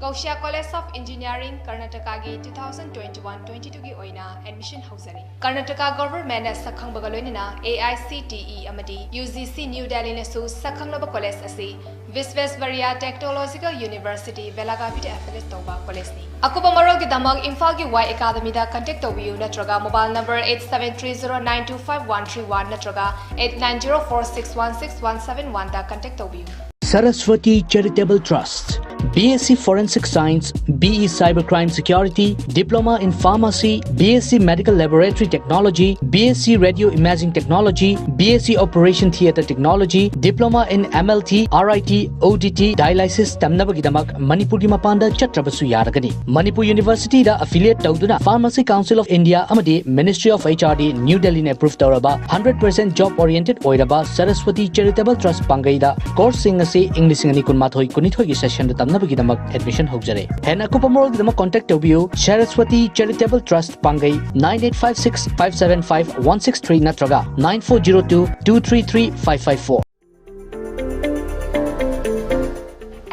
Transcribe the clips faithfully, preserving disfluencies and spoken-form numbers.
ꯀꯧꯁꯤꯌꯥ college of engineering ꯀꯔꯅꯥꯇꯀꯥꯒꯤ two thousand twenty one twenty ꯇꯨꯒꯤ ꯑꯣꯏꯅ ꯑꯦꯗꯃꯤꯁꯟ ꯍꯧꯖꯔꯤ꯫ ꯀꯔꯅꯥꯇꯀꯥ ꯒꯚꯔꯟꯃꯦꯟꯠꯅ ꯁꯛꯈꯪꯕꯒ ꯂꯣꯏꯅꯅ A I C T E ꯑꯃꯗꯤ ꯌꯨ ꯖꯤ ꯁꯤ ꯅ꯭ꯌꯨ ꯗꯦꯜꯂꯤꯅꯁꯨ ꯁꯛꯈꯪꯂꯕ ꯀꯣꯂꯦꯖ ꯑꯁꯤ ꯚꯤꯁ꯭ꯋꯦꯁꯚꯔꯤꯌꯥ ꯇꯦꯛꯅꯣꯂꯣꯖꯤꯀꯦꯜ ꯌꯨꯅꯤꯚꯔꯁꯤꯇꯤ, ꯕꯦꯂꯥꯒꯥꯚꯤꯗ ꯑꯦꯐꯤꯂꯤꯌꯦꯠ ꯇꯧꯕ ꯀꯣꯂꯦꯖꯅꯤ꯫ ꯑꯀꯨꯞꯄ ꯃꯔꯣꯜꯒꯤꯗꯃꯛ ꯏꯝꯐꯥꯜꯒꯤ ꯋꯥꯏ ꯑꯦꯀꯥꯗꯃꯤꯗ ꯀꯟꯇꯦꯛ ꯇꯧꯕꯤꯌꯨ ꯅꯠꯇ꯭ꯔꯒ mobile number eight seven three zero nine two five one three one ꯅꯠꯇ꯭ꯔꯒ eight nine zero four six one six one seven one ꯗ ꯀꯟꯇꯦꯛ ꯇꯧꯕꯤꯌꯨ꯫ Saraswati Charitable Trust, B S C Forensic Science, B E Cybercrime Security, Diploma in Pharmacy, B S C Medical Laboratory Technology, B S C Radio Imaging Technology, B S C Operation Theatre Technology, Diploma in M L T, R I T, O D T, Dialysis ꯇꯝꯅꯕꯒꯤꯗꯃꯛ ꯃꯅꯤꯄꯨꯔꯒꯤ ꯃꯄꯥꯟꯗ ꯆꯠꯇ꯭ꯔꯕꯁꯨ ꯌꯥꯔꯒꯅꯤ꯫ ꯃꯅꯤꯄꯨꯔ ꯌꯨꯅꯤꯚꯔꯁꯤꯇꯤꯗ affiliate ꯇꯧꯗꯨꯅ Pharmacy Council of India ꯑꯃꯗꯤ Ministry of H R D New Delhi ꯅ approve ꯇꯧꯔꯕ hundred percent job oriented ꯑꯣꯏꯔꯕ Saraswati Charitable Trust ꯄꯥꯡꯒꯩꯗ ꯀꯣꯔꯁꯁꯤꯡ ꯑꯁꯤ ꯏꯪ ꯂꯤꯁꯤꯡ ꯑꯅꯤ ꯀꯨꯟꯃꯥꯊꯣꯏ ꯀꯨꯟꯅꯤꯊꯣꯏꯒꯤ ꯁꯦꯁꯟꯗ ꯇꯝꯅꯕꯒꯤꯗꯃꯛ ꯑꯦꯗꯃꯤꯁꯟ ꯍꯧꯖꯔꯦ꯫ ꯍꯦꯟꯅ ꯑꯀꯨꯞꯄ ꯃꯔꯣꯜꯒꯤꯗꯃꯛ ꯀꯣꯟꯇꯦꯛ ꯇꯧꯕꯤꯌꯨ Saraswati Charitable Trust ꯄꯥꯡꯒꯩ nine eight five six five seven five one six three ꯅꯠꯇ꯭ꯔꯒ nine four zero two two three three five five four꯫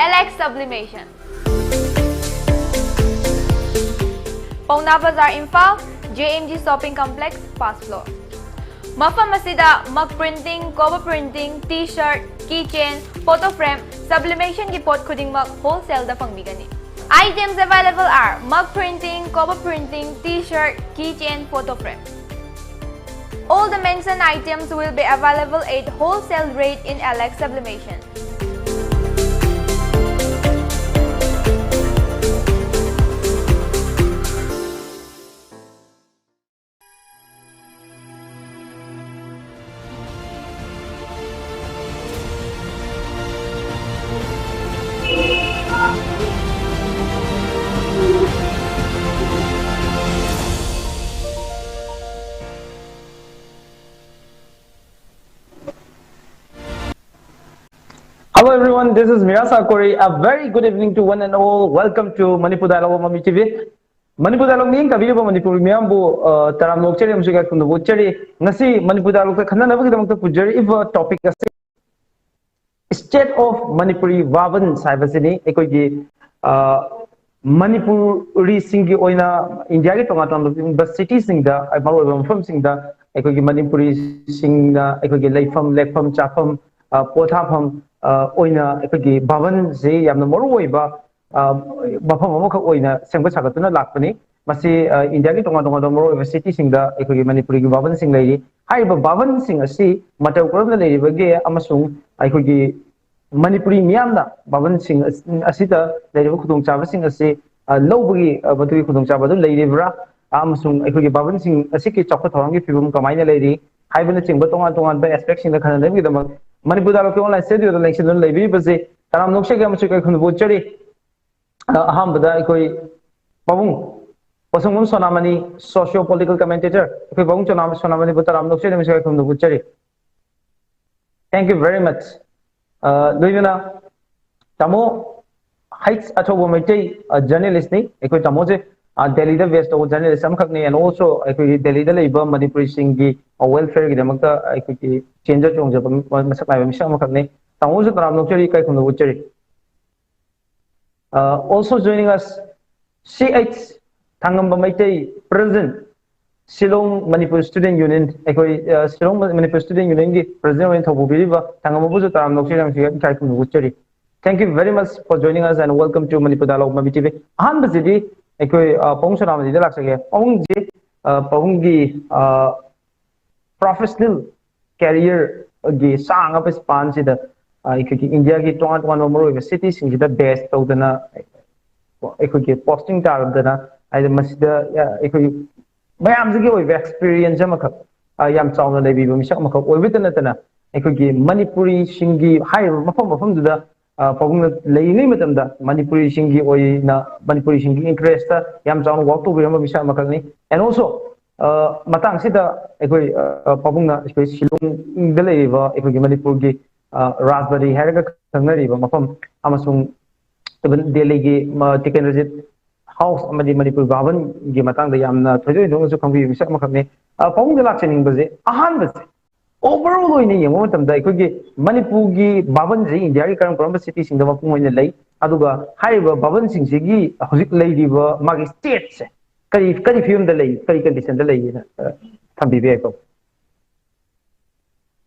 Alex Sublimation, ꯄꯥꯎꯅꯥ ꯕꯖꯥꯔ, Imphal, J M G Shopping Complex, first floor꯫ ꯃꯐꯝ ꯑꯁꯤꯗ mug printing, cover printing, T-shirt, keychain, photo frame, sublimation ꯒꯤ ꯄꯣꯠ ꯈꯨꯗꯤꯡꯃꯛ wholesale ꯗ ꯐꯪꯕꯤꯒꯅꯤ꯫ Items available are mug printing, cover printing, T-shirt, keychain, photo frame. All the mentioned items will be available at wholesale rate in Alex Sublimation. Hello everyone, this is Mirasa Kori. A very good evening to one and all. Welcome to Manipur Dialogue on Mami T V. Manipur dialogue ꯃꯤꯠꯌꯦꯡ ꯀꯥꯕꯤꯔꯤꯕ ꯃꯅꯤꯄꯨꯔꯤ ꯃꯤꯌꯥꯝꯕꯨ, ꯑ, ꯇꯔꯥꯝꯅ ꯑꯣꯛꯆꯔꯤ ꯑꯃꯁꯨꯡ ꯏꯀꯥꯏ ꯈꯨꯝꯅꯕ ꯎꯠꯆꯔꯤ꯫ ꯉꯁꯤ Manipur ꯗꯥꯏꯂꯣꯒꯇ ꯈꯟꯅꯅꯕꯒꯤꯗꯃꯛꯇ ꯄꯨꯖꯔꯛꯏꯕ topic ꯑꯁꯤ State of Manipuri Vabans ꯍꯥꯏꯕꯁꯤꯅꯤ꯫ ꯑꯩꯈꯣꯏꯒꯤ ꯑ, ꯃꯅꯤꯄꯨꯔꯤꯁꯤꯡꯒꯤ ꯑꯣꯏꯅ ꯏꯟꯗꯤꯌꯥꯒꯤ ꯇꯣꯉꯥꯟ ꯇꯣꯉꯥꯟꯕ ꯁꯤꯇꯤꯁꯤꯡꯗ, ꯃꯔꯨꯑꯣꯏꯕ ꯃꯐꯝꯁꯤꯡꯗ ꯑꯩꯈꯣꯏꯒꯤ ꯃꯅꯤꯄꯨꯔꯤꯁꯤꯡꯅ ꯑꯩꯈꯣꯏꯒꯤ ꯂꯩꯐꯝ, ꯂꯦꯛꯐꯝ, ꯆꯥꯐꯝ, ꯑ, ꯄꯣꯊꯥꯐꯝ, ꯑ, ꯑꯣꯏꯅ ꯑꯩꯈꯣꯏꯒꯤ ꯚꯕꯟꯁꯤ ꯌꯥꯝꯅ ꯃꯔꯨꯑꯣꯏꯕ, ꯑ, ꯃꯐꯝ ꯑꯃꯈꯛ ꯑꯣꯏꯅ ꯁꯦꯝꯒꯠ ꯁꯥꯒꯠꯇꯨꯅ ꯂꯥꯛꯄꯅꯤ꯫ ꯃꯁꯤ, ꯑ, ꯏꯟꯗꯤꯌꯥꯒꯤ ꯇꯣꯉꯥꯟ ꯇꯣꯉꯥꯟꯕ ꯃꯔꯨꯑꯣꯏꯕ ꯁꯤꯇꯤꯁꯤꯡꯗ ꯑꯩꯈꯣꯏꯒꯤ ꯃꯅꯤꯄꯨꯔꯤꯒꯤ ꯚꯕꯟꯁꯤꯡ ꯂꯩꯔꯤ꯫ ꯍꯥꯏꯔꯤꯕ ꯚꯕꯟꯁꯤꯡ ꯑꯁꯤ ꯃꯇꯧ ꯀꯔꯝꯅ ꯂꯩꯔꯤꯕꯒꯦ ꯑꯃꯁꯨꯡ ꯑꯩꯈꯣꯏꯒꯤ ꯃꯅꯤꯄꯨꯔꯤ ꯃꯤꯌꯥꯝꯅ ꯚꯕꯟꯁꯤꯡ ꯑꯁ-, ꯑꯁꯤꯗ ꯂꯩꯔꯤꯕ ꯈꯨꯗꯣꯡꯆꯥꯕꯁꯤꯡ ꯑꯁꯤ, ꯑ, ꯂꯧꯕꯒꯤ, ꯑ, ꯃꯗꯨꯒꯤ ꯈꯨꯗꯣꯡꯆꯥꯕ ꯑꯗꯨ ꯂꯩꯔꯤꯕ꯭ꯔꯥ? ꯑꯃꯁꯨꯡ ꯑꯩꯈꯣꯏꯒꯤ ꯚꯕꯟꯁꯤꯡ ꯑꯁꯤꯒꯤ ꯆꯥꯎꯈꯠ ꯊꯧꯔꯥꯡꯒꯤ ꯐꯤꯕꯝ ꯀꯃꯥꯏꯅ ꯂꯩꯔꯤ? ꯍꯥꯏꯕꯅꯆꯤꯡꯕ ꯇꯣꯉꯥꯟ ꯇꯣꯉꯥꯟꯕ ꯑꯦꯁꯄꯦꯛꯁꯤꯡꯗ ꯈꯟꯅꯅꯕꯒꯤꯗꯃꯛ ꯃꯅꯤꯄꯨꯔ ꯗꯥꯏꯂꯣꯛꯀꯤ ꯑꯣꯟꯂꯥꯏꯟ ꯁ꯭ꯇꯨꯗꯤꯑꯣꯗ ꯂꯦꯡꯁꯤꯟꯗꯨꯅ ꯂꯩꯕꯤꯔꯤꯕꯁꯤ ꯇꯔꯥꯝꯅ ꯑꯣꯛꯆꯒꯦ ꯑꯃꯁꯨꯡ ꯏꯀꯥꯏ ꯈꯨꯝꯅꯕ ꯎꯠꯆꯔꯤ꯫ ꯑ, ꯑꯍꯥꯟꯕꯗ ꯑꯩꯈꯣꯏ ꯄꯥꯕꯨꯡ ꯄꯣꯁꯪꯕꯝ ꯁꯣꯅꯥꯃꯅꯤ, socio political commentator, ꯑꯩꯈꯣꯏ ꯄꯥꯕꯨꯡ ꯁꯣꯅꯥ-, ꯁꯣꯅꯥꯃꯅꯤꯕꯨ ꯇꯔꯥꯝꯅ ꯑꯣꯛꯆꯔꯤ ꯑꯃꯁꯨꯡ ꯏꯀꯥꯏ ꯈꯨꯝꯅꯕ ꯎꯠꯆꯔꯤ꯫ Thank you very much. ꯑ, ꯂꯣꯏꯅꯅ ꯇꯥꯃꯣ ꯍꯩꯆ ꯑꯊꯧꯕ ꯃꯩꯇꯩ, ꯑ, ꯖꯔꯅꯦꯂꯤꯁꯅꯤ꯫ ꯑꯩꯈꯣꯏ ꯇꯥꯃꯣꯁꯦ, ꯑ, ꯗꯦꯜꯂꯤꯗ ꯕꯦꯁ ꯇꯧꯕ ꯖꯔꯅꯦꯂꯤꯁ ꯑꯃꯈꯛꯅꯤ, and also ꯑꯩꯈꯣꯏꯒꯤ ꯗꯦꯜꯂꯤꯗ ꯂꯩꯕ ꯃꯅꯤꯄꯨꯔꯤꯁꯤꯡꯒꯤ, ꯑ, ꯋꯦꯜꯐꯤꯌꯔꯒꯤꯗꯃꯛꯇ ꯑꯩꯈꯣꯏꯒꯤ ꯆꯦꯟꯖ ꯆꯣꯡꯖꯕ ꯃ-, ꯃꯁꯛ ꯅꯥꯏꯕ ꯃꯤꯁꯛ ꯑꯃꯈꯛꯅꯤ꯫ ꯇꯥꯃꯣꯁꯨ ꯇꯔꯥꯝꯅ ꯑꯣꯛꯆꯔꯤ, ꯏꯀꯥꯏ ꯈꯨꯝꯅꯕ ꯎꯠꯆꯔꯤ꯫ Uh, also joining us, C H ꯊꯥꯡꯉꯝꯕ Meitei, President, Shillong Manipur student union, ꯑꯩꯈꯣꯏ, ꯑ, ꯁꯤꯂꯣꯡ ꯃꯅꯤꯄꯨꯔ ꯁ꯭ꯇꯨꯗꯦꯟ ꯌꯨꯅꯤꯌꯟꯒꯤ ꯄ꯭ꯔꯦꯁꯤꯗꯦꯟ ꯑꯣꯏꯅ ꯊꯧꯄꯨꯕꯤꯔꯤꯕ ꯊꯥꯡꯉꯝꯕꯕꯨꯁꯨ ꯇꯔꯥꯝꯅ ꯑꯣꯛꯆꯔꯤ, ꯏꯀꯥꯏ ꯈꯨꯝꯅꯕ ꯎꯠꯆꯔꯤ꯫ Thank you very much for joining us and welcome to Manipur Dialogue, ꯃꯃꯤ ꯇꯤ ꯚꯤ꯫ ꯑꯍꯥꯟꯕꯁꯤꯗꯤ ꯑꯩꯈꯣꯏ, ꯑ, ꯄꯥꯕꯨꯡ ꯁꯣꯅꯥꯃꯅꯤꯗ ꯂꯥꯛꯆꯒꯦ꯫ ꯄꯥꯕꯨꯡꯁꯤ, ꯑ, ꯄꯥꯕꯨꯡꯒꯤ, ꯑ, professional career ꯒꯤ ꯁꯥꯡꯉꯕ span ꯁꯤꯗ, ꯑ, ꯑꯩꯈꯣꯏꯒꯤ ꯏꯟꯗꯤꯌꯥꯒꯤ ꯇꯣꯉꯥꯟ ꯇꯣꯉꯥꯟꯕ ꯃꯔꯨꯑꯣꯏꯕ ꯁꯤꯇꯤꯁꯤꯡꯁꯤꯗ ꯕꯦꯁ ꯇꯧꯗꯅ ꯑꯩꯈꯣꯏꯒꯤ ꯄꯣꯁꯇꯤꯡ ꯇꯥꯔꯝꯗꯅ, ꯍꯥꯏꯗꯤ ꯃꯁꯤꯗ, ꯑ, ꯑꯩꯈꯣꯏ ꯃꯌꯥꯝꯁꯤꯒꯤ ꯑꯣꯏꯕ ꯑꯦꯛꯁꯄꯤꯔꯤꯌꯦꯟꯁ ꯑꯃꯈꯛ, ꯑ, ꯌꯥꯝ ꯆꯥꯎꯅ ꯂꯩꯕꯤꯕ ꯃꯤꯁꯛ ꯑꯃꯈꯛ ꯑꯣꯏꯕꯇ ꯅꯠꯇꯅ, ꯑꯩꯈꯣꯏꯒꯤ ꯃꯅꯤꯄꯨꯔꯤꯁꯤꯡꯒꯤ ꯍꯥꯏꯔꯤꯕ ꯃꯐꯝ ꯃꯐꯝꯗꯨꯗ, ꯑ, ꯄꯥꯕꯨꯡꯅ ꯂꯩꯔꯤꯉꯩ ꯃꯇꯝꯗ ꯃꯅꯤꯄꯨꯔꯤꯁꯤꯡꯒꯤ ꯑꯣꯏꯅ, ꯃꯅꯤꯄꯨꯔꯤꯁꯤꯡꯒꯤ ꯏꯟꯇꯔꯦꯁꯇ ꯌꯥꯝ ꯆꯥꯎꯅ ꯋꯥꯛ ꯇꯧꯕꯤꯔꯝꯕ ꯃꯤꯁꯛ ꯑꯃꯈꯛꯅꯤ꯫ And also, ꯑ, ꯃꯇꯥꯡꯁꯤꯗ ꯑꯩꯈꯣꯏ, ꯑ, ꯄꯥꯕꯨꯡꯅ ꯑꯩꯈꯣꯏ ꯁꯤꯂꯣꯡꯗ ꯂꯩꯔꯤꯕ ꯑꯩꯈꯣꯏꯒꯤ ꯃꯅꯤꯄꯨꯔꯒꯤ, ꯑ, ꯔꯥꯖꯕꯥꯔꯤ ꯍꯥꯏꯔꯒ ꯈꯪꯅꯔꯤꯕ ꯃꯐꯝ ꯑꯃꯁꯨꯡ even ꯗꯦꯜꯂꯤꯒꯤ, ꯃ-, ꯇꯤꯀꯦꯟꯗ꯭ꯔꯖꯤꯠ ꯍꯥꯎꯁ ꯑꯃꯗꯤ ꯃꯅꯤꯄꯨꯔ ꯚꯥꯕꯟꯒꯤ ꯃꯇꯥꯡꯗ ꯌꯥꯝꯅ ꯊꯣꯏꯗꯣꯛ ꯍꯦꯟꯗꯣꯛꯅꯁꯨ ꯈꯪꯕꯤꯕ ꯃꯤꯁꯛ ꯑꯃꯈꯛꯅꯤ꯫ ꯑ, ꯄꯥꯕꯨꯡꯗ ꯂꯥꯛꯆꯅꯤꯡꯕꯁꯦ, ꯑꯍꯥꯟꯕꯁꯦ, overall ꯑꯣꯏꯅ ꯌꯦꯡꯕ ꯃꯇꯝꯗ ꯑꯩꯈꯣꯏꯒꯤ ꯃꯅꯤꯄꯨꯔꯒꯤ ꯚꯥꯕꯟꯁꯦ ꯏꯟꯗꯤꯌꯥꯒꯤ ꯀꯔꯝ ꯀꯔꯝꯕ ꯁꯤꯇꯤꯁꯤꯡꯗ ꯃꯄꯨꯡ ꯑꯣꯏꯅ ꯂꯩ? ꯑꯗꯨꯒ ꯍꯥꯏꯔꯤꯕ ꯚꯕꯟꯁꯤꯡꯁꯤꯒꯤ ꯍꯧꯖꯤꯛ ꯂꯩꯔꯤꯕ ꯃꯥꯒꯤ stateꯁꯦ ꯀꯔꯤ, ꯀꯔꯤ ꯐꯤꯕꯝꯗ ꯂꯩ, ꯀꯔꯤ conditionꯗ ꯂꯩꯒꯦꯅ, ꯑ, ꯊꯝꯕꯤꯕ ꯌꯥꯏꯀꯣ?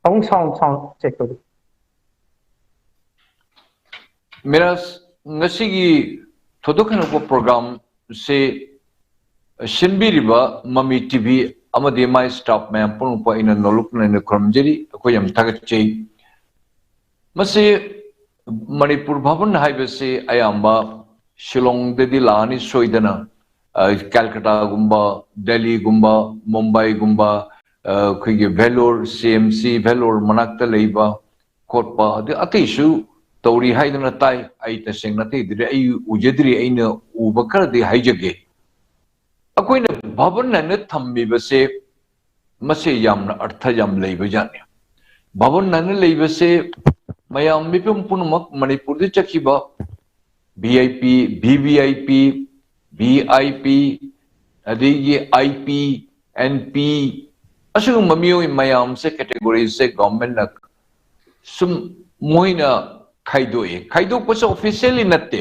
ꯑꯃꯨꯛ sound, sound check ꯇꯧꯕꯤꯌꯨ꯫ ꯃꯤꯔꯥꯖ, ꯉꯁꯤꯒꯤ ꯊꯣꯏꯗꯣꯛ ꯍꯦꯟꯗꯣꯛꯄ programꯁꯤ ꯁꯤꯟꯕꯤꯔꯤꯕ ꯃꯃꯤ TV ꯑꯃꯗꯤ ꯃꯥꯏ staff ꯃꯌꯥꯝ ꯄꯨꯝꯅꯃꯛꯄꯨ ꯑꯩꯅ ꯅꯣꯂꯨꯛꯅ ꯑꯩꯅ ꯈꯨꯔꯨꯝꯖꯔꯤ꯫ ꯑꯩꯈꯣꯏ ꯌꯥꯝ ꯊꯥꯒꯠꯆꯩ꯫ ꯃꯁꯤ ꯃꯅꯤꯄꯨꯔ ꯚꯕꯟ ꯍꯥꯏꯕꯁꯤ ꯑꯌꯥꯝꯕ ꯁꯤꯂꯣꯡꯗꯗꯤ ꯂꯥꯛꯑꯅꯤ ꯁꯣꯏꯗꯅ, ꯑ, ꯀꯜꯀꯇꯥꯒꯨꯝꯕ, ꯗꯦꯜꯂꯤꯒꯨꯝꯕ, ꯃꯨꯝꯕꯥꯏꯒꯨꯝꯕ, ꯑ, ꯑꯩꯈꯣꯏꯒꯤ ꯚꯦꯂꯣꯔ, CMC ꯚꯦꯂꯣꯔ ꯃꯅꯥꯛꯇ ꯂꯩꯕ ꯈꯣꯠꯄ, ꯑꯗꯩ ꯑꯇꯩꯁꯨ ꯇꯧꯔꯤ ꯍꯥꯏꯗꯅ ꯇꯥꯏ꯫ ꯑꯩ ꯇꯁꯦꯡꯅ ꯑꯇꯩꯗꯨꯗꯤ ꯑꯩ ꯎꯖꯗ꯭ꯔꯤ, ꯑꯩꯅ ꯎꯕ ꯈꯔꯗꯤ ꯍꯥꯏꯖꯒꯦ꯫ ꯑꯩꯈꯣꯏꯅ ꯚꯕꯟ ꯍꯥꯏꯅ ꯊꯝꯃꯤꯕꯁꯦ ꯃꯁꯤ ꯌꯥꯝꯅ ꯑꯔꯊ ꯌꯥꯝ ꯂꯩꯕ ꯖꯥꯠꯅꯤ꯫ ꯚꯕꯟ ꯍꯥꯏꯅ ꯂꯩꯕꯁꯦ ꯃꯌꯥꯝ ꯃꯤꯄꯨꯝ ꯄꯨꯝꯅꯃꯛ ꯃꯅꯤꯄꯨꯔꯗ ꯆꯠꯈꯤꯕ VIP, VVIP, VIP, ꯑꯗꯒꯤ IP, NP, ꯑꯁꯤꯒꯨꯝꯕ ꯃꯤꯑꯣꯏ ꯃꯌꯥꯝꯁꯦ categoryꯁꯦ governmentꯅ ꯁꯨꯝ ꯃꯣꯏꯅ ꯈꯥꯏꯗꯣꯛꯏ꯫ ꯈꯥꯏꯗꯣꯛꯄꯁꯦ officially ꯅꯠꯇꯦ꯫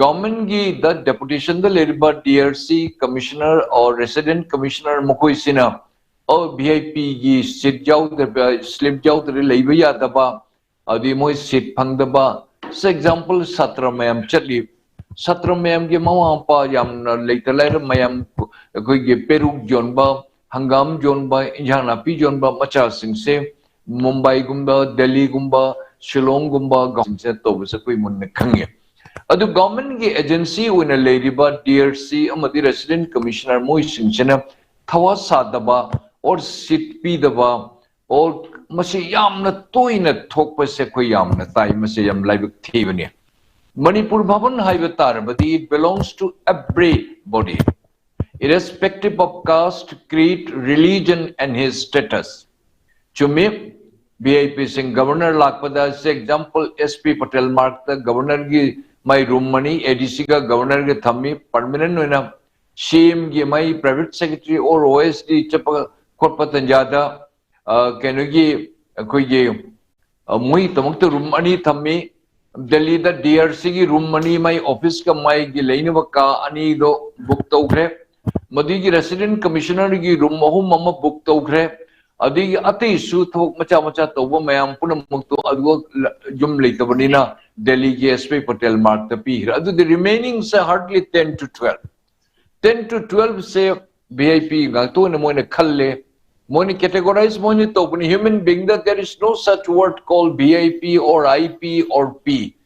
Governmentꯒꯤ ꯗ deputationꯗ ꯂꯩꯔꯤꯕ DRC commissioner or resident commissioner ꯃꯈꯣꯏꯁꯤꯅ ꯑꯣ VIPꯒꯤ seat ꯌꯥꯎꯗꯕ, slip ꯌꯥꯎꯗ꯭ꯔꯗꯤ ꯂꯩꯕ ꯌꯥꯗꯕ, ꯑꯗꯨꯗꯤ ꯃꯣꯏ seat ꯐꯪꯗꯕ꯫ ꯁꯦ example ꯁꯥꯇ꯭ꯔ ꯃꯌꯥꯝ ꯆꯠꯂꯤ꯫ ꯁꯥꯇ꯭ꯔ ꯃꯌꯥꯝꯒꯤ ꯃꯃꯥ ꯃꯄꯥ ꯌꯥꯝꯅ ꯂꯩꯇ ꯂꯥꯏꯔ ꯃꯌꯥꯝ, ꯑꯩꯈꯣꯏꯒꯤ ꯄꯦꯔꯨꯛ ꯌꯣꯟꯕ, ꯍꯪꯒꯥꯝ ꯌꯣꯟꯕ, ꯏꯟꯖꯥꯡ ꯅꯥꯄꯤ ꯌꯣꯟꯕ ꯃꯆꯥꯁꯤꯡꯁꯦ ꯃꯨꯝꯕꯥꯏꯒꯨꯝꯕ, ꯗꯦꯜꯂꯤꯒꯨꯝꯕ, ꯁꯤꯂꯣꯡꯒꯨꯝꯕ ꯒꯥꯎꯁꯤꯡꯁꯦ ꯇꯧꯕꯁꯦ ꯑꯩꯈꯣꯏ ꯃꯨꯟꯅ ꯈꯪꯉꯦ꯫ ꯑꯗꯨ governmentꯒꯤ agency ꯑꯣꯏꯅ ꯂꯩꯔꯤꯕ DRC ꯑꯃꯗꯤ resident commissioner ꯃꯣꯏꯁꯤꯡꯁꯤꯅ ꯊꯋꯥ ꯁꯥꯗꯕ or seat ꯄꯤꯗꯕ or ꯃꯁꯤ ꯌꯥꯝꯅ ꯇꯣꯏꯅ ꯊꯣꯛꯄꯁꯦ ꯑꯩꯈꯣꯏ ꯌꯥꯝꯅ ꯇꯥꯏ꯫ ꯃꯁꯤ ꯌꯥꯝ ꯂꯥꯏꯕꯛ ꯊꯤꯕꯅꯤ꯫ ꯃꯅꯤꯄꯨꯔ ꯚꯕꯟ ꯍꯥꯏꯕ ꯇꯥꯔꯕꯗꯤ it belongs to everybody, irrespective of caste, creed, religion and his status. ꯆꯨꯝꯃꯤ꯫ VIPꯁꯤꯡ governor ꯂꯥꯛꯄꯗ, say example, SP Patel Margꯇ governorꯒꯤ ꯃꯥꯏ room ꯑꯅꯤ, ADCꯒ governorꯒ ꯊꯝꯃꯤ, permanent ꯑꯣꯏꯅ꯫ CMꯒꯤ ꯃꯥꯏ private secretary or OSD ꯆꯠꯄ ꯈꯣꯠꯄ ꯇꯟꯖꯥꯗ, ꯑ, ꯀꯩꯅꯣꯒꯤ, ꯑꯩꯈꯣꯏꯒꯤ, ꯑ, ꯃꯣꯏꯒꯤꯗꯃꯛꯇ room ꯑꯅꯤ ꯊꯝꯃꯤ꯫ ꯗꯦꯜꯂꯤꯗ ꯗꯤ ꯑꯥꯔ ꯁꯤꯒꯤ ꯔꯨꯝ ꯑꯅꯤ, ꯃꯥꯏ ꯑꯣꯐꯤꯁꯀ ꯃꯥꯏꯒꯤ ꯂꯩꯅꯕ ꯀꯥ ꯑꯅꯤꯗꯣ ꯕꯨꯛ ꯇꯧꯈ꯭ꯔꯦ꯫ ꯃꯗꯨꯒꯤ ꯔꯦꯁꯤꯗꯦꯟ ꯀꯃꯤꯁꯅꯔꯒꯤ ꯔꯨꯝ ꯑꯍꯨꯝ ꯑꯃ ꯕꯨꯛ ꯇꯧꯈ꯭ꯔꯦ꯫ ꯑꯗꯒꯤ ꯑꯇꯩꯁꯨ ꯊꯕꯛ ꯃꯆꯥ ꯃꯆꯥ ꯇꯧꯕ ꯃꯌꯥꯝ ꯄꯨꯝꯅꯃꯛꯇꯣ ꯑꯗꯨꯒ ꯌꯨꯝ ꯂꯩꯇꯕꯅꯤꯅ ꯗꯦꯜꯂꯤꯒꯤ ꯑꯦꯁ ꯄꯤ ꯄꯇꯦꯜ ꯃꯥꯔꯛꯇ ꯄꯤꯈ꯭ꯔꯦ꯫ ꯑꯗꯨꯗꯤ remaining say hardly ten to twelve, ten to twelve say V I P ꯉꯥꯛꯇ ꯑꯣꯏꯅ ꯃꯣꯏꯅ ꯈꯜꯂꯦ꯫ ꯃꯣꯏꯅ ꯀꯦꯇꯦꯒꯣꯔꯥꯏꯁ ꯃꯣꯏꯅ ꯇꯧꯕꯅꯤ꯫ Human being the there is no such word called V I P or I P or P.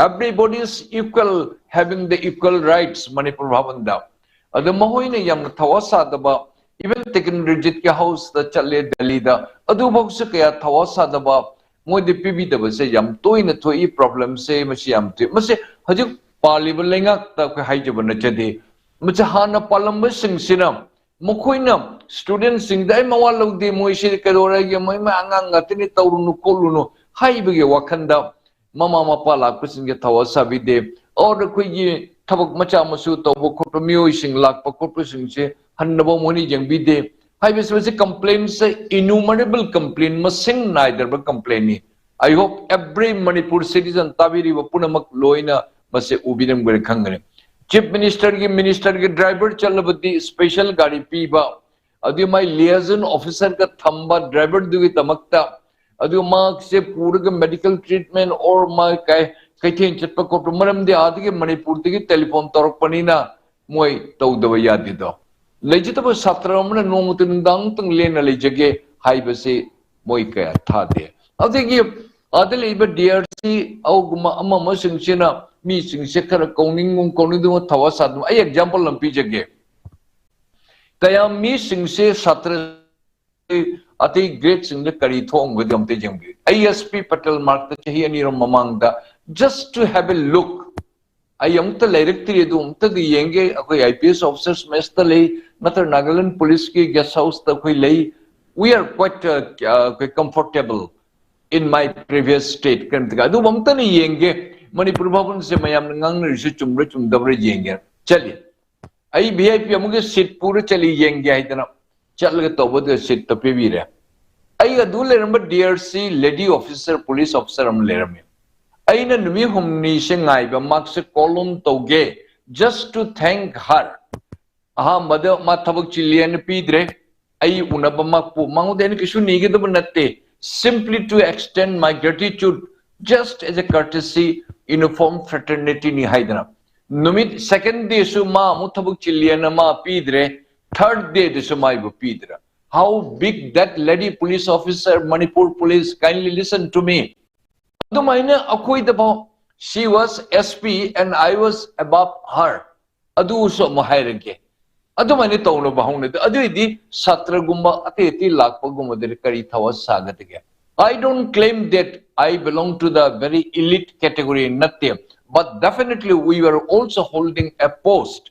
Everybody is equal, having the equal rights Manipur ꯚꯥꯕꯟꯗ꯫ ꯑꯗꯣ ꯃꯈꯣꯏꯅ ꯌꯥꯝꯅ ꯊꯋꯥ ꯁꯥꯗꯕ, even ꯇꯦꯀꯦꯟꯗ꯭ꯔꯖꯤꯠꯀꯤ ꯍꯥꯎꯁꯇ ꯆꯠꯂꯦ ꯗꯦꯜꯂꯤꯗ, ꯑꯗꯨꯐꯥꯎꯁꯨ ꯀꯌꯥ ꯊꯋꯥ ꯁꯥꯗꯕ, ꯃꯣꯏꯗ ꯄꯤꯕꯤꯗꯕꯁꯦ ꯌꯥꯝ ꯇꯣꯏꯅ ꯊꯣꯛꯏ꯫ ꯄ꯭ꯔꯣꯕ꯭ꯂꯦꯝꯁꯦ ꯃꯁꯤ ꯌꯥꯝ ꯊꯣꯛꯏ꯫ ꯃꯁꯤ ꯍꯧꯖꯤꯛ ꯄꯥꯜꯂꯤꯕ ꯂꯩꯉꯥꯛꯇ ꯑꯩꯈꯣꯏ ꯍꯥꯏꯖꯕ ꯅꯠꯆꯗꯦ꯫ ꯃꯁꯤ ꯍꯥꯟꯅ ꯄꯥꯜꯂꯝꯕꯁꯤꯡꯁꯤꯅ ꯃꯈꯣꯏꯅ ꯁ꯭ꯇꯨꯗꯦꯟꯠꯁꯤꯡꯗ "ꯑꯩ ꯃꯋꯥ ꯂꯧꯗꯦ, ꯃꯣꯏꯁꯤ ꯀꯩꯗꯧꯔꯒꯦ, ꯃꯣꯏ ꯃꯣꯏ ꯑꯉꯥꯡ ꯉꯥꯛꯇꯅꯤ, ꯇꯧꯔꯨꯅꯨ ꯈꯣꯠꯂꯨꯅꯨ" ꯍꯥꯏꯕꯒꯤ ꯋꯥꯈꯜꯗ ꯃꯃꯥ ꯃꯄꯥ ꯂꯥꯛꯄꯁꯤꯡꯁꯦ ꯊꯋꯥ ꯁꯥꯕꯤꯗꯦ꯫ ꯑꯣꯔ ꯑꯩꯈꯣꯏꯒꯤ ꯊꯕꯛ ꯃꯆꯥ ꯃꯁꯨ ꯇꯧꯕ ꯈꯣꯠꯄ ꯃꯤꯑꯣꯏꯁꯤꯡ ꯂꯥꯛꯄ ꯈꯣꯠꯄꯁꯤꯡꯁꯦ ꯍꯟꯅꯕ ꯃꯣꯏꯅ ꯌꯦꯡꯕꯤꯗꯦ ꯍꯥꯏꯕꯁꯤ, ꯃꯁꯤ ꯀꯝꯄ꯭ꯂꯦꯟꯁꯦ ꯏꯅꯨꯃꯔꯦꯕꯜ ꯀꯝꯄ꯭ꯂꯦꯟ, ꯃꯁꯤꯡ ꯅꯥꯏꯗ꯭ꯔꯕ ꯀꯝꯄ꯭ꯂꯦꯟꯅꯤ꯫ I hope every Manipur citizen ꯇꯥꯕꯤꯔꯤꯕ ꯄꯨꯝꯅꯃꯛ ꯂꯣꯏꯅ ꯃꯁꯤ ꯎꯕꯤꯔꯝꯒꯅꯤ ꯈꯪꯒꯅꯤ꯫ ꯆꯤꯐ ꯃꯤꯅꯤꯁꯇꯔꯒꯤ, ꯃꯤꯅꯤꯁꯇꯔꯒꯤ ꯗ꯭ꯔꯥꯏꯚꯔ ꯆꯠꯂꯕꯗꯤ ꯁ꯭ꯄꯦꯁꯦꯜ ꯒꯥꯔꯤ ꯄꯤꯕ, ꯑꯗꯨꯒꯤ ꯃꯥꯏ ꯂꯤꯌꯥꯖꯟ ꯑꯣꯐꯤꯁꯔꯒ ꯊꯝꯕ ꯗ꯭ꯔꯥꯏꯚꯔꯗꯨꯒꯤꯗꯃꯛꯇ, ꯑꯗꯨꯒ ꯃꯍꯥꯛꯁꯦ ꯄꯨꯔꯒ ꯃꯦꯗꯤꯀꯦꯜ ꯇ꯭ꯔꯤꯠꯃꯦꯟ ꯑꯣꯔ ꯃꯥ ꯀꯩ-, ꯀꯩꯊꯦꯜ ꯆꯠꯄ ꯈꯣꯠꯄ, ꯃꯔꯝꯗꯤ ꯑꯥꯗꯒꯤ ꯃꯅꯤꯄꯨꯔꯗꯒꯤ ꯇꯦꯂꯤꯐꯣꯟ ꯇꯧꯔꯛꯄꯅꯤꯅ ꯃꯣꯏ ꯇꯧꯗꯕ ꯌꯥꯗꯦꯗꯣ꯫ ꯂꯩꯖꯗꯕ ꯁꯥꯇ꯭ꯔ ꯑꯃꯅ ꯅꯣꯡꯃꯇ ꯅꯨꯡꯗꯥꯡ ꯑꯃꯇꯪ ꯂꯦꯟꯅ ꯂꯩꯖꯒꯦ ꯍꯥꯏꯕꯁꯤ ꯃꯣꯏ ꯀꯌꯥ ꯊꯥꯗꯦ꯫ ꯑꯗꯒꯤ ꯑꯥꯗ ꯂꯩꯕ ꯗꯤ ꯑꯥꯔ ꯁꯤ ꯑꯧꯒꯨꯝꯕ ꯑꯃ ꯑꯃꯁꯤꯡꯁꯤꯅ ꯃꯤꯁꯤꯡꯁꯦ ꯈꯔ ꯀꯧꯅꯤꯡꯒꯨꯝ ꯀꯧꯅꯤꯡꯗꯒꯨꯝ ꯊꯋꯥ ꯁꯥꯗꯨꯅ, ꯑꯩ ꯑꯦꯛꯖꯥꯝꯄꯜ ꯑꯃ ꯄꯤꯖꯒꯦ꯫ ꯀꯌꯥꯝ ꯃꯤꯁꯤꯡꯁꯦ ꯁꯥꯇ꯭ꯔ ꯑꯇꯩ ꯒ꯭ꯔꯦꯗꯁꯤꯡꯗ ꯀꯔꯤ ꯊꯣꯛꯑꯝꯒꯗꯒꯦ ꯑꯝꯇ ꯌꯦꯡꯕꯤꯌꯨ꯫ ꯑꯩ ꯑꯦꯁ ꯄꯤ ꯄꯇꯦꯜ ꯃꯥꯔꯛꯇ ꯆꯍꯤ ꯑꯅꯤꯔꯣꯝ ꯃꯃꯥꯡꯗ, just to have a look, ꯑꯩ ꯑꯃꯨꯛꯇ ꯂꯩꯔꯛꯇ꯭ꯔꯤ, ꯑꯗꯨ ꯑꯃꯨꯛꯇꯗꯤ ꯌꯦꯡꯒꯦ꯫ ꯑꯩꯈꯣꯏ ꯑꯥꯏ ꯄꯤ ꯑꯦꯁ ꯑꯣꯐꯤꯁꯔꯁ ꯃꯦꯁꯇ ꯂꯩ, ꯅꯠꯇ꯭ꯔꯒ ꯅꯥꯒꯥꯂꯦꯟ ꯄꯨꯂꯤꯁꯀꯤ ꯒꯦꯁ ꯍꯥꯎꯁꯇ ꯑꯩꯈꯣꯏ ꯂꯩ꯫ We are quite, uh, uh, comfortable in my previous state ꯀꯔꯤꯝꯇꯒ꯫ ꯑꯗꯨꯕꯨ ꯑꯃꯨꯛꯇꯅ ꯌꯦꯡꯒꯦ, ꯃꯅꯤꯄꯨꯔ ꯚꯥꯕꯟꯁꯦ ꯃꯌꯥꯝꯅ ꯉꯥꯡꯅꯔꯤꯁꯦ ꯆꯨꯝꯕ꯭ꯔꯥ ꯆꯨꯝꯗꯕ꯭ꯔꯥ ꯌꯦꯡꯒꯦ꯫ ꯆꯠꯂꯤ꯫ ꯑꯩ ꯚꯤ ꯑꯥꯏ ꯄꯤ ꯑꯃꯒꯤ ꯁꯤꯠ ꯄꯨꯔ ꯆꯠꯂꯤ ꯌꯦꯡꯒꯦ ꯍꯥꯏꯗꯅ ꯆꯠꯂꯒ ꯇꯧꯕꯗ ꯁꯤꯠꯇ ꯄꯤꯕꯤꯔꯦ꯫ ꯑꯩ ꯑꯗꯨ ꯂꯩꯔꯝꯕ D R C lady officer, police officer ꯑꯃ ꯂꯩꯔꯝꯃꯤ꯫ ꯑꯩꯅ ꯅꯨꯃꯤꯠ ꯍꯨꯝꯅꯤꯁꯦ ꯉꯥꯏꯕ, ꯃꯍꯥꯛꯁꯦ call on ꯇꯧꯒꯦ, just to thank her. ꯑꯍꯥꯟꯕꯗ ꯃꯥ ꯊꯕꯛ ꯆꯤꯜꯂꯤꯅ ꯄꯤꯗ꯭ꯔꯦ꯫ ꯑꯩ ꯎꯅꯕ ꯃꯥꯄꯨ ꯃꯉꯣꯟꯗ ꯑꯩꯅ ꯀꯩꯁꯨ ꯅꯤꯒꯗꯕ ꯅꯠꯇꯦ, simply to extend my gratitude, just as a courtesy, uniform fraternity ꯅꯤ ꯍꯥꯏꯗꯅ꯫ ꯅꯨꯃꯤꯠ second day ꯁꯨ ꯃꯥ ꯑꯃꯨꯛ ꯊꯕꯛ ꯆꯤꯜꯂꯤꯅ ꯃꯥ ꯄꯤꯗ꯭ꯔꯦ꯫ Third day ꯗꯁꯨ ꯃꯥꯏꯕꯨ ꯄꯤꯗ꯭ꯔꯦ꯫ How big that lady police officer, Manipur police, kindly listen to me. ꯑꯗꯨꯃꯥꯏꯅ ꯑꯩꯈꯣꯏꯗꯐꯥꯎ, she was S P and I was above her. ꯑꯗꯨꯁꯨ ꯑꯃꯨꯛ ꯍꯥꯏꯔꯒꯦ꯫ ꯑꯗꯨꯃꯥꯏꯅ ꯇꯧꯅꯕ ꯍꯧꯅꯗꯦ꯫ ꯑꯗꯨꯏꯗꯤ ꯁꯥꯇ꯭ꯔꯒꯨꯝꯕ ꯑꯇꯩ ꯑꯇꯩ ꯂꯥꯛꯄꯒꯨꯝꯕꯗꯗꯤ ꯀꯔꯤ ꯊꯋꯥ ꯁꯥꯒꯗꯒꯦ? I don't claim that I belong to the very elite category, ꯅꯠꯇꯦ, but definitely we were also holding a post.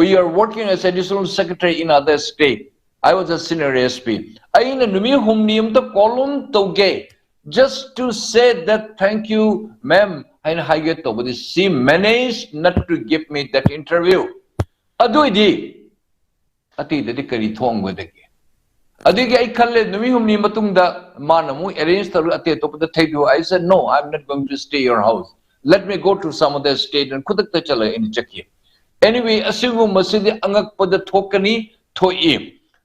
We are working as additional secretary in other state. I was a senior S P. ꯑꯩꯅ ꯅꯨꯃꯤꯠ ꯍꯨꯝꯅꯤ ꯑꯝꯇ call on ꯇꯧꯒꯦ, just to say that thank you, ma'am, ꯍꯥꯏꯅ ꯍꯥꯏꯒꯦ ꯇꯧꯕꯗꯤ, she managed not to give me that interview. ꯑꯗꯨꯏꯗꯤ ꯑꯇꯩꯗꯗꯤ ꯀꯔꯤ ꯊꯣꯡꯒꯗꯒꯦ? ꯑꯗꯨꯒꯤ ꯑꯩ ꯈꯜꯂꯦ, ꯅꯨꯃꯤꯠ ꯍꯨꯝꯅꯤ ꯃꯇꯨꯡꯗ ꯃꯥꯅ ꯑꯃꯨꯛ arrange ꯇꯧꯔꯒ ꯑꯇꯩ ꯑꯇꯣꯞꯄꯗ ꯊꯩꯗꯣꯛ꯫ I said, "No, I'm not going to stay your house. Let me go to some other state," and ꯈꯨꯗꯛꯇ ꯆꯠꯂꯒ ꯑꯩꯅ ꯆꯠꯈꯤ꯫ Anyway, ꯑꯁꯤꯒꯨꯝꯕꯁꯤꯗꯤ ꯑꯉꯛꯄꯗ ꯊꯣꯛꯀꯅꯤ, ꯊꯣꯛꯏ꯫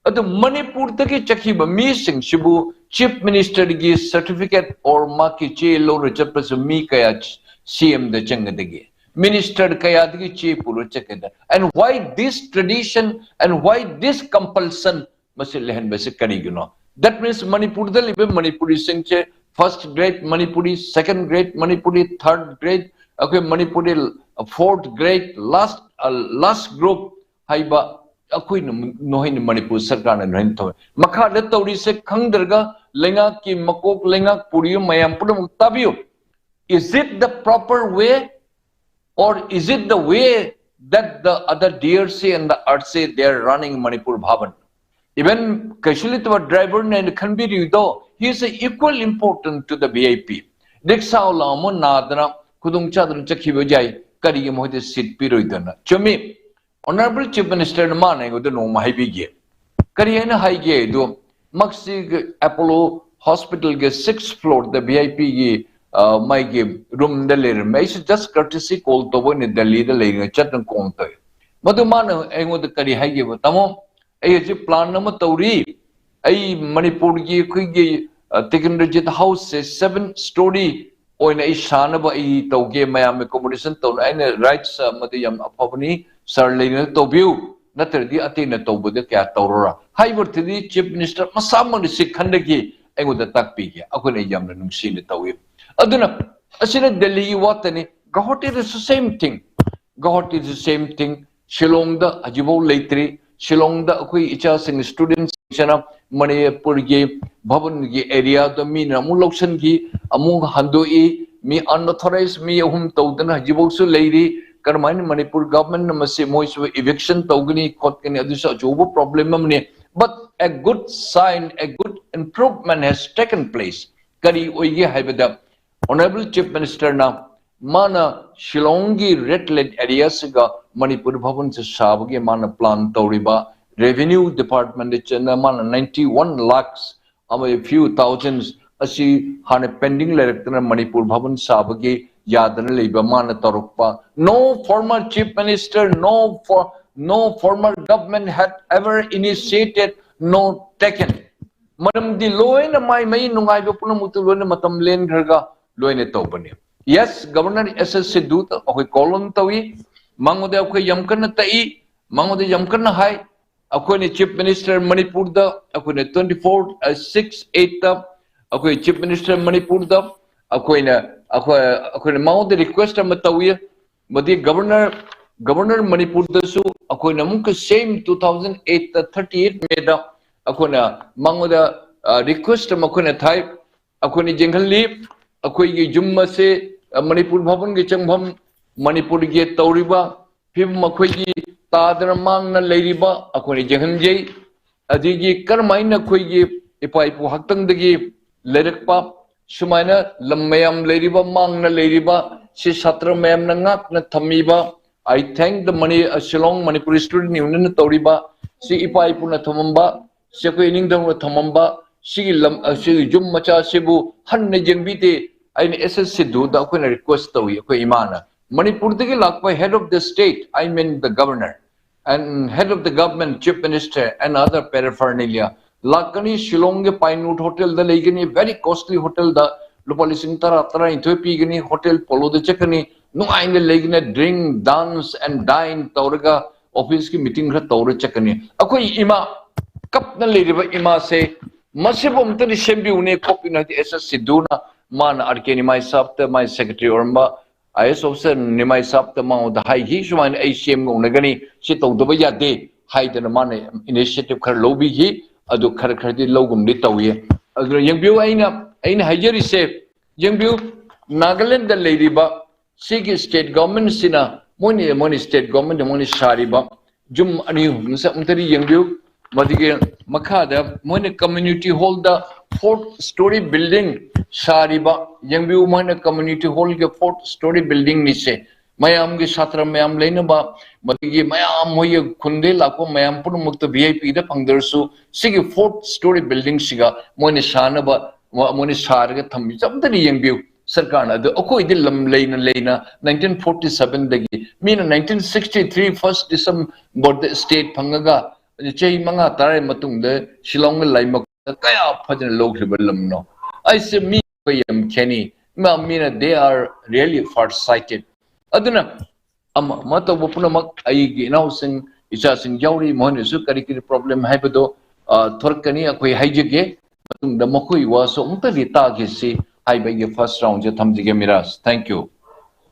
ꯑꯗꯨ ꯃꯅꯤꯄꯨꯔꯗꯒꯤ ꯆꯠꯈꯤꯕ ꯃꯤꯁꯤꯡꯁꯤꯕꯨ Chief Minister ꯒꯤ certificate or ꯃꯥꯒꯤ ꯆꯦ ꯂꯧꯔ ꯆꯠꯄꯁꯨ ꯃꯤ ꯀꯌꯥ C M ꯗ ꯆꯪꯒꯗꯒꯦ? Minister ꯀꯌꯥꯗꯒꯤ ꯆꯦ ꯄꯨꯔ ꯆꯠꯀꯗ? And why this tradition and why this compulsion? ꯃꯁꯤ ꯂꯩꯍꯟꯕꯁꯤ ꯀꯔꯤꯒꯤꯅꯣ? That means ꯃꯅꯤꯄꯨꯔꯗ ꯂꯩꯕ ꯃꯅꯤꯄꯨꯔꯤꯁꯤꯡꯁꯦ first grade Manipuri, second grade Manipuri, third grade ꯑꯩꯈꯣꯏ Manipuri, fourth grade, last, uh, last group ꯍꯥꯏꯕ ꯑꯩꯈꯣꯏꯅ, ꯅꯈꯣꯏꯅ ꯃꯅꯤꯄꯨꯔ ꯁꯔꯀꯥꯔꯅ ꯅꯈꯣꯏꯅ ꯇꯧꯋꯦ꯫ ꯃꯈꯥꯗ ꯇꯧꯔꯤꯁꯦ ꯈꯪꯗ꯭ꯔꯒ ꯂꯩꯉꯥꯛꯀꯤ ꯃꯀꯣꯛ, ꯂꯩꯉꯥꯛ ꯄꯨꯔꯤꯕ ꯃꯌꯥꯝ ꯄꯨꯝꯅꯃꯛ ꯇꯥꯕꯤꯌꯨ꯫ Is it the proper way or is it the way that the other D R C and the R C, they are running Manipur Bhavan? Even ꯀꯩꯁꯨ ꯂꯩꯇꯕ driver ꯅ ꯑꯩꯅ ꯈꯟꯕꯤꯔꯤꯗꯣ, he is equal important to the V I P꯫ Rickshaw Wallah ꯑꯃ ꯅꯥꯗꯅ ꯈꯨꯗꯣꯡ ꯆꯥꯗꯅ ꯆꯠꯈꯤꯕ ꯌꯥꯏ, ꯀꯔꯤꯒꯤ ꯃꯈꯣꯏꯗ seat ꯄꯤꯔꯣꯏꯗꯅ? ꯆꯨꯝꯃꯤ꯫ Honorable Chief Minister ꯅ ꯃꯥꯅ ꯑꯩꯉꯣꯟꯗ ꯅꯣꯡꯃ ꯍꯥꯏꯕꯤꯒꯦ꯫ ꯀꯔꯤ ꯍꯥꯏꯅ ꯍꯥꯏꯒꯦ ꯍꯥꯏꯗꯣ, ꯃꯛꯁꯤ Apollo Hospital ꯒꯤ sixth floor the V I P ꯒꯤ ꯃꯥꯒꯤ ꯔꯨꯝꯗ ꯂꯩꯔꯝꯃꯦ꯫ ꯑꯩꯁꯨ just courtesy call ꯇꯧꯕ ꯑꯣꯏꯅ ꯗꯦꯜꯂꯤꯗ ꯂꯩꯔꯤꯉꯩ ꯆꯠꯇꯅ call ꯇꯧꯋꯦ꯫ ꯃꯗꯨ ꯃꯥꯅ ꯑꯩꯉꯣꯟꯗ ꯀꯔꯤ ꯍꯥꯏꯒꯦꯕ, "ꯇꯥꯃꯣ, ꯑꯩ ꯍꯧꯖꯤꯛ plan ꯑꯃ ꯇꯧꯔꯤ꯫ ꯑꯩ ꯃꯅꯤꯄꯨꯔꯒꯤ ꯑꯩꯈꯣꯏꯒꯤ ꯇꯤꯀꯦꯟꯗ꯭ꯔꯖꯤꯠ ꯍꯥꯎꯁꯁꯦ seven story ꯑꯣꯏꯅ ꯑꯩ ꯁꯥꯅꯕ ꯑꯩ ꯇꯧꯒꯦ, ꯃꯌꯥꯝ accommodation ꯇꯧꯅ꯫ ꯑꯩꯅ rights ꯑꯃꯗꯤ ꯌꯥꯝ ꯑꯐꯕꯅꯤ, sir ꯂꯩꯅ ꯇꯧꯕꯤꯌꯨ, ꯅꯠꯇ꯭ꯔꯗꯤ ꯑꯇꯩꯅ ꯇꯧꯕꯗ ꯀꯌꯥ ꯇꯧꯔꯔꯣꯏ" ꯍꯥꯏꯕꯗꯨꯗꯤ Chief Minister ꯃꯁꯥꯃꯛꯅ ꯁꯤꯈꯟꯗꯒꯤ ꯑꯩꯉꯣꯟꯗ ꯇꯥꯛꯄꯤꯒꯦ꯫ ꯑꯩꯈꯣꯏꯅ ꯌꯥꯝꯅ ꯅꯨꯡꯁꯤꯅ ꯇꯧꯏ꯫ ꯑꯗꯨꯅ ꯑꯁꯤꯅ ꯗꯦꯜꯂꯤꯒꯤ ꯋꯥꯇꯅꯤ꯫ Guwahati is the same thing. Guwahati is the same thing. ꯁꯤꯂꯣꯡꯗ ꯍꯧꯖꯤꯛꯐꯥꯎ ꯂꯩꯇ꯭ꯔꯤ꯫ ꯁꯤꯂꯣꯡꯗ ꯑꯩꯈꯣꯏ ꯏꯆꯥꯁꯤꯡ, studentsꯁꯤꯡꯁꯤꯅ ꯃꯅꯤꯄꯨꯔꯒꯤ ꯚꯕꯟꯒꯤ areaꯗ ꯃꯤꯅ ꯑꯃꯨꯛ ꯂꯧꯁꯤꯟꯈꯤ, ꯑꯃꯨꯛ ꯍꯟꯗꯣꯛꯏ꯫ ꯃꯤ unauthorized ꯃꯤ ꯑꯍꯨꯝ ꯇꯧꯗꯅ ꯍꯧꯖꯤꯛꯐꯥꯎꯁꯨ ꯂꯩꯔꯤ꯫ ꯀꯔꯝꯍꯥꯏꯅ ꯃꯅꯤꯄꯨꯔ governmentꯅ ꯃꯁꯤ, ꯃꯣꯏꯁꯨ eviction ꯇꯧꯒꯅꯤ ꯈꯣꯠꯀꯅꯤ, ꯑꯗꯨꯁꯨ ꯑꯆꯧꯕ problem ꯑꯃꯅꯤ꯫ But a good sign, a good improvement has taken place. ꯀꯔꯤ ꯑꯣꯏꯒꯦ ꯍꯥꯏꯕꯗ, Honourable Chief Ministerꯅ ꯃꯥꯅ ꯁꯤꯂꯣꯡꯒꯤ red line areaꯁꯤꯒ ꯃꯅꯤꯄꯨꯔ ꯚꯕꯟꯁꯦ ꯁꯥꯕꯒꯤ ꯃꯥꯅ plan ꯇꯧꯔꯤꯕ, revenue departmentꯗ ꯆꯠꯅ ꯃꯥꯅ ninety one lakhs ꯑꯃꯗꯤ few thousands ꯑꯁꯤ ꯍꯥꯟꯅ pending ꯂꯩꯔꯛꯇꯅ ꯃꯅꯤꯄꯨꯔ ꯚꯕꯟ ꯁꯥꯕꯒꯤ ꯌꯥꯗꯅ ꯂꯩꯕ ꯃꯥꯅ ꯇꯧꯔꯛꯄ꯫ No former Chief Minister, no for, no former government had ever initiated, no taken. ꯃꯔꯝꯗꯤ ꯂꯣꯏꯅ ꯃꯥꯏ ꯃꯥꯏ ꯅꯨꯡꯉꯥꯏꯕ ꯄꯨꯝꯅꯃꯛꯇꯨ ꯂꯣꯏꯅ ꯃꯇꯝ ꯂꯦꯟꯈ꯭ꯔꯒ ꯂꯣꯏꯅ ꯇꯧꯕꯅꯤ꯫ Yes, Governor S S Sidhu ꯑꯩꯈꯣꯏ call on ꯇꯧꯏ, ꯃꯉꯣꯟꯗ ꯑꯩꯈꯣꯏ ꯌꯥꯝ ꯀꯟꯅ ꯇꯛꯏ, ꯃꯉꯣꯟꯗ ꯌꯥꯝ ꯀꯟꯅ ꯍꯥꯏ꯫ ꯑꯩꯈꯣꯏꯅ Chief Minister ꯃꯅꯤꯄꯨꯔꯗ ꯑꯩꯈꯣꯏꯅ twenty four six eight ꯑꯩꯈꯣꯏ Chief Minister ꯃꯅꯤꯄꯨꯔꯗ ꯑꯩꯈꯣꯏꯅ, ꯑꯩꯈꯣꯏ, ꯑꯩꯈꯣꯏꯅ ꯃꯉꯣꯟꯗ request ꯑꯃ ꯇꯧꯏ꯫ ꯃꯗꯤ Governor, Governor ꯃꯅꯤꯄꯨꯔꯗꯁꯨ ꯑꯩꯈꯣꯏꯅ ꯑꯃꯨꯛꯀ same two thousand eight thirty eight Mayꯗ ꯑꯩꯈꯣꯏꯅ ꯃꯉꯣꯟꯗ request ꯑꯃ ꯑꯩꯈꯣꯏꯅ ꯊꯥꯏ꯫ ꯑꯩꯈꯣꯏꯅ ꯌꯦꯡꯍꯜꯂꯤ, ꯑꯩꯈꯣꯏꯒꯤ ꯌꯨꯝ ꯑꯁꯦ, ꯃꯅꯤꯄꯨꯔ ꯚꯕꯟꯒꯤ ꯆꯪꯐꯝ, ꯃꯅꯤꯄꯨꯔꯒꯤ ꯇꯧꯔꯤꯕ ꯐꯤꯕꯝ, ꯑꯩꯈꯣꯏꯒꯤ ꯇꯥꯗꯅ ꯃꯥꯡꯅ ꯂꯩꯔꯤꯕ ꯑꯩꯈꯣꯏꯅ ꯌꯦꯡꯍꯟꯖꯩ꯫ ꯑꯗꯒꯤ ꯀꯔꯝꯍꯥꯏꯅ ꯑꯩꯈꯣꯏꯒꯤ ꯏꯄꯥ ꯏꯄꯨ ꯍꯥꯛꯇꯪꯗꯒꯤ ꯂꯩꯔꯛꯄ ꯁꯨꯃꯥꯏꯅ ꯂꯝ ꯃꯌꯥꯝ ꯂꯩꯔꯤꯕ, ꯃꯥꯡꯅ ꯂꯩꯔꯤꯕ, ꯁꯤ ꯁꯥꯇ꯭ꯔ ꯃꯌꯥꯝꯅ ꯉꯥꯛꯅ ꯊꯝꯃꯤꯕ, I thank the Mani-, uh, Shillong Manipuri Student Union ꯇꯧꯔꯤꯕ, ꯁꯤ ꯏꯄꯥ ꯏꯄꯨꯅ ꯊꯝꯃꯝꯕ, ꯁꯤ ꯑꯩꯈꯣꯏ ꯏꯅꯤꯡꯊꯧꯅ ꯊꯝꯃꯝꯕ, ꯁꯤꯒꯤ ꯂꯝ, ꯑ, ꯁꯤꯒꯤ ꯌꯨꯝ ꯃꯆꯥ ꯑꯁꯤꯕꯨ ꯍꯟꯅ ꯌꯦꯡꯕꯤꯗꯦ꯫ ꯑꯩꯅ ꯑꯦꯁ ꯑꯦꯁ ꯁꯤꯗꯨꯗ ꯑꯩꯈꯣꯏꯅ ꯔꯤꯀ꯭ꯋꯦꯁ ꯇꯧꯏ, ꯑꯩꯈꯣꯏ ꯏꯃꯥꯅ, ꯃꯅꯤꯄꯨꯔꯗꯒꯤ ꯂꯥꯛꯄ head of the state, I mean the governor and head of the government, chief minister and other paraphernalia ꯂꯥꯛꯀꯅꯤ, ꯁꯤꯂꯣꯡꯒꯤ ꯄꯥꯏꯟꯋꯨꯗ ꯍꯣꯇꯦꯜꯗ ꯂꯩꯒꯅꯤ, very costly ꯍꯣꯇꯦꯜꯗ, ꯂꯨꯄꯥ ꯂꯤꯁꯤꯡ ꯇꯔꯥ, ꯇꯔꯥꯅꯤꯊꯣꯏ ꯄꯤꯒꯅꯤ, ꯍꯣꯇꯦꯜ ꯄꯣꯂꯣꯗ ꯆꯠꯀꯅꯤ, ꯅꯨꯡꯉꯥꯏꯅ ꯂꯩꯒꯅꯤ, drink, dance and dine ꯇꯧꯔꯒ ꯑꯣꯐꯤꯁꯀꯤ ꯃꯤꯇꯤꯡ ꯈꯔ ꯇꯧꯔ ꯆꯠꯀꯅꯤ꯫ ꯑꯩꯈꯣꯏ ꯏꯃꯥ, ꯀꯞꯅ ꯂꯩꯔꯤꯕ ꯏꯃꯥꯁꯦ, ꯃꯁꯤꯕꯨ ꯑꯝꯇꯗꯤ ꯁꯦꯝꯕꯤꯌꯨꯅꯦ ꯈꯣꯠꯄꯤꯌꯨꯅꯦ ꯍꯥꯏꯗꯤ ꯑꯦꯁ ꯑꯦꯁ ꯁꯤꯗꯨꯅ, ꯃꯥꯅ ꯑꯥꯔ ꯀꯦ ꯅꯤꯃꯥꯏ ꯁꯥꯕꯇ ꯃꯥꯏ ꯁꯦꯀ꯭ꯔꯦꯇꯔꯤ ꯑꯣꯏꯔꯝꯕ ꯑꯥꯏ ꯑꯦꯁ ꯑꯣꯐꯤꯁꯔ ꯅꯤꯃꯥꯏ ꯁꯥꯕꯇ ꯃꯉꯣꯟꯗ ꯍꯥꯏꯈꯤ, "ꯁꯨꯃꯥꯏꯅ ꯑꯩ ꯁꯤ ꯑꯃ ꯎꯅꯒꯅꯤ, ꯁꯤ ꯇꯧꯗꯕ ꯌꯥꯗꯦ" ꯍꯥꯏꯗꯅ ꯃꯥꯅ ꯏꯅꯤꯁꯤꯌꯦꯇꯤꯚ ꯈꯔ ꯂꯧꯕꯤꯈꯤ꯫ ꯑꯗꯨ ꯈꯔ ꯈꯔꯗꯤ ꯂꯧꯒꯨꯝꯗꯤ ꯇꯧꯏ꯫ ꯑꯗꯨꯅ ꯌꯦꯡꯕꯤꯌꯨ, ꯑꯩꯅ ꯑꯩꯅ ꯍꯥꯏꯖꯔꯤꯁꯦ, ꯌꯦꯡꯕꯤꯌꯨ, ꯅꯥꯒꯥꯂꯦꯟꯗ ꯂꯩꯔꯤꯕ ꯁꯤꯒꯤ ꯁ꯭ꯇꯦꯠ ꯒꯚꯔꯟꯃꯦꯟꯠꯁꯤꯅ, ꯃꯣꯏꯅ ꯃꯣꯏꯅ ꯁ꯭ꯇꯦꯠ ꯒꯚꯔꯟꯃꯦꯟꯠꯅ ꯃꯣꯏꯅ ꯁꯥꯔꯤꯕ ꯌꯨꯝ ꯑꯅꯤ ꯑꯍꯨꯝꯁꯦ ꯑꯃꯨꯛꯇꯗꯤ ꯌꯦꯡꯕꯤꯌꯨ꯫ ꯃꯗꯨꯒꯤ ꯃꯈꯥꯗ ꯃꯣꯏꯅ ꯀꯝꯃ꯭ꯌꯨꯅꯤꯇꯤ ꯍꯣꯜꯗ ꯐꯣꯔꯠ ꯁ꯭ꯇꯣꯔꯤ ꯕꯤꯜꯗꯤꯡ ꯁꯥꯔꯤꯕ, ꯌꯦꯡꯕꯤꯌꯨ, ꯃꯣꯏꯅ ꯀꯝꯃ꯭ꯌꯨꯅꯤꯇꯤ ꯍꯣꯜꯒꯤ ꯐꯣꯔꯠ ꯁ꯭ꯇꯣꯔꯤ ꯕꯤꯜꯗꯤꯡꯅꯤꯁꯦ꯫ ꯃꯌꯥꯝꯒꯤ ꯁꯥꯇ꯭ꯔ ꯃꯌꯥꯝ ꯂꯩꯅꯕ, ꯃꯗꯨꯒꯤ ꯃꯌꯥꯝ ꯃꯣꯏꯒꯤ ꯈꯨꯟꯗꯩ ꯂꯥꯛꯄ ꯃꯌꯥꯝ ꯄꯨꯝꯅꯃꯛꯇ ꯚꯤ ꯑꯥꯏ ꯄꯤꯗ ꯐꯪꯗ꯭ꯔꯁꯨ, ꯁꯤꯒꯤ ꯐꯣꯔꯠ ꯁ꯭ꯇꯣꯔꯤ ꯕꯤꯜꯗꯤꯡꯁꯤꯒ ꯃꯣꯏꯅ ꯁꯥꯅꯕ, ꯃꯣꯏꯅ ꯁꯥꯔꯒ ꯊꯝꯃꯤꯁꯦ ꯑꯝꯇꯗꯤ ꯌꯦꯡꯕꯤꯌꯨ꯫ ꯁꯔꯀꯥꯔꯅ ꯑꯗꯨ ꯑꯩꯈꯣꯏꯗꯤ ꯂꯝ ꯂꯩꯅ ꯂꯩꯅ nineteen forty seven ꯗꯒꯤ, ꯃꯤꯅ nineteen sixty three first December ꯗ ꯁ꯭ꯇꯦꯠ ꯐꯪꯉꯒ ꯆꯍꯤ ꯃꯉꯥ ꯇꯔꯥꯒꯤ ꯃꯇꯨꯡꯗ ꯁꯤꯂꯣꯡꯒ ꯂꯥꯏꯃꯛꯇ ꯀꯌꯥ ꯐꯖꯅ ꯂꯧꯈ꯭ꯔꯤꯕ ꯂꯝꯅꯣ꯫ ꯑꯩꯁꯦ ꯃꯤ ꯌꯥꯝ ꯈꯦꯠꯅꯩ꯫ ꯃ-, ꯃꯤꯅ they are really far sighted꯫ ꯑꯗꯨꯅ ꯑꯃ ꯑꯃ ꯇꯧꯕ ꯄꯨꯝꯅꯃꯛ ꯑꯩꯒꯤ ꯏꯅꯥꯎꯁꯤꯡ, ꯏꯆꯥꯁꯤꯡ ꯌꯥꯎꯔꯤ, ꯃꯈꯣꯏꯅꯁꯨ ꯀꯔꯤ ꯀꯔꯤ ꯄ꯭ꯔꯣꯕ꯭ꯂꯦꯝ ꯍꯥꯏꯕꯗꯣ, ꯑ, ꯊꯣꯔꯛꯀꯅꯤ, ꯑꯩꯈꯣꯏ ꯍꯥꯏꯖꯒꯦ꯫ ꯃꯇꯨꯡꯗ ꯃꯈꯣꯏ ꯋꯥꯁꯨ ꯑꯃꯨꯛꯇꯗꯤ ꯇꯥꯈꯤꯁꯤ ꯍꯥꯏꯕ ꯑꯩꯒꯤ ꯐꯥꯔꯁ ꯔꯥꯎꯟꯁꯦ ꯊꯝꯖꯒꯦ, ꯃꯤꯔꯥꯖ꯫ Thank you꯫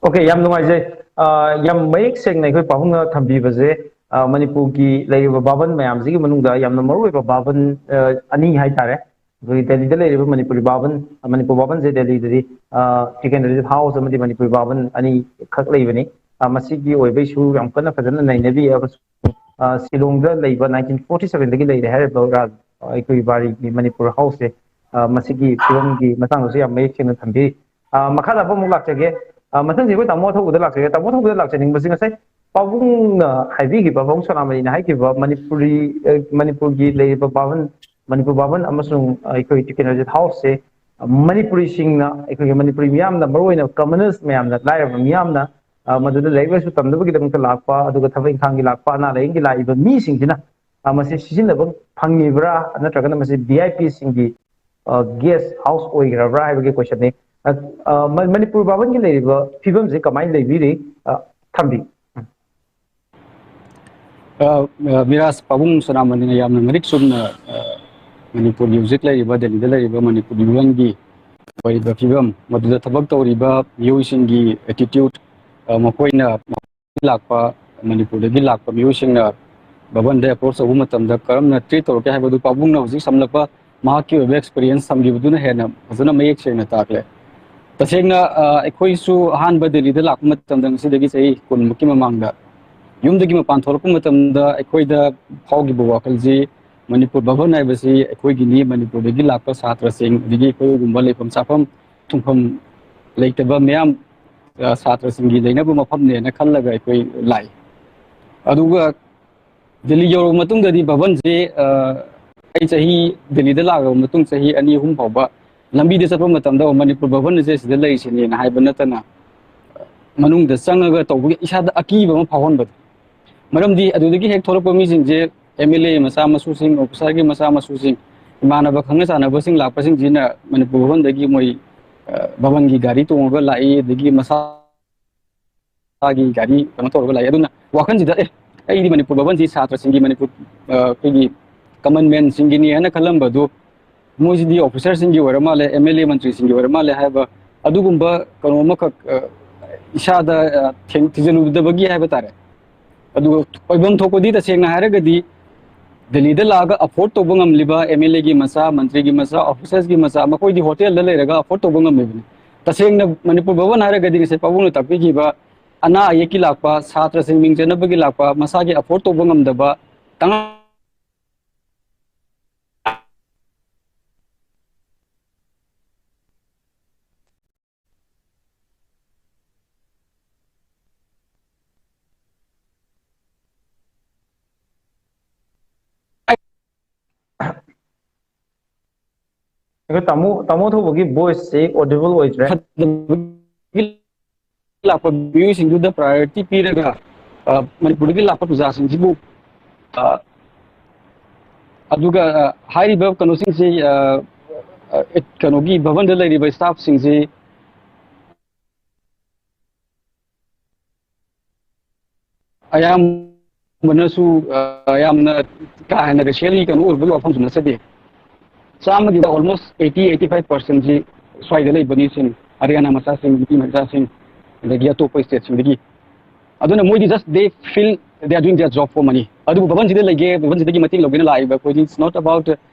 ꯑꯣꯀꯦ, ꯌꯥꯝ ꯅꯨꯡꯉꯥꯏꯖꯩ꯫ ꯑ, ꯌꯥꯝ ꯃꯌꯦꯛ ꯁꯦꯡꯅ ꯑꯩꯈꯣꯏ ꯄꯥꯕꯨꯡꯅ ꯊꯝꯕꯤꯕꯁꯦ, ꯑ, ꯃꯅꯤꯄꯨꯔꯒꯤ ꯂꯩꯔꯤꯕ ꯕꯥꯕꯟ ꯃꯌꯥꯝꯁꯤꯒꯤ ꯃꯅꯨꯡꯗ ꯌꯥꯝꯅ ꯃꯔꯨꯑꯣꯏꯕ ꯕꯥꯕꯟ, ꯑ, ꯑꯅꯤ ꯍꯥꯏꯇꯥꯔꯦ꯫ ꯑꯩꯈꯣꯏꯒꯤ ꯗꯦꯜꯂꯤꯗ ꯂꯩꯔꯤꯕ ꯃꯅꯤꯄꯨꯔꯤ ꯕꯥꯕꯟ, ꯃꯅꯤꯄꯨꯔ ꯕꯥꯕꯟꯁꯦ ꯗꯦꯜꯂꯤꯗꯗꯤ, ꯑ, ꯇꯤꯀꯦꯟꯗ꯭ꯔꯖꯤꯠ ꯍꯥꯎꯁ ꯑꯃꯗꯤ ꯃꯅꯤꯄꯨꯔꯤ ꯕꯥꯕꯟ ꯑꯅꯤꯈꯛ ꯂꯩꯕꯅꯤ꯫ ꯑ, ꯃꯁꯤꯒꯤ ꯑꯣꯏꯕ ꯏꯁꯨ ꯌꯥꯝ ꯀꯟꯅ ꯐꯖꯅ ꯅꯩꯅꯕꯤ꯫ ꯑ, ꯁꯤꯂꯣꯡꯗ ꯂꯩꯕ nineteen forty seven ꯗꯒꯤ ꯂꯩꯔꯦ ꯍꯥꯏꯔꯤꯕ ꯔꯥꯖ-, ꯑꯩꯈꯣꯏ ꯕꯥꯔꯤꯒꯤ ꯃꯅꯤꯄꯨꯔ ꯍꯥꯎꯁꯁꯦ, ꯑ, ꯃꯁꯤꯒꯤ ꯐꯤꯕꯝꯒꯤ ꯃꯇꯥꯡꯗꯁꯨ ꯌꯥꯝ ꯃꯌꯦꯛ ꯁꯦꯡꯅ ꯊꯝꯕꯤ꯫ ꯑ, ꯃꯈꯥ ꯇꯥꯕ ꯑꯃꯨꯛ ꯂꯥꯛꯆꯒꯦ꯫ ꯑ, ꯃꯊꯪꯁꯤ ꯑꯩꯈꯣꯏ ꯇꯥꯃꯣ ꯑꯊꯧꯕꯗ ꯂꯥꯛꯆꯒꯦ꯫ ꯇꯥꯃꯣ ꯑꯊꯧꯕꯗ ꯂꯥꯛꯆꯅꯤꯡꯕꯁꯤ ꯉꯁꯥꯏ ꯄꯥꯕꯨꯡꯅ ꯍꯥꯏꯕꯤꯈꯤꯕ, ꯄꯥꯕꯨꯡ ꯁꯣꯅꯥꯃꯅꯤꯅ ꯍꯥꯏꯈꯤꯕ ꯃꯅꯤꯄꯨꯔꯤ, ꯑ, ꯃꯅꯤꯄꯨꯔꯒꯤ ꯂꯩꯔꯤꯕ ꯕꯥꯕꯟ, ꯃꯅꯤꯄꯨꯔ ꯕꯥꯕꯟ ꯑꯃꯁꯨꯡ ꯑꯩꯈꯣꯏ ꯇꯤꯀꯦꯟꯗ꯭ꯔꯖꯤꯠ ꯍꯥꯎꯁꯁꯦ, ꯃꯅꯤꯄꯨꯔꯤꯁꯤꯡꯅ, ꯑꯩꯈꯣꯏꯒꯤ ꯃꯅꯤꯄꯨꯔꯤ ꯃꯤꯌꯥꯝꯅ, ꯃꯔꯨꯑꯣꯏꯅ commoners ꯃꯌꯥꯝꯅ, ꯂꯥꯏꯔꯕ ꯃꯤꯌꯥꯝꯅ, ꯑ, ꯃꯗꯨꯗ ꯂꯥꯏꯔꯤꯛ ꯂꯥꯏꯁꯨ ꯇꯝꯅꯕꯒꯤꯗꯃꯛꯇ ꯂꯥꯛꯄ, ꯑꯗꯨꯒ ꯊꯕꯛ ꯏꯪꯈꯥꯡꯒꯤ ꯂꯥꯛꯄ, ꯑꯅꯥ ꯂꯥꯏꯌꯦꯡꯒꯤ ꯂꯥꯛꯏꯕ ꯃꯤꯁꯤꯡꯁꯤꯅ, ꯑ, ꯃꯁꯤ ꯁꯤꯖꯤꯟꯅꯕ ꯐꯪꯉꯤꯕ꯭ꯔꯥ, ꯅꯠꯇ꯭ꯔꯒꯅ ꯃꯁꯤ V I P ꯁꯤꯡꯒꯤ, ꯑ, guest house ꯑꯣꯏꯈ꯭ꯔꯕ꯭ꯔꯥ ꯍꯥꯏꯕꯒꯤ question ꯅꯤ꯫ ꯑ, ꯑ, ꯃ-, ꯃꯅꯤꯄꯨꯔ ꯚꯥꯕꯟꯒꯤ ꯂꯩꯔꯤꯕ ꯐꯤꯕꯝꯁꯦ ꯀꯃꯥꯏꯅ ꯂꯩꯕꯤꯔꯤ? ꯑ, ꯊꯝꯕꯤ꯫ ꯑ, ꯑ, ꯃꯤꯔꯥꯖ, ꯄꯥꯕꯨꯡ ꯁꯅꯥꯃꯅꯤꯅ ꯌꯥꯝꯅ ꯃꯔꯤꯛ ꯆꯨꯝꯅ, ꯑ, ꯃꯅꯤꯄꯨꯔꯒꯤ ꯍꯧꯖꯤꯛ ꯂꯩꯔꯤꯕ, ꯗꯦꯜꯂꯤꯗ ꯂꯩꯔꯤꯕ ꯃꯅꯤꯄꯨꯔ ꯌꯨꯅꯤꯌꯟꯒꯤ ꯑꯣꯏꯔꯤꯕ ꯐꯤꯕꯝ, ꯃꯗꯨꯗ ꯊꯕꯛ ꯇꯧꯔꯤꯕ ꯃꯤꯑꯣꯏꯁꯤꯡꯒꯤ attitude, ꯑ, ꯃꯈꯣꯏꯅ ꯂꯥꯛꯄ, ꯃꯅꯤꯄꯨꯔꯗꯒꯤ ꯂꯥꯛꯄ ꯃꯤꯑꯣꯏꯁꯤꯡꯅ ꯚꯕꯟꯗ approach ꯇꯧꯕ ꯃꯇꯝꯗ ꯀꯔꯝꯅ treat ꯇꯧꯔꯛꯀꯦ ꯍꯥꯏꯕꯗꯨ ꯄꯥꯕꯨꯡꯅ ꯍꯧꯖꯤꯛ ꯁꯝꯂꯛꯄ ꯃꯍꯥꯛꯀꯤ ꯑꯣꯏꯕ experience ꯊꯝꯈꯤꯕꯗꯨꯅ ꯍꯦꯟꯅ ꯐꯖꯅ ꯃꯌꯦꯛ ꯁꯦꯡꯅ ꯇꯥꯛꯂꯦ꯫ ꯇꯁꯦꯡꯅ, ꯑ, ꯑꯩꯈꯣꯏꯁꯨ ꯑꯍꯥꯟꯕ ꯗꯦꯜꯂꯤꯗ ꯂꯥꯛꯄ ꯃꯇꯝꯗ, ꯉꯁꯤꯗꯒꯤ ꯆꯍꯤ ꯀꯨꯟꯃꯨꯛꯀꯤ ꯃꯃꯥꯡꯗ, ꯌꯨꯝꯗꯒꯤ ꯃꯄꯥꯟ ꯊꯣꯛꯂꯛꯄ ꯃꯇꯝꯗ ꯑꯩꯈꯣꯏꯗ ꯐꯥꯎꯈꯤꯕ ꯋꯥꯈꯜꯁꯤ, ꯃꯅꯤꯄꯨꯔ ꯚꯕꯟ ꯍꯥꯏꯕꯁꯤ ꯑꯩꯈꯣꯏꯒꯤꯅꯤ, ꯃꯅꯤꯄꯨꯔꯗꯒꯤ ꯂꯥꯛꯄ ꯁꯥꯇ꯭ꯔꯁꯤꯡ, ꯑꯗꯒꯤ ꯑꯩꯈꯣꯏꯒꯨꯝꯕ ꯂꯩꯐꯝ ꯆꯥꯐꯝ ꯊꯨꯡꯐꯝ ꯂꯩꯇꯕ ꯃꯌꯥꯝ, ꯑ, ꯁꯥꯇ꯭ꯔꯁꯤꯡꯒꯤ ꯂꯩꯅꯕ ꯃꯐꯝꯅꯦꯅ ꯈꯜꯂꯒ ꯑꯩꯈꯣꯏ ꯂꯥꯛꯏ꯫ ꯑꯗꯨꯒ ꯗꯦꯜꯂꯤ ꯌꯧꯔꯕ ꯃꯇꯨꯡꯗꯗꯤ ꯚꯕꯟꯁꯦ, ꯑ, ꯑꯩ ꯆꯍꯤ, ꯗꯦꯜꯂꯤꯗ ꯂꯥꯛꯂꯕ ꯃꯇꯨꯡ ꯆꯍꯤ ꯑꯅꯤ ꯑꯍꯨꯝ ꯐꯥꯎꯕ ꯂꯝꯕꯤꯗ ꯆꯠꯄ ꯃꯇꯝꯗ, "ꯑꯣ, ꯃꯅꯤꯄꯨꯔ ꯚꯕꯟ ꯑꯁꯦ ꯁꯤꯗ ꯂꯩꯔꯤꯁꯤꯅꯦꯅ" ꯍꯥꯏꯕ ꯅꯠꯇꯅ, ꯃꯅꯨꯡꯗ ꯆꯪꯉꯒ ꯇꯧꯕꯒꯤ ꯏꯁꯥꯗ ꯑꯀꯤꯕ ꯑꯃ ꯐꯥꯎꯍꯟꯕꯗꯣ꯫ ꯃꯔꯝꯗꯤ ꯑꯗꯨꯗꯒꯤ ꯍꯦꯛ ꯊꯣꯛꯂꯛꯄ ꯃꯤꯁꯤꯡꯁꯦ, M L A ꯃꯆꯥ ꯃꯁꯨꯁꯤꯡ, officer ꯒꯤ ꯃꯆꯥ ꯃꯁꯨꯁꯤꯡ, ꯏꯃꯥꯟꯅꯕ ꯈꯪꯅ ꯆꯥꯟꯅꯕꯁꯤꯡ ꯂꯥꯛꯄꯁꯤꯡꯁꯤꯅ ꯃꯅꯤꯄꯨꯔ ꯚꯕꯟꯗꯒꯤ ꯃꯣꯏ, ꯑ, ꯚꯕꯟꯒꯤ ꯒꯥꯔꯤ ꯇꯣꯡꯉꯒ ꯂꯥꯛꯏ, ꯑꯗꯒꯤ ꯃꯁꯥ ꯃꯁꯥꯒꯤ ꯒꯥꯔꯤ ꯀꯩꯅꯣ ꯇꯧꯔꯒ ꯂꯥꯛꯑꯦ꯫ ꯑꯗꯨꯅ ꯋꯥꯈꯜꯁꯤꯗ, "ꯑꯦ, ꯑꯩꯗꯤ ꯃꯅꯤꯄꯨꯔ ꯚꯕꯟꯁꯤ ꯁꯥꯇ꯭ꯔꯁꯤꯡꯒꯤ, ꯃꯅꯤꯄꯨꯔ, ꯑ, ꯑꯩꯈꯣꯏꯒꯤ common man ꯁꯤꯡꯒꯤꯅꯤ" ꯍꯥꯏꯅ ꯈꯜꯂꯝꯕꯗꯨ, ꯃꯣꯏꯁꯤꯗꯤ officer ꯁꯤꯡꯒꯤ ꯑꯣꯏꯔ ꯃꯥꯜꯂꯦ, M L A ꯃꯟꯇ꯭ꯔꯤꯁꯤꯡꯒꯤ ꯑꯣꯏꯔ ꯃꯥꯜꯂꯦ ꯍꯥꯏꯕ ꯑꯗꯨꯒꯨꯝꯕ ꯀꯩꯅꯣ ꯑꯃꯈꯛ, ꯑ, ꯏꯁꯥꯗ, ꯑ, ꯊꯦꯡ-, ꯊꯤꯖꯤꯜꯂꯨꯗꯕꯒꯤ ꯍꯥꯏꯕ ꯇꯥꯔꯦ꯫ ꯑꯗꯨꯒ ꯑꯣꯏꯐꯝ ꯊꯣꯛꯄꯗꯤ, ꯇꯁꯦꯡꯅ ꯍꯥꯏꯔꯒꯗꯤ, ꯗꯦꯜꯂꯤꯗ ꯂꯥꯛꯑꯒ afford ꯇꯧꯕ ꯉꯝꯂꯤꯕ M L A ꯒꯤ ꯃꯆꯥ, ꯃꯟꯇ꯭ꯔꯤꯒꯤ ꯃꯆꯥ, officers ꯀꯤ ꯃꯆꯥ, ꯃꯈꯣꯏꯗꯤ ꯍꯣꯇꯦꯜꯗ ꯂꯩꯔꯒ afford ꯇꯧꯕ ꯉꯝꯃꯤꯕꯅꯤ꯫ ꯇꯁꯦꯡꯅ ꯃꯅꯤꯄꯨꯔ ꯚꯕꯟ ꯍꯥꯏꯔꯒꯗꯤ, ꯉꯁꯥꯏ ꯄꯥꯕꯨꯡꯅ ꯇꯥꯛꯄꯤꯈꯤꯕ, ꯑꯅꯥ ꯑꯌꯦꯛꯀꯤ ꯂꯥꯛꯄ, ꯁꯥꯇ꯭ꯔꯁꯤꯡ ꯃꯤꯡ ꯆꯟꯅꯕꯒꯤ ꯂꯥꯛꯄ, ꯃꯁꯥꯒꯤ afford ꯇꯧꯕ ꯉꯝꯗꯕ, ꯇꯉꯥꯏ ꯑꯩꯈꯣꯏ ꯇꯥꯃꯣ ꯇꯥꯃꯣ ꯊꯧꯕꯒꯤ ꯚꯣꯏꯁꯁꯤ ꯑꯣꯗꯤꯕꯜ ꯑꯣꯏꯗ꯭ꯔꯦ꯫ ꯐꯠꯇꯕꯒꯤ ꯂꯥꯛꯄ ꯃꯤꯑꯣꯏꯁꯤꯡꯗꯨꯗ ꯄ꯭ꯔꯥꯏꯌꯣꯔꯤꯇꯤ ꯄꯤꯔꯒ, ꯑ, ꯃꯅꯤꯄꯨꯔꯗꯒꯤ ꯂꯥꯛꯄ ꯄ꯭ꯔꯖꯥꯁꯤꯡꯁꯤꯕꯨ, ꯑ, ꯑꯗꯨꯒ, ꯑ, ꯍꯥꯏꯔꯤꯕ ꯀꯩꯅꯣꯁꯤꯡꯁꯤ, ꯑ, ꯑ, ꯀꯩꯅꯣꯒꯤ ꯚꯕꯟꯗ ꯂꯩꯔꯤꯕ ꯁ꯭ꯇꯥꯐꯁꯤꯡꯁꯤ ꯑꯌꯥꯝꯕꯅꯁꯨ, ꯑ, ꯌꯥꯝꯅ ꯀꯥ ꯍꯦꯟꯅ ꯔꯦꯁꯤꯌꯦꯜꯂꯤ ꯀꯩꯅꯣ ꯑꯣꯏꯕꯒꯤ ꯋꯥꯐꯝꯁꯨ ꯅꯠꯆꯗꯦ꯫ ꯆꯥꯝꯃꯒꯤ ꯑꯣꯜꯃꯣꯁ ꯑꯩꯠꯇꯤ ꯑꯩꯠꯇꯤ ꯐꯥꯏꯚ ꯄꯥꯔꯁꯦꯟꯁꯤ ꯁ꯭ꯋꯥꯏꯗ ꯂꯩꯕꯅꯤ ꯁꯤꯅꯤ, ꯍꯔꯤꯌꯥꯅꯥ ꯃꯆꯥꯁꯤꯡ, ꯌꯨ ꯄꯤ ꯃꯆꯥꯁꯤꯡ, ꯑꯗꯒꯤ ꯑꯇꯣꯞꯄ ꯁ꯭ꯇꯦꯠꯁꯤꯡꯗꯒꯤ꯫ ꯑꯗꯨꯅ ꯃꯣꯏꯗꯤ just they feel they are doing their job for money꯫ ꯑꯗꯨꯕꯨ ꯚꯕꯟꯁꯤꯗ ꯂꯩꯒꯦ, ꯚꯕꯟꯁꯤꯗꯒꯤ ꯃꯇꯦꯡ ꯂꯧꯒꯦꯅ ꯂꯥꯛꯏꯕ ꯑꯩꯈꯣꯏꯗꯤ, it's not about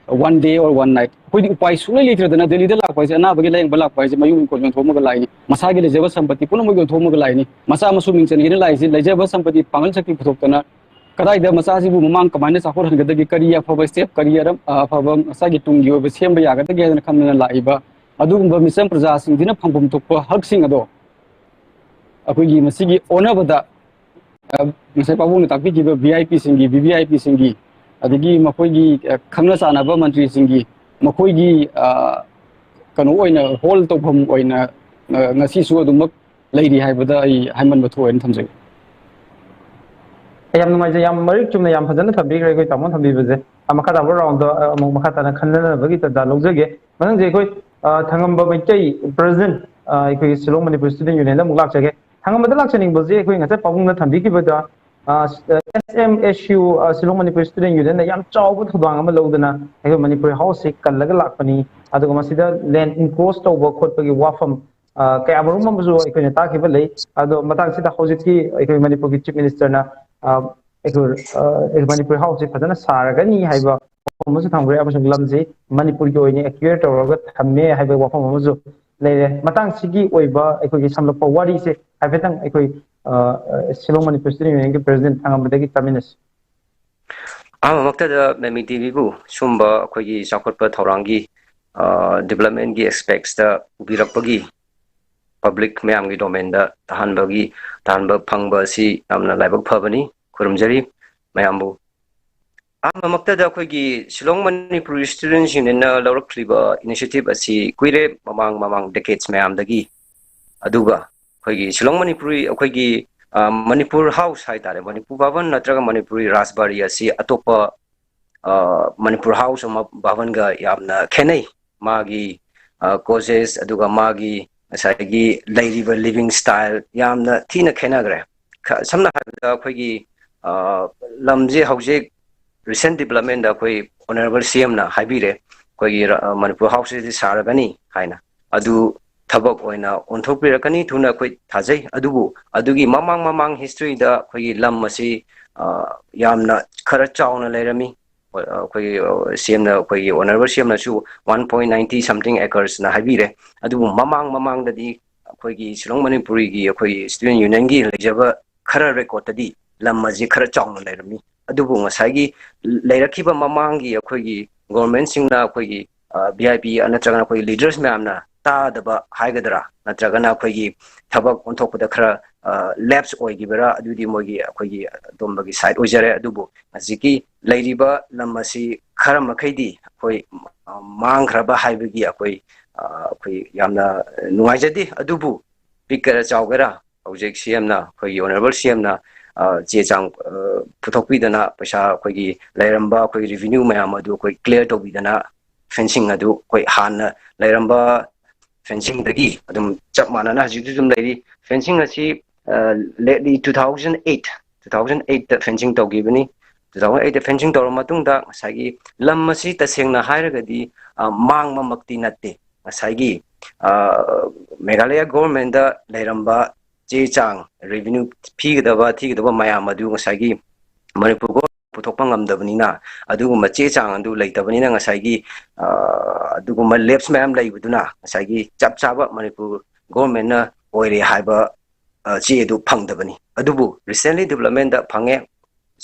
one day or one night꯫ ꯑꯩꯈꯣꯏꯗꯤ ꯎꯄꯥꯏ ꯁꯨꯡꯂꯩ ꯂꯩꯇ꯭ꯔꯗꯅ ꯗꯦꯜꯂꯤꯗ ꯂꯥꯛꯄ ꯍꯥꯏꯁꯦ, ꯑꯅꯥꯕꯒꯤ ꯂꯥꯌꯦꯡꯕ ꯂꯥꯛꯄ ꯍꯥꯏꯁꯦ, ꯃꯌꯨꯝ ꯏꯪꯈꯣꯜ ꯌꯣꯟꯊꯣꯛꯑꯝꯃꯒ ꯂꯥꯛꯏꯅꯤ, ꯃꯁꯥꯒꯤ ꯂꯩꯖꯕ ꯁꯝꯄꯇꯤ ꯄꯨꯝꯅꯃꯛ ꯌꯣꯟꯊꯣꯛꯑꯝꯃꯒ ꯂꯥꯛꯏꯅꯤ꯫ ꯃꯆꯥ ꯃꯁꯨ ꯃꯤꯡ ꯆꯟꯒꯦꯅ ꯂꯥꯛꯏꯁꯦ, ꯂꯩꯖꯕ ꯁꯝꯄꯇꯤ ꯄꯥꯡꯒꯜ ꯁꯛꯇꯤ ꯄꯨꯊꯣꯛꯇꯅ ꯀꯗꯥꯏꯗ ꯃꯆꯥꯁꯤꯕꯨ ꯃꯃꯥ ꯀꯃꯥꯏꯅ ꯆꯥꯎꯈꯠꯍꯟꯒꯗꯒꯦ, ꯀꯔꯤ ꯑꯐꯕ ꯁ꯭ꯇꯦꯞ, ꯀꯔꯤ ꯑꯔꯝ-, ꯑꯐꯕ ꯃꯁꯥꯒꯤ ꯇꯨꯡꯒꯤ ꯑꯣꯏꯕ ꯁꯦꯝꯕ ꯌꯥꯒꯗꯒꯦ ꯍꯥꯏꯗꯅ ꯈꯟꯗꯅ ꯂꯥꯛꯏꯕ ꯑꯗꯨꯒꯨꯝꯕ ꯃꯤꯆꯝ ꯄ꯭ꯔꯖꯥꯁꯤꯡꯁꯤꯅ ꯐꯪꯐꯝ ꯊꯣꯛꯄ ꯍꯛꯁꯤꯡ ꯑꯗꯣ ꯑꯩꯈꯣꯏꯒꯤ ꯃꯁꯤꯒꯤ ꯑꯣꯟꯅꯕꯗ, ꯑ, ꯉꯁꯥꯏ ꯄꯥꯕꯨꯡꯅ ꯇꯥꯛꯄꯤꯈꯤꯕ ꯚꯤ ꯑꯥꯏ ꯄꯤꯁꯤꯡꯒꯤ, ꯚꯤ ꯚꯤ ꯑꯥꯏ ꯄꯤꯁꯤꯡꯒꯤ, ꯑꯗꯒꯤ ꯃꯈꯣꯏꯒꯤ, ꯑ, ꯈꯪꯅ ꯆꯥꯟꯅꯕ ꯃꯟꯇ꯭ꯔꯤꯁꯤꯡꯒꯤ, ꯃꯈꯣꯏꯒꯤ, ꯑ, ꯀꯩꯅꯣ ꯑꯣꯏꯅ ꯍꯣꯜ ꯇꯧꯐꯝ ꯑꯣꯏꯅ, ꯑ, ꯉꯁꯤꯁꯨ ꯑꯗꯨꯃꯛ ꯂꯩꯔꯤ ꯍꯥꯏꯕꯗ ꯑꯩ ꯍꯥꯏꯃꯟꯕ ꯊꯣꯛꯑꯦꯅ ꯊꯝꯖꯒꯦ꯫ ꯌꯥꯝ ꯅꯨꯡꯉꯥꯏꯖꯩ, ꯌꯥꯝ ꯃꯔꯤꯛ ꯆꯨꯝꯅ ꯌꯥꯝ ꯐꯖꯅ ꯊꯝꯕꯤꯈ꯭ꯔꯦ ꯑꯩꯈꯣꯏ ꯇꯥꯃꯣ ꯊꯝꯕꯤꯕꯁꯦ꯫ ꯑ, ꯃꯈꯥ ꯇꯥꯕ ꯔꯥꯎꯟꯗꯣ, ꯑ, ꯑꯃꯨꯛ ꯃꯈꯥ ꯇꯥꯅ ꯈꯟꯅꯅꯕꯒꯤ ꯇꯥꯟꯖꯥ ꯂꯧꯖꯒꯦ꯫ ꯃꯊꯪꯁꯦ ꯑꯩꯈꯣꯏ, ꯑ, ꯊꯪꯉꯝꯕ ꯃꯩꯇꯩ ꯄ꯭ꯔꯦꯁꯤꯗꯦꯟꯠ, ꯑ, ꯑꯩꯈꯣꯏꯒꯤ ꯁꯤꯂꯣꯡ ꯃꯅꯤꯄꯨꯔ ꯁ꯭ꯇꯨꯗꯦꯟꯠ ꯌꯨꯅꯤꯌꯟꯗ ꯑꯃꯨꯛ ꯂꯥꯛꯆꯒꯦ꯫ ꯊꯪꯉꯝꯕꯗ ꯂꯥꯛꯆꯅꯤꯡꯕꯁꯦ ꯑꯩꯈꯣꯏ ꯉꯁꯥꯏ ꯄꯥꯕꯨꯡꯅ ꯊꯝꯕꯤꯈꯤꯕꯗ, ꯑ, ꯑꯦꯁ ꯑꯦꯝ ꯑꯦꯁ ꯌꯨ, ꯑ, ꯁꯤꯂꯣꯡ ꯃꯅꯤꯄꯨꯔ ꯁ꯭ꯇꯨꯗꯦꯟꯠ ꯌꯨꯅꯤꯌꯟꯅ ꯌꯥꯝ ꯆꯥꯎꯕ ꯊꯧꯗꯥꯡ ꯑꯃ ꯂꯧꯗꯨꯅ ꯑꯩꯈꯣꯏ ꯃꯅꯤꯄꯨꯔꯤ ꯍꯥꯎꯁꯁꯤ ꯀꯜꯂꯒ ꯂꯥꯛꯄꯅꯤ꯫ ꯑꯗꯨꯒ ꯃꯁꯤꯗ ꯂꯦꯟ ꯏꯟꯀ꯭ꯔꯣꯁ ꯇꯧꯕ ꯈꯣꯠꯄꯒꯤ ꯋꯥꯐꯝ, ꯑ, ꯀꯌꯥꯃꯔꯨꯝ ꯑꯃꯁꯨ ꯑꯩꯈꯣꯏꯅ ꯇꯥꯈꯤꯕ ꯂꯩ꯫ ꯑꯗꯣ ꯃꯇꯥꯡꯁꯤꯗ ꯍꯧꯖꯤꯛꯇꯤ ꯑꯩꯈꯣꯏ ꯃꯅꯤꯄꯨꯔꯒꯤ ꯆꯤꯐ ꯃꯤꯅꯤꯁꯇꯔꯅ, ꯑ, ꯑꯩꯈꯣꯏ, ꯑ, ꯑꯩꯈꯣꯏ ꯃꯅꯤꯄꯨꯔꯤ ꯍꯥꯎꯁꯁꯤ ꯐꯖꯅ ꯁꯥꯔꯒꯅꯤ ꯍꯥꯏꯕ ꯋꯥꯐꯝ ꯑꯃꯁꯨ ꯊꯝꯈ꯭ꯔꯦ, ꯑꯃꯁꯨꯡ ꯂꯝꯁꯤ ꯃꯅꯤꯄꯨꯔꯒꯤ ꯑꯣꯏꯅ ꯑꯦꯀ꯭ꯌꯨꯌꯔ ꯇꯧꯔꯒ ꯊꯝꯃꯦ ꯍꯥꯏꯕ ꯋꯥꯐꯝ ꯑꯃꯁꯨ ꯂꯩꯔꯦ꯫ ꯃꯇꯥꯡꯁꯤꯒꯤ ꯑꯣꯏꯕ ꯑꯩꯈꯣꯏꯒꯤ ꯁꯝꯂꯞꯄ ꯋꯥꯔꯤꯁꯦ ꯍꯥꯏꯐꯦꯠꯇꯪ ꯑꯩꯈꯣꯏ, ꯑ, ꯑ, ꯁꯤꯂꯣꯡ ꯃꯅꯤꯄꯨꯔ ꯁ꯭ꯇꯨꯗꯦꯟꯠ ꯌꯨꯅꯤꯌꯟꯒꯤ ꯄ꯭ꯔꯦꯁꯤꯗꯦꯟꯠ ꯊꯪꯉꯝꯕꯗꯒꯤ ꯇꯥꯃꯤꯟꯅꯁꯤ꯫ ꯑꯍꯥꯟꯕꯃꯛꯇꯗ ꯃꯦꯃꯤ ꯇꯤꯚꯤꯕꯨ ꯁꯨꯝꯕ ꯑꯩꯈꯣꯏꯒꯤ ꯆꯥꯎꯈꯠꯄ ꯊꯧꯔꯥꯡꯒꯤ, ꯑ, ꯗꯤꯕ꯭ꯂꯞꯃꯦꯟꯒꯤ ꯑꯦꯁꯄꯦꯛꯁꯇ ꯄꯨꯕꯤꯔꯛꯄꯒꯤ, ꯄꯕ꯭ꯂꯤꯛ ꯃꯌꯥꯝꯒꯤ ꯗꯣꯃꯦꯟꯗ ꯇꯥꯍꯟꯕꯒꯤ, ꯇꯥꯍꯟꯕ ꯐꯪꯕ ꯑꯁꯤ ꯌꯥꯝꯅ ꯂꯥꯏꯕꯛ ꯐꯕꯅꯤ꯫ ꯈꯨꯔꯨꯝꯖꯔꯤ ꯃꯌꯥꯝꯕꯨ꯫ ꯑꯍꯥꯟꯕꯃꯛꯇꯗ ꯑꯩꯈꯣꯏꯒꯤ ꯁꯤꯂꯣꯡ ꯃꯅꯤꯄꯨꯔꯤ ꯁ꯭ꯇꯨꯗꯦꯟꯠꯁ ꯌꯨꯅꯤꯌꯟꯅ ꯂꯧꯔꯛꯂꯤꯕ ꯏꯅꯤꯁꯤꯌꯦꯇꯤꯚ ꯑꯁꯤ ꯀꯨꯏꯔꯦ, ꯃꯃꯥꯡ ꯃꯃꯥꯡ ꯗꯦꯀꯦꯗꯁ ꯃꯌꯥꯝꯗꯒꯤ꯫ ꯑꯗꯨꯒ ꯑꯩꯈꯣꯏꯒꯤ ꯁꯤꯂꯣꯡ ꯃꯅꯤꯄꯨꯔꯤ, ꯑꯩꯈꯣꯏꯒꯤ, ꯑ, ꯃꯅꯤꯄꯨꯔ ꯍꯥꯎꯁ ꯍꯥꯏꯇꯥꯔꯦ, ꯃꯅꯤꯄꯨꯔ ꯚꯕꯟ ꯅꯠꯇ꯭ꯔꯒ ꯃꯅꯤꯄꯨꯔꯤ ꯔꯥꯖꯕꯥꯔꯤ ꯑꯁꯤ ꯑꯇꯣꯞꯄ, ꯑ, ꯃꯅꯤꯄꯨꯔ ꯍꯥꯎꯁ ꯑꯃ, ꯚꯕꯟꯒ ꯌꯥꯝꯅ ꯈꯦꯠꯅꯩ꯫ ꯃꯥꯒꯤ, ꯑ, ꯀꯣꯖꯦꯁ, ꯑꯗꯨꯒ ꯃꯥꯒꯤ ꯉꯁꯥꯏꯒꯤ ꯂꯩꯔꯤꯕ ꯂꯤꯕꯤꯡ ꯁ꯭ꯇꯥꯏꯜ ꯌꯥꯝꯅ ꯊꯤꯅ ꯈꯦꯠꯅꯈ꯭ꯔꯦ꯫ ꯈ-, ꯁꯝꯅ ꯍꯥꯏꯔꯕꯗ ꯑꯩꯈꯣꯏꯒꯤ, ꯑ, ꯂꯝꯁꯦ ꯍꯧꯖꯤꯛ ꯔꯤꯁꯦꯟꯠ ꯗꯤꯕꯂꯞꯃꯦꯟꯗ ꯑꯩꯈꯣꯏ ꯑꯣꯅꯔꯦꯕꯜ ꯁꯤ ꯑꯦꯝꯅ ꯍꯥꯏꯕꯤꯔꯦ, ꯑꯩꯈꯣꯏꯒꯤ ꯔ-, ꯑ, ꯃꯅꯤꯄꯨꯔ ꯍꯥꯎꯁ ꯑꯁꯤ ꯁꯥꯔꯒꯅꯤ ꯍꯥꯏꯅ꯫ ꯑꯗꯨ ꯊꯕꯛ ꯑꯣꯏꯅ ꯑꯣꯟꯊꯣꯛꯄꯤꯔꯛꯀꯅꯤ ꯊꯨꯅ ꯑꯩꯈꯣꯏ ꯊꯥꯖꯩ꯫ ꯑꯗꯨꯕꯨ ꯑꯗꯨꯒꯤ ꯃꯃꯥꯡ ꯃꯃꯥꯡ ꯍꯤꯁꯇ꯭ꯔꯤꯗ ꯑꯩꯈꯣꯏꯒꯤ ꯂꯝ ꯑꯁꯤ, ꯑ, ꯌꯥꯝꯅ ꯈꯔ ꯆꯥꯎꯅ ꯂꯩꯔꯝꯃꯤ꯫ ꯑꯩꯈꯣꯏꯒꯤ, ꯑ, ꯁꯤ ꯑꯦꯝꯅ, ꯑꯩꯈꯣꯏꯒꯤ ꯑꯣꯅꯔꯦꯕꯜ ꯁꯤ ꯑꯦꯝꯅꯁꯨ one point ninety something acresꯅ ꯍꯥꯏꯕꯤꯔꯦ꯫ ꯑꯗꯨꯕꯨ ꯃꯃꯥꯡ ꯃꯃꯥꯡꯗꯗꯤ ꯑꯩꯈꯣꯏꯒꯤ ꯁꯤꯂꯣꯡ ꯃꯅꯤꯄꯨꯔꯤꯒꯤ ꯑꯩꯈꯣꯏꯒꯤ ꯁ꯭ꯇꯨꯗꯦꯟꯠ ꯌꯨꯅꯤꯌꯟꯒꯤ ꯂꯩꯖꯕ ꯈꯔ ꯔꯦꯀꯣꯔꯠꯇꯗꯤ ꯂꯝ ꯑꯁꯤ ꯈꯔ ꯆꯥꯎꯅ ꯂꯩꯔꯝꯃꯤ꯫ ꯑꯗꯨꯕꯨ ꯉꯁꯥꯏꯒꯤ ꯂꯩꯔꯛꯈꯤꯕ ꯃꯃꯥꯡꯒꯤ ꯑꯩꯈꯣꯏꯒꯤ ꯒꯣꯔꯃꯦꯟꯠꯁꯤꯡꯅ ꯑꯩꯈꯣꯏꯒꯤ, ꯑ, ꯚꯤ ꯑꯥꯏ ꯄꯤ ꯅꯠꯇ꯭ꯔꯒꯅ ꯑꯩꯈꯣꯏꯒꯤ ꯂꯤꯗꯔꯁ ꯃꯌꯥꯝꯅ ꯇꯥꯗꯕ ꯍꯥꯏꯒꯗ꯭ꯔꯥ, ꯅꯠꯇ꯭ꯔꯒꯅ ꯑꯩꯈꯣꯏꯒꯤ ꯊꯕꯛ ꯑꯣꯟꯊꯣꯛꯄꯗ ꯈꯔ, ꯑ, ꯂꯦꯞꯁ ꯑꯣꯏꯈꯤꯕꯔꯥ, ꯑꯗꯨꯗꯤ ꯃꯣꯏꯒꯤ, ꯑꯩꯈꯣꯏꯒꯤ ꯑꯗꯣꯝꯕꯒꯤ ꯁꯥꯏꯠ ꯑꯣꯏꯖꯔꯦ꯫ ꯑꯗꯨꯕꯨ ꯍꯧꯖꯤꯛꯀꯤ ꯂꯩꯔꯤꯕ ꯂꯝ ꯑꯁꯤ ꯈꯔ ꯃꯈꯩꯗꯤ ꯑꯩꯈꯣꯏ, ꯑ, ꯃꯥꯡꯈ꯭ꯔꯕ ꯍꯥꯏꯕꯒꯤ ꯑꯩꯈꯣꯏ, ꯑ, ꯑꯩꯈꯣꯏ ꯌꯥꯝꯅ ꯅꯨꯡꯉꯥꯏꯖꯗꯦ꯫ ꯑꯗꯨꯕꯨ ꯄꯤꯛꯀꯦꯔꯥ ꯆꯥꯎꯒꯦꯔꯥ, ꯍꯧꯖꯤꯛ ꯁꯤ ꯑꯦꯝꯅ, ꯑꯩꯈꯣꯏꯒꯤ ꯑꯣꯅꯔꯦꯕꯜ ꯁꯤ ꯑꯦꯝꯅ, ꯑ, ꯆꯦ ꯆꯥꯡ, ꯑ, ꯄꯨꯊꯣꯛꯄꯤꯗꯅ, ꯄꯩꯁꯥ, ꯑꯩꯈꯣꯏꯒꯤ ꯂꯩꯔꯝꯕ ꯑꯩꯈꯣꯏ ꯔꯦꯚꯤꯅ꯭ꯌꯨ ꯃꯌꯥꯝ ꯑꯗꯨ ꯑꯩꯈꯣꯏ ꯀ꯭ꯂꯤꯌꯥꯔ ꯇꯧꯕꯤꯗꯅ, ꯐꯦꯟꯁꯤꯡ ꯑꯗꯨ ꯑꯩꯈꯣꯏ ꯍꯥꯟꯅ ꯂꯩꯔꯝꯕ ꯐꯦꯟꯁꯤꯡꯗꯒꯤ ꯑꯗꯨꯝ ꯆꯞ ꯃꯥꯟꯅꯅ ꯍꯧꯖꯤꯛꯁꯨ ꯑꯗꯨꯝ ꯂꯩꯔꯤ꯫ ꯐꯦꯟꯁꯤꯡ ꯑꯁꯤ, ꯑ, lately two thousand eight, two thousand eight ꯇ ꯐꯦꯟꯁꯤꯡ ꯇꯧꯈꯤꯕꯅꯤ꯫ Two thousand eight ꯇ ꯐꯦꯟꯁꯤꯡ ꯇꯧꯔꯕ ꯃꯇꯨꯡꯗ ꯉꯁꯥꯏꯒꯤ ꯂꯝ ꯑꯁꯤ ꯇꯁꯦꯡꯅ ꯍꯥꯏꯔꯒꯗꯤ, ꯑ, ꯃꯥꯡꯕꯃꯛꯇꯤ ꯅꯠꯇꯦ꯫ ꯉꯁꯥꯏꯒꯤ, ꯑ, ꯃꯦꯘꯥꯂꯌꯥ ꯒꯣꯔꯃꯦꯟꯗ ꯂꯩꯔꯝꯕ ꯆꯦ ꯆꯥꯡ, ꯔꯦꯚꯤꯅ꯭ꯌꯨ ꯄꯤꯒꯗꯕ, ꯊꯤꯒꯗꯕ ꯃꯌꯥꯝ ꯑꯗꯨ ꯉꯁꯥꯏꯒꯤ ꯃꯅꯤꯄꯨꯔ ꯒꯣꯔꯃꯦꯟ ꯄꯨꯊꯣꯛꯄ ꯉꯝꯗꯕꯅꯤꯅ, ꯑꯗꯨꯒꯨꯝꯕ ꯆꯦ ꯆꯥꯡ ꯑꯗꯨ ꯂꯩꯇꯕꯅꯤꯅ, ꯉꯁꯥꯏꯒꯤ, ꯑ, ꯑꯗꯨꯒꯨꯝꯕ ꯂꯦꯞꯁ ꯃꯌꯥꯝ ꯂꯩꯕꯗꯨꯅ ꯉꯁꯥꯏꯒꯤ ꯆꯞ ꯆꯥꯕ ꯃꯅꯤꯄꯨꯔ ꯒꯣꯔꯃꯦꯟꯅ ꯑꯣꯏꯔꯦ ꯍꯥꯏꯕ, ꯑ, ꯆꯦ ꯑꯗꯨ ꯐꯪꯗꯕꯅꯤ꯫ ꯑꯗꯨꯕꯨ ꯔꯤꯁꯦꯟꯠꯂꯤ ꯗꯤꯕꯂꯞꯃꯦꯟꯗ ꯐꯪꯉꯦ꯫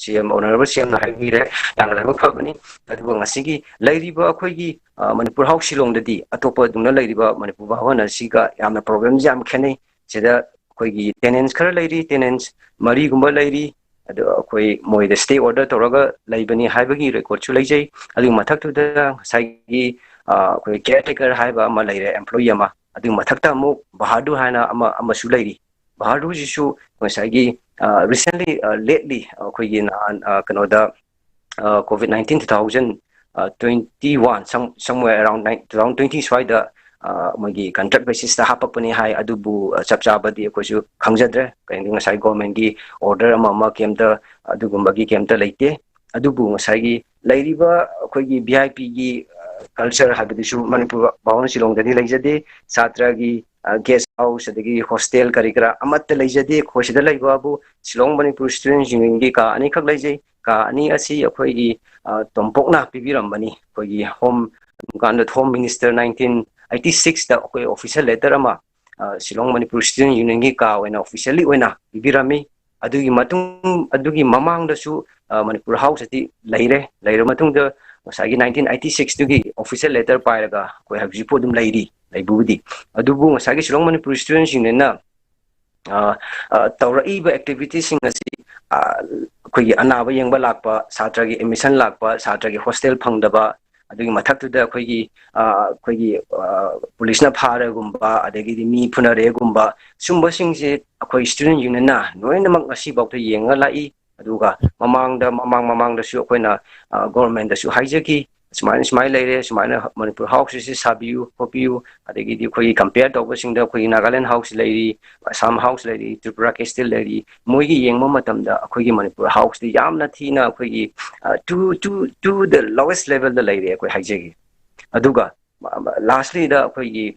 ꯁꯤ ꯑꯦꯝ, ꯑꯣꯅꯔꯦꯕꯜ ꯁꯤ ꯑꯦꯝꯅ ꯍꯥꯏꯕꯤꯔꯦ, ꯌꯥꯝꯅ ꯂꯥꯏꯕꯛ ꯐꯕꯅꯤ꯫ ꯑꯗꯨꯒ ꯉꯁꯤꯒꯤ ꯂꯩꯔꯤꯕ ꯑꯩꯈꯣꯏꯒꯤ, ꯑ, ꯃꯅꯤꯄꯨꯔ ꯍꯥꯎꯁ ꯁꯤꯂꯣꯡꯗꯗꯤ ꯑꯇꯣꯞꯄ ꯑꯗꯨꯝꯅ ꯂꯩꯔꯤꯕ ꯃꯅꯤꯄꯨꯔ ꯚꯕꯟ ꯑꯁꯤꯒ ꯌꯥꯝꯅ ꯄ꯭ꯔꯣꯕ꯭ꯂꯦꯝꯁꯦ ꯌꯥꯝ ꯈꯦꯠꯅꯩ꯫ ꯁꯤꯗ ꯑꯩꯈꯣꯏꯒꯤ ꯇꯦꯅꯦꯟꯠꯁ ꯈꯔ ꯂꯩꯔꯤ, ꯇꯦꯅꯦꯟꯠꯁ ꯃꯔꯤꯒꯨꯝꯕ ꯂꯩꯔꯤ꯫ ꯑꯗꯣ ꯑꯩꯈꯣꯏ ꯃꯣꯏꯗ stay order ꯇꯧꯔꯒ ꯂꯩꯕꯅꯤ ꯍꯥꯏꯕꯒꯤ record ꯁꯨ ꯂꯩꯖꯩ꯫ ꯑꯗꯨꯒꯤ ꯃꯊꯛꯇꯨꯗ ꯉꯁꯥꯏꯒꯤ ꯑꯩꯈꯣꯏ caretaker ꯍꯥꯏꯕ ꯑꯃ ꯂꯩꯔꯦ, employee ꯑꯃ꯫ ꯑꯗꯨꯒꯤ ꯃꯊꯛꯇ ꯑꯃꯨꯛ ꯕꯍꯥꯗꯨꯔ ꯍꯥꯏꯅ ꯑꯃ ꯑꯃꯁꯨ ꯂꯩꯔꯤ꯫ ꯕꯍꯥꯗꯨꯔꯁꯤꯁꯨ ꯉꯁꯥꯏꯒꯤ recently, lately, ꯑꯩꯈꯣꯏꯒꯤ ꯅꯍꯥꯟ ꯀꯩꯅꯣꯗ COVID nineteen two thousand twenty one, somewhere around two thousand twenty ꯁ꯭ꯋꯥꯏꯗ ꯃꯣꯏꯒꯤ contract basis ꯇ ꯍꯥꯞꯄꯛꯄꯅꯤ ꯍꯥꯏ꯫ ꯑꯗꯨꯕꯨ ꯆꯞ ꯆꯥꯕꯗꯤ ꯑꯩꯈꯣꯏꯁꯨ ꯈꯪꯖꯗ꯭ꯔꯦ, ꯀꯩꯒꯤꯅꯣꯗꯤ ꯉꯁꯥꯏ government ꯀꯤ order ꯑꯃ ꯑꯃ ꯀꯩꯝꯇ, ꯑꯗꯨꯒꯨꯝꯕꯒꯤ ꯀꯩꯝꯇ ꯂꯩꯇꯦ꯫ ꯑꯗꯨꯕꯨ ꯉꯁꯥꯏꯒꯤ ꯂꯩꯔꯤꯕ ꯑꯩꯈꯣꯏꯒꯤ V I P ꯒꯤ culture ꯍꯥꯏꯕꯗꯨꯁꯨ ꯃꯅꯤꯄꯨꯔ ꯕꯥꯕꯣꯟ ꯁꯤꯂꯣꯡꯗꯗꯤ ꯂꯩꯖꯗꯦ꯫ ꯁꯥꯇ꯭ꯔꯒꯤ guest house ꯑꯗꯒꯤ hostel ꯀꯔꯤ ꯀꯔꯥ ꯑꯃꯠꯇ ꯂꯩꯖꯗꯦ꯫ ꯑꯩꯈꯣꯏ ꯁꯤꯗ ꯂꯩꯕꯕꯨ ꯁꯤꯂꯣꯡ ꯃꯅꯤꯄꯨꯔ Students Union ꯒꯤ ꯀꯥ ꯑꯅꯤꯈꯛ ꯂꯩꯖꯩ꯫ ꯀꯥ ꯑꯅꯤ ꯑꯁꯤ ꯑꯩꯈꯣꯏꯒꯤ ꯇꯣꯝꯄꯣꯛꯅ ꯄꯤꯕꯤꯔꯝꯕꯅꯤ꯫ ꯑꯩꯈꯣꯏꯒꯤ home, ꯑꯗꯨꯝ ꯀꯥꯟꯗ Home Minister nineteen eighty six ꯇ ꯑꯩꯈꯣꯏ official letter ꯑꯃ ꯁꯤꯂꯣꯡ ꯃꯅꯤꯄꯨꯔ Students Union ꯒꯤ ꯀꯥ ꯑꯣꯏꯅ officially ꯑꯣꯏꯅ ꯄꯤꯕꯤꯔꯝꯃꯤ꯫ ꯑꯗꯨꯒꯤ ꯃꯇꯨꯡ, ꯑꯗꯨꯒꯤ ꯃꯃꯥꯡꯗꯁꯨ ꯃꯅꯤꯄꯨꯔ ꯍꯥꯎꯁ ꯑꯁꯤ ꯂꯩꯔꯦ꯫ ꯂꯩꯔꯕ ꯃꯇꯨꯡꯗ ꯉꯁꯥꯏꯒꯤ nineteen eighty six ꯇꯨꯒꯤ official letter ꯄꯥꯏꯔꯒ ꯑꯩꯈꯣꯏ ꯍꯧꯖꯤꯛꯐꯥꯎ ꯑꯗꯨꯝ ꯂꯩꯔꯤ, ꯂꯩꯕꯕꯨꯗꯤ꯫ ꯑꯗꯨꯕꯨ ꯉꯁꯥꯏꯒꯤ ꯁꯤꯂꯣꯡ ꯃꯅꯤꯄꯨꯔ Students Union ꯅ ꯇꯧꯔꯛꯏꯕ activity ꯁꯤꯡ ꯑꯁꯤ ꯑꯩꯈꯣꯏꯒꯤ ꯑꯅꯥꯕ ꯌꯦꯡꯕ ꯂꯥꯛꯄ, ꯁꯥꯇ꯭ꯔꯒꯤ admission ꯂꯥꯛꯄ, ꯁꯥꯇ꯭ꯔꯒꯤ hostel ꯐꯪꯗꯕ, ꯑꯗꯨꯒꯤ ꯃꯊꯛꯇꯨꯗ ꯑꯩꯈꯣꯏꯒꯤ ꯑꯩꯈꯣꯏꯒꯤ police ꯅ ꯐꯥꯔꯒꯨꯝꯕ, ꯑꯗꯒꯤꯗꯤ ꯃꯤ ꯐꯨꯅꯔꯦꯒꯨꯝꯕ, ꯁꯨꯝꯕꯁꯤꯡꯁꯦ ꯑꯩꯈꯣꯏ Students Union ꯅ ꯂꯣꯏꯅꯃꯛ ꯉꯁꯤꯐꯥꯎꯗ ꯌꯦꯡꯉ ꯂꯥꯛꯏ꯫ ꯑꯗꯨꯒ ꯃꯃꯥꯡꯗ, ꯃꯃꯥꯡ ꯃꯃꯥꯡꯗꯁꯨ ꯑꯩꯈꯣꯏꯅ government ꯇꯁꯨ ꯍꯥꯏꯖꯈꯤ, ꯁꯨꯃꯥꯏꯅ ꯁꯨꯃꯥꯏꯅ ꯂꯩꯔꯦ, ꯁꯨꯃꯥꯏꯅ ꯃꯅꯤꯄꯨꯔ ꯍꯥꯎꯁ ꯑꯁꯤ ꯁꯥꯕꯤꯌꯨ ꯈꯣꯠꯄꯤꯌꯨ꯫ ꯑꯗꯒꯤꯗꯤ ꯑꯩꯈꯣꯏꯒꯤ compare ꯇꯧꯕꯁꯤꯡꯗ ꯑꯩꯈꯣꯏꯒꯤ ꯅꯥꯒꯥꯂꯦꯟ ꯍꯥꯎꯁ ꯂꯩꯔꯤ, ꯑꯁꯥꯝ ꯍꯥꯎꯁ ꯂꯩꯔꯤ, ꯇ꯭ꯔꯤꯄꯨꯔꯥ ꯀꯦꯁꯇꯦꯜ ꯂꯩꯔꯤ꯫ ꯃꯣꯏꯒꯤ ꯌꯦꯡꯕ ꯃꯇꯝꯗ ꯑꯩꯈꯣꯏꯒꯤ ꯃꯅꯤꯄꯨꯔ ꯍꯥꯎꯁꯇꯤ ꯌꯥꯝꯅ ꯊꯤꯅ ꯑꯩꯈꯣꯏꯒꯤ to to to the lowest level ꯗ ꯂꯩꯔꯦ ꯑꯩꯈꯣꯏ ꯍꯥꯏꯖꯒꯦ꯫ ꯑꯗꯨꯒ lastly ꯗ ꯑꯩꯈꯣꯏꯒꯤ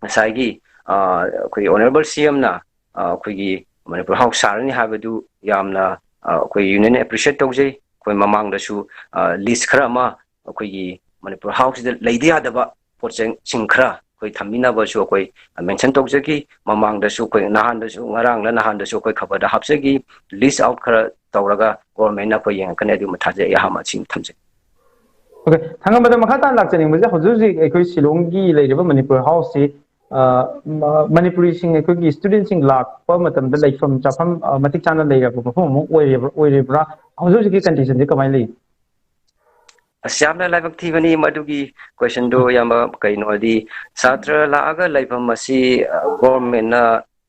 ꯉꯁꯥꯏꯒꯤ ꯑꯩꯈꯣꯏ honourable C M ꯅ ꯑꯩꯈꯣꯏꯒꯤ ꯃꯅꯤꯄꯨꯔ ꯍꯥꯎꯁ ꯁꯥꯔꯅꯤ ꯍꯥꯏꯕꯗꯨ ꯌꯥꯝꯅ ꯑꯩꯈꯣꯏ union ꯅ appreciate ꯇꯧꯖꯩ꯫ ꯑꯩꯈꯣꯏ ꯃꯃꯥꯡꯗꯁꯨ list ꯈꯔ ꯑꯃ ꯑꯩꯈꯣꯏꯒꯤ ꯃꯅꯤꯄꯨꯔ ꯍꯥꯎꯁꯁꯤꯗ ꯂꯩꯗ ꯌꯥꯗꯕ ꯄꯣꯠꯆꯩꯁꯤꯡ ꯈꯔ ꯑꯩꯈꯣꯏ ꯊꯝꯕꯤꯅꯕꯁꯨ ꯑꯩꯈꯣꯏ mention ꯇꯧꯖꯈꯤ꯫ ꯃꯃꯥꯡꯗꯁꯨ ꯑꯩꯈꯣꯏ ꯅꯍꯥꯟꯗꯁꯨ, ꯉꯔꯥꯡꯂ ꯅꯍꯥꯟꯗꯁꯨ ꯑꯩꯈꯣꯏ ꯈꯕꯔꯗ ꯍꯥꯞꯆꯈꯤ꯫ List out ꯈꯔ ꯇꯧꯔꯒ government ꯅ ꯑꯩꯈꯣꯏ ꯌꯦꯡꯉꯛꯀꯅꯤ꯫ ꯑꯗꯨ ꯊꯥꯖꯩ꯫ ꯑꯩ ꯑꯍꯥꯟꯕ ꯑꯁꯤꯃ ꯊꯝꯖꯒꯦ꯫ Okay, ꯊꯥꯡꯒꯝꯕꯗ ꯃꯈꯥ ꯇꯥꯅ ꯂꯥꯛꯆꯅꯤꯡꯕꯁꯦ, ꯍꯧꯖꯤꯛ ꯍꯧꯖꯤꯛ ꯑꯩꯈꯣꯏ ꯁꯤꯂꯣꯡꯒꯤ ꯂꯩꯔꯤꯕ ꯃꯅꯤꯄꯨꯔ ꯍꯥꯎꯁꯁꯤ ꯑ, ꯃ-, ꯃꯅꯤꯄꯨꯔꯤꯁꯤꯡ, ꯑꯩꯈꯣꯏꯒꯤ ꯁ꯭ꯇꯨꯗꯦꯟꯠꯁꯤꯡ ꯂꯥꯛꯄ ꯃꯇꯝꯗ ꯂꯩꯐꯝ ꯆꯥꯐꯝ, ꯑ, ꯃꯇꯤꯛ ꯆꯥꯅ ꯂꯩꯔꯕ ꯃꯐꯝ ꯑꯃ ꯑꯣꯏꯔꯤꯕ꯭ꯔꯥ, ꯑꯣꯏꯔꯤꯕ꯭ꯔꯥ? ꯍꯧꯖꯤꯛ ꯍꯧꯖꯤꯛꯀꯤ ꯀꯟꯗꯤꯁꯟꯁꯦ ꯀꯃꯥꯏꯅ ꯂꯩ? ꯑꯁ, ꯌꯥꯝꯅ ꯂꯥꯏꯕꯛ ꯊꯤꯕꯅꯤ ꯃꯗꯨꯒꯤ ꯀꯣꯏꯁꯟꯗꯣ, ꯏꯌꯥꯝꯕ꯫ ꯀꯩꯅꯣꯗꯤ, ꯁꯥꯇ꯭ꯔ ꯂꯥꯛꯑꯒ ꯂꯩꯐꯝ ꯑꯁꯤ, ꯑ, ꯒꯣꯔꯃꯦꯟꯅ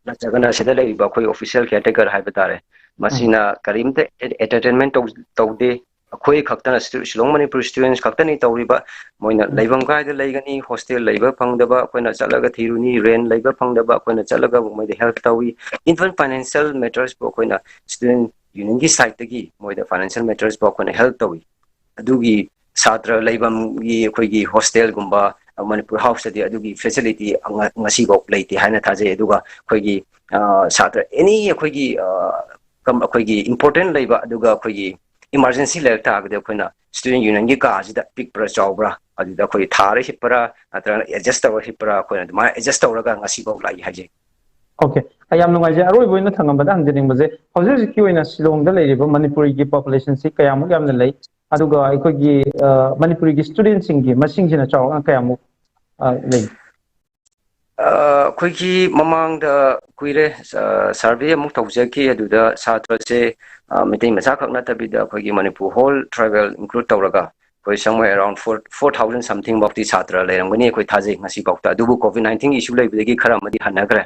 ꯅꯠꯇ꯭ꯔꯒꯅ ꯁꯤꯗ ꯂꯩꯔꯤꯕ ꯑꯩꯈꯣꯏ ꯑꯣꯐꯤꯁꯤꯌꯦꯜ ꯀꯤꯌꯔ ꯇꯦꯀꯔ ꯍꯥꯏꯕ ꯇꯥꯔꯦ, ꯃꯁꯤꯅ ꯀꯔꯤꯝꯇ ꯑꯦꯟꯇꯔꯇꯦꯟꯃꯦꯟ ꯇꯧꯗꯦ꯫ ꯑꯩꯈꯣꯏ ꯈꯛꯇꯅ, ꯁꯤꯂꯣꯡ ꯃꯅꯤꯄꯨꯔ ꯁ꯭ꯇꯨꯗꯦꯟꯠꯁ ꯈꯛꯇꯅꯤ ꯇꯧꯔꯤꯕ꯫ ꯃꯣꯏꯅ ꯂꯩꯐꯝ ꯀꯥꯏꯗ ꯂꯩꯒꯅꯤ, ꯍꯣꯁꯇꯦꯜ ꯂꯩꯕ ꯐꯪꯗꯕ, ꯑꯩꯈꯣꯏꯅ ꯆꯠꯂꯒ ꯊꯤꯔꯨꯅꯤ, ꯔꯦꯟ ꯂꯩꯕ ꯐꯪꯗꯕ, ꯑꯩꯈꯣꯏꯅ ꯆꯠꯂꯒ ꯃꯣꯏꯗ ꯍꯦꯜꯞ ꯇꯧꯏ꯫ ꯏꯚꯟ ꯐꯥꯏꯅꯥꯟꯁꯤꯌꯦꯜ ꯃꯦꯇꯔꯁꯄꯨ ꯑꯩꯈꯣꯏꯅ ꯁ꯭ꯇꯨꯗꯦꯟꯠ ꯌꯨꯅꯤꯌꯟꯒꯤ ꯁꯥꯏꯠꯇꯒꯤ ꯃꯣꯏꯗ ꯐꯥꯏꯅꯥꯟꯁꯤꯌꯦꯜ ꯃꯦꯇꯔꯁꯄꯨ ꯑꯩꯈꯣꯏꯅ ꯍꯦꯜꯞ ꯇꯧꯏ꯫ ꯑꯗꯨꯒꯤ ꯁꯥꯇ꯭ꯔ ꯂꯩꯐꯝꯒꯤ ꯑꯩꯈꯣꯏꯒꯤ ꯍꯣꯁꯇꯦꯜꯒꯨꯝꯕ, ꯃꯅꯤꯄꯨꯔ ꯍꯥꯎꯁꯇꯗꯤ ꯑꯗꯨꯒꯤ ꯐꯦꯁꯤꯂꯤꯇꯤ ꯉ-, ꯉꯁꯤꯐꯥꯎ ꯂꯩꯇꯦ ꯍꯥꯏꯅ ꯊꯥꯖꯩ꯫ ꯑꯗꯨꯒ ꯑꯩꯈꯣꯏꯒꯤ, ꯑ, ꯁꯥꯇ꯭ꯔ ꯑꯦꯅꯤ ꯑꯩꯈꯣꯏꯒꯤ, ꯑ, ꯀꯝ-, ꯑꯩꯈꯣꯏꯒꯤ ꯏꯝꯄꯣꯔꯇꯦꯟ ꯂꯩꯕ, ꯑꯗꯨꯒ ꯑꯩꯈꯣꯏꯒꯤ ꯏꯃꯥꯔꯖꯦꯟꯁꯤ ꯂꯩꯔꯛ ꯇꯥꯔꯒꯗꯤ ꯑꯩꯈꯣꯏꯅ ꯁ꯭ꯇꯨꯗꯦꯟꯠ ꯌꯨꯅꯤꯌꯟꯒꯤ ꯀꯥꯁꯤꯗ ꯄꯤꯛꯄ꯭ꯔꯥ ꯆꯥꯎꯕ꯭ꯔꯥ, ꯑꯗꯨꯗ ꯑꯩꯈꯣꯏ ꯊꯥꯔ ꯍꯤꯞꯄ꯭ꯔꯥ ꯅꯠꯇ꯭ꯔꯒꯅ ꯑꯦꯗꯖꯁ ꯇꯧꯔ ꯍꯤꯞꯄ꯭ꯔꯥ, ꯑꯩꯈꯣꯏꯅ ꯑꯗꯨꯃꯥꯏꯅ ꯑꯦꯗꯖꯁ ꯇꯧꯔꯒ ꯉꯁꯤꯐꯥꯎ ꯂꯥꯛꯏ ꯍꯥꯏꯖꯩ꯫ ꯑꯣꯀꯦ, ꯑꯩ ꯌꯥꯝ ꯅꯨꯡꯉꯥꯏꯖꯩ꯫ ꯑꯔꯣꯏꯕ ꯑꯣꯏꯅ ꯊꯝꯂꯝꯕꯗ ꯍꯪꯖꯅꯤꯡꯕꯁꯦ, ꯍꯧꯖꯤꯛ ꯍꯧꯖꯤꯛꯀꯤ ꯑꯣꯏꯅ ꯁꯤꯂꯣꯡꯗ ꯂꯩꯔꯤꯕ ꯃꯅꯤꯄꯨꯔꯤꯒꯤ ꯄꯣꯄꯨꯂꯦꯁꯟꯁꯤ ꯀꯌꯥꯃꯨꯛ ꯌꯥꯝꯅ ꯂꯩ? ꯑꯗꯨꯒ ꯑꯩꯈꯣꯏꯒꯤ, ꯑ, ꯃꯅꯤꯄꯨꯔꯤꯒꯤ ꯁ꯭ꯇꯨꯗꯦꯟꯠꯁꯤꯡꯒꯤ ꯃꯁꯤꯡꯁꯤꯅ ꯆꯥꯎꯔꯥꯛꯅ ꯀꯌꯥꯃꯨꯛ, ꯑ, ꯂꯩ? ꯑ, ꯑꯩꯈꯣꯏꯒꯤ ꯃꯃꯥꯡꯗ ꯀꯨꯏꯔꯦ, ꯑ, ꯁꯔꯚꯦ ꯑꯃꯨꯛ ꯇꯧꯖꯈꯤ꯫ ꯑꯗꯨꯗ ꯁꯥꯇ꯭ꯔꯁꯦ, ꯑ, ꯃꯩꯇꯩ ꯃꯆꯥ ꯈꯛ ꯅꯠꯇꯕꯤꯗ ꯑꯩꯈꯣꯏꯒꯤ ꯃꯅꯤꯄꯨꯔ ꯍꯣꯜ ꯇ꯭ꯔꯥꯏꯕꯦꯜ ꯏꯟꯀ꯭ꯂꯨꯗ ꯇꯧꯔꯒ ꯑꯩꯈꯣꯏ somewhere around four, four thousand something ꯐꯥꯎꯇꯤ ꯁꯥꯇ꯭ꯔ ꯂꯩꯔꯝꯒꯅꯤ ꯑꯩꯈꯣꯏ ꯊꯥꯖꯩ ꯉꯁꯤꯐꯥꯎꯗ꯫ ꯑꯗꯨꯕꯨ COVID nineteen issue ꯂꯩꯕꯗꯒꯤ ꯈꯔ ꯑꯃꯗꯤ ꯍꯟꯅꯈ꯭ꯔꯦ꯫